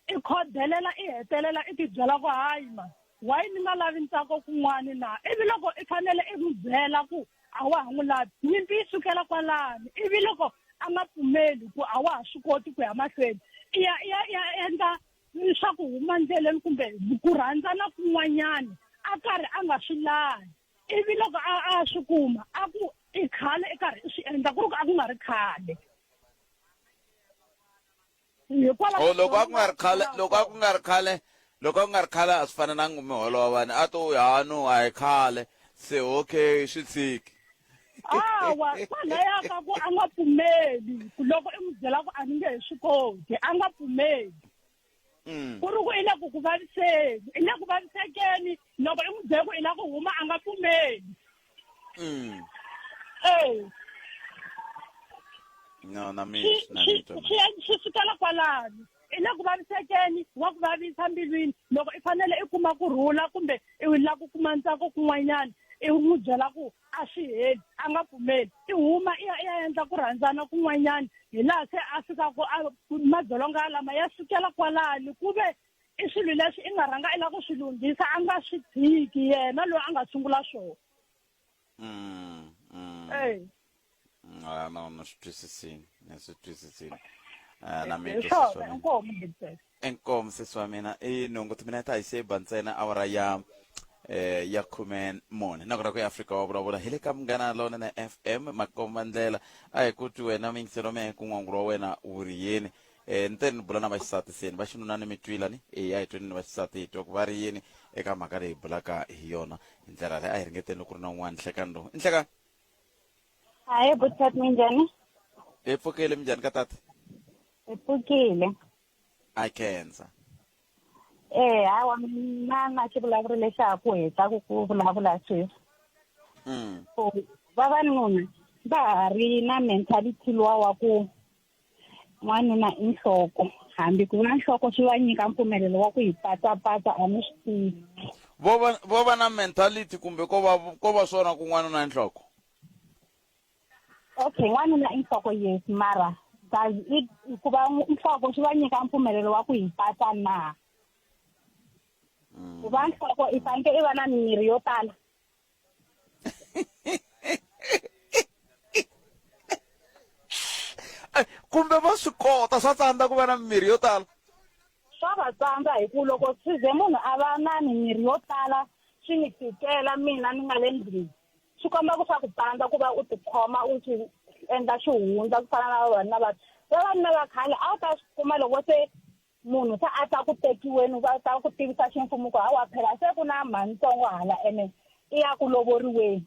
i khodelela i hetelela i tibyela ku hayi ma why ni nga lavi ntsako kun'wani na ivi loko i fanele i n'wi byela ku a wa ha n'wi lavi nyimpi yi sukela kwalani ivi loko a nga pfumeli ku a wa ha swi koti ku ya mahlweni i ya i ya i ya endla swa ku huma ndleleni kumbe ku rhandzana kun'wanyana a karhi a nga swi lavi ivi loko a a swi kuma a ku i khale i karhi i swi endla ku ri ku a ku nga ri khale hikwalaho oh, loko a ku nga ri khale loko a ku nga ri khale loko a ku nga ri khale a swi fanelanga mi holova ni a to hanu a hi khale se okay swi tshiki Hawa, kwalaya ka ku a nga pfumeli ku loko i n'wi byela ku a ni nge he swi koti, a nga pfumeli. Ku ri ku i le ku ku vaviseni, i le ku vavisekeni loko i n'wi byela ku i lava ku huma a nga pfumeli. E. No, na mi Swi na mi twa. swi swi sukela kwalano. I le ku vavisekeni, wa ku vavisa mbilwini. Loko i fanele i kuma ku rhula kumbe i lava ku kuma ntsako kun'wanyana, i n'wi byela ku a swi heli, a nga pfumeli. I huma i ya i ya endla ku rhandzana kun'wanyana, hi laha se a fikaka a madzolonga lama ya sukela kwalani ku ve i swilo leswi i nga rhanga i lava ku swi lunghisa a nga swi tshiki yena loyi a nga sungula swona. E. Ah, no, no swi twisisini, ni swi twisisini. Ah, na mi Hi twisisa swona, swona. inkomu Big Inkomu sesi wa mina, i nhungu timinete a hi se ba ntsena awara ya ya 14. Nakona ku ya Afrika wa vulavula hi le ka Munghana Lonene FM makomba ndlela. A hi ku twi wena muyingiseri wa mehe ku n'wangulo wa wena wu ri yini. Ni te ni bula na vaxisati seni, va xinuna ni mi twila ni? Eya, a hi tweni ni vaxisati hi twa ku va ri yini eka mhaka leyi hi bulaka hi yona. Hi ndlela leyi a hi ringeteni loko ku ri na un'wana nhlekani lowu. I nhlekani? Hayi buthat minjhani? Hi pfukile minjhani ka tata? Hi pfukile. A khensa. Eh, hawa mina na xivulavuri lexi ha ku hetaka ku vulavula sweswi. Ku vavanuna va ha ri na mentality luwa wa ku n'wanuna i nhloko, hambi ku va nhloko swi va nyika mpfumelelo wa ku yi patsapatsa a ni swi tivi. Vo va vo va na mentality kumbe ko va ko va swona ku n'wanuna i nhloko? Okay, n'wanuna i nhloko yes, mara does it ku va nhloko swi va nyika mpfumelelo wa ku yi patsa na? Ku va nhloko i fanekele i va na mimiri yo tala. Kumbe va swi kota swa tsandza ku va na mimiri yo tala? Swa va tsandza hi ku loko swi ze munhu a va na mimiri yo tala swi ni tikela mina ni nga le ndlwini, swi komba ku swa ku tsandza ku va u tikhoma u swi endla xihundla ku fana na vavanuna va vavanuna va khale a wu ta swi kuma loko se munhu se a ta ku tekiweni va ta ku tivisa ximfumo ku hawa phela se ku na mhanitsongo hala ene i ya ku lovoriweni.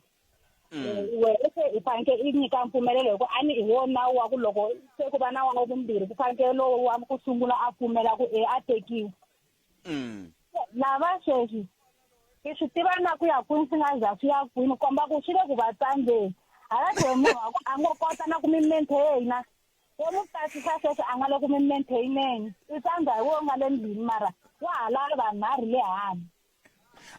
Wena se i fanekele i nyika mpfumelelo hi ku a ni hi wona nawu wa ku loko se ku va na wa vumbirhi ku fanekele lowu wa ku sungula a pfumela ku e a tekiwa. Lava sweswi i swi tiva na ku ya kwini swi nga za swi ya kwini komba ku swi le ku va tsandzeni. Hala tlhelo munhu wa ku a ngo kota na ku mi maintain-a wo n'wi pasisa sweswi a nga le ku mi maintain-eni i tsandza hi wo nga le ndlwini mara wa ha lava vanharhu le handle.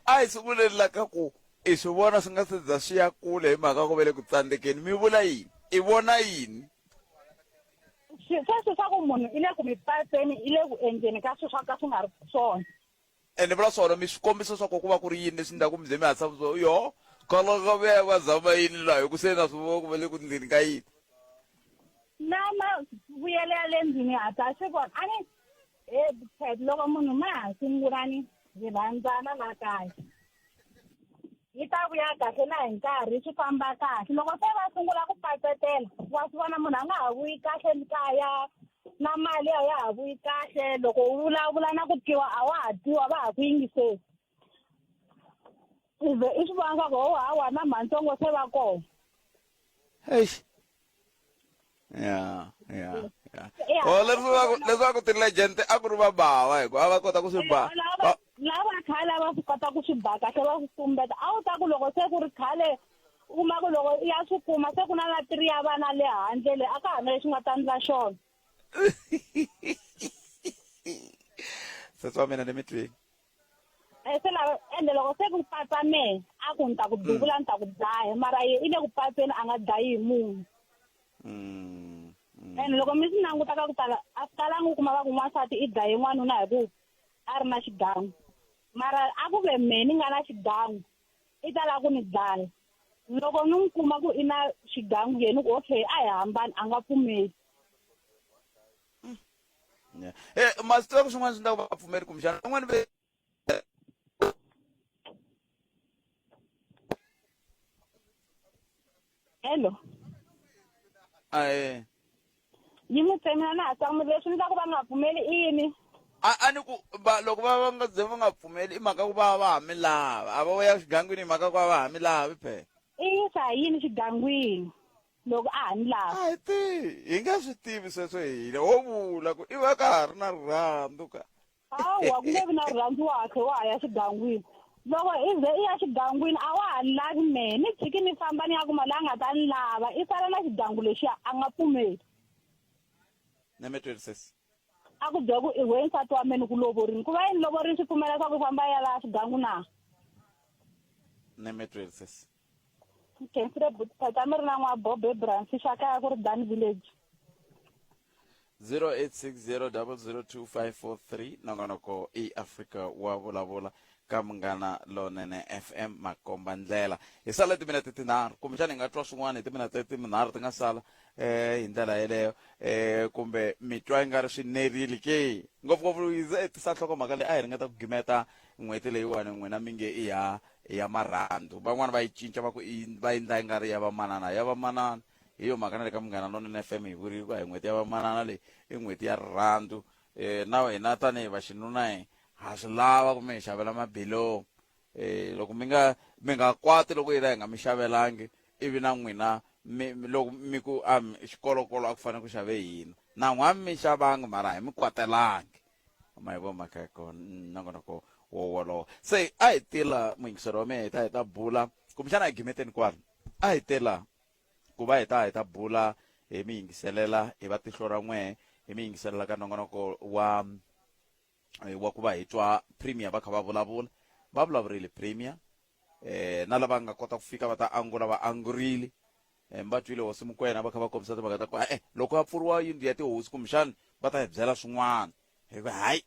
A hi sunguleni la ka ku i swi vona swi nga se za swi ya kule hi mhaka ku ve le ku tsandzekeni mi vula yini? I vona yini? Sweswi swa ku munhu i le ku mi paseni i le ku endleni ka swilo swa ka swi nga ri swona. Ene vula swona mi swi kombisa swa ku ku va ku ri yini leswi endlaku mi ze mi hatlisa mi swi yo kwalomu ka vuya va zama yini laha hi ku se na swi vona ku va le ku ndleni ka yini. Na ma vuyelo ya le ndlwini hatla swi vona a ni he Ted loko munhu ma ha sungula ni hi rhandzana la kaya yi ta vuya kahle na hi nkarhi swi famba kahle loko se va sungula ku pacetela wa swi vona munhu a nga ha vuyi kahle kaya na mali a ya ha vuyi kahle loko u vulavula na ku twiwa a wa ha twiwa va ha ku yingiseli i ze i swi vona swa ku ho hawa na mhantsongo se va kona. Eish. Ya, ya, ya. Oh, leswaku leswaku ti-legend a ku ri vabawa hi ku a va kota ku swi ba. Lava khale a va swi kota ku swi ba kahle va swi tumbeta a wu ta ku loko se ku ri khale u kuma ku loko i ya swi kuma se ku na na three ya vana le handle le a ka ha na lexi nga ta ndla xona. Sesi wa mina ni mi twini. Se lava ende loko se ku patsa mehe a ku ni ta ku duvula ni ta ku dlaya mara ye i le ku patseni a nga dlayi hi munhu. Ene loko mi swi languta ka ku tala a swi talangi u kuma va ku n'wansati i dlaye n'wanuna hi ku a ri na xigangu mara a ku ve mehe ni nga na xigangu i ta lava ku ni dlaya loko ni n'wi kuma ku i na xigangu yena ku okay a hi hambani a nga pfumeli. Yeah. Eh, ma swi tiva ku swin'wana swi endla ku va pfumeli kumbexana van'wani ve Hello. Ae. Yi n'wi tsemela na ha tsan'wile leswi endlaka va nga pfumeli i yini? A a ni ku va loko va va nga ze va nga pfumeli i mhaka ku va va ha mi lava a va ya xigangwini hi mhaka ku va va ha mi lavi phela. I yisa hi yini xigangwini loko a ha ni lava? A hi tivi, hi nga swi tivi sweswo hina. Ho vula ku i va ka ha ri na rirhandzu ka. Hawa, ku nge vi na rirhandzu wa ha tlhe wa ha ya xigangwini. Loko i ze i ya xigangwini a wa ha ni lavi mehe, ni tshiki ni famba ni ya kuma la nga ta ni lava, i sala na xigangu lexiya, a nga pfumeli. Neme 26. A ku byela ku i we nsati wa me ni ku lovorini. Ku va yini lovorini swi pfumela swa ku famba ya laha xigangu na? Neme 26. Khensile buti Pheta mi ri na n'wa Bob eBransi xa kaya ku ri Dan Village. 0860002543 nongonoko i Afrika wa vulavula ka Munghana Lonene FM makomba ndlela. Hi sale timinete tinharhu kumbexana hi nga twa swin'wana hi timinete tinharhu ti nga sala eh hi ndlela yeleyo eh kumbe mi twa yi nga ri swi nerile ke ngopfungopfu yi ze tisa nhlokomhaka leyi a hi ringeta ku gimeta n'hweti leyiwani n'wina mi nge i ya i ya marhandzu van'wani va yi cinca va ku i va endla yi nga ri ya vamanana ya vamanana hi yo mhaka na le ka Munghana Lonene FM hi vurile ku a hi n'hweti ya vamanana leyi i n'hweti ya rirhandzu um na hina tanihi vaxinuna hi ha swi lava ku mi hi xavela mabilomu um loko mi nga mi nga kwati loko hina hi nga mi xavelangi ivi na n'wina mi loko mi ku a xikolokolo a ku fanele ku xave hina na n'wa mi xavangi mara hi mi kwatelangi ma yi vo mhaka ya kona nongonoko wo wolowo se a hi tila muyingiseri wa mina hi ta hi ta bula kumbexana hi gimeteni kwala a hi tela ku va hi ta hi ta bula hi mi yingiselela hi va tihlo ra n'wehe hi mi yingiselela ka nongonoko wa wa ku va hi twa premier va kha va vulavula va vulavurile premier eh na lava nga kota ku fika va ta angula va angurile eh va twile hosi Mukwena va kha va kombisa timhaka ta ku eh loko ya pfuriwa yindlu ya tihosi kumbexana va ta hi byela swin'wana hi ku hayi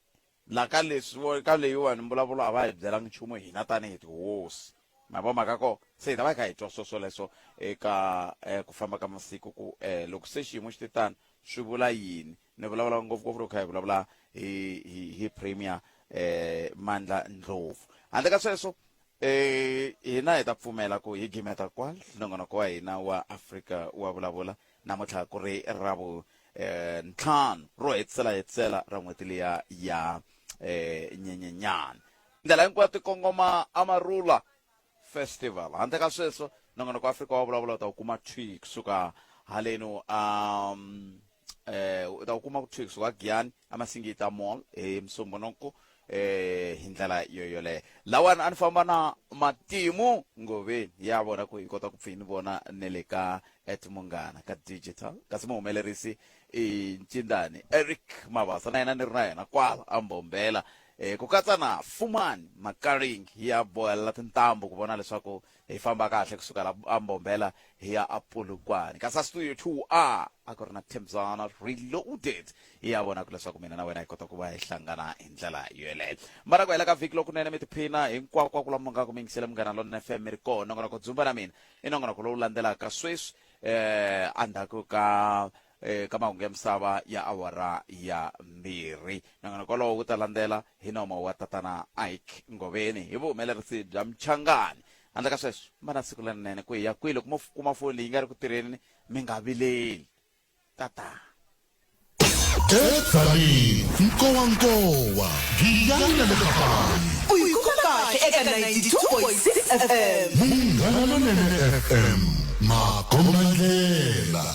la ka leswi ka leyiwani mbulavulo a va hi byelanga nchumu hina tanihi tihosi ma vo mhaka ko se hi ta va hi kha hi twa swo swoleswo eka eh, ku famba ka masiku ku eh, loko se xiyimo xi te tano swi vula yini ni vulavula ngopfungopfu loko kha hi vulavula hi hi hi premier eh Mandla Ndlovu handle ka sweswo eh hina hi ta pfumela ku hi gimeta kwala nongonoko wa hina wa Afrika wa vulavula namuntlha ku ri ra vu eh ntlhanu ro hetisela hetisela ra n'hweti liya ya eh nyenyenyana ndlela hinkwayo ti kongoma amarula festival handle ka sweswo nongonoko wa Afrika wa vulavula u ta wu kuma thwi kusuka haleno um eh u ta wu kuma thwi kusuka Giyani amasingita mall hi Musumbhunuku eh hi ndlela yo yoleyo lawani a ni famba na matimu ngoveni ya vona ku hi kota ku pfi ni vona ne le ka at munghana ka digital kasi muhumelerisi i ncindani Eric Mabasa na yena ni ri na yena kwala a mbombela eh, ku katsa na Fumani Makaring ya bohelela tintambu ku vona leswaku hi famba kahle kusuka la ambombela hi ya apulukwane kasi a studio 2a a ku ri na Thembzana Reloaded hi ya vona ku leswaku mina na wena hi kota ku va hi hlangana hi ndlela yoleyo mara ku hela ka vhiki lokunene mi tiphina hinkwako ku lama nga ku mi yingisele Munghana Lonene FM mi ri kona nongonoko dzumba na mina i nongonoko lowu landzelaka sweswi eh endzhaku ka eh, ka mahungu ya misava ya awara ya mbirhi nongonoko wolowo wu ta landzela hi nomo wa tatana Ike Ngoveni hi vuhumelerisi bya Mchangani handle ka sweswo va na siku lerinene ku ya kwihi loko mo kuma foni leyi nga ri ku tirheni mi nga vileli tata Edzaleni, nkowankowa, Giyani na le Kapani. U yi kuma kahle eka 92.6 FM. Munghana Lonene FM, makombandlela.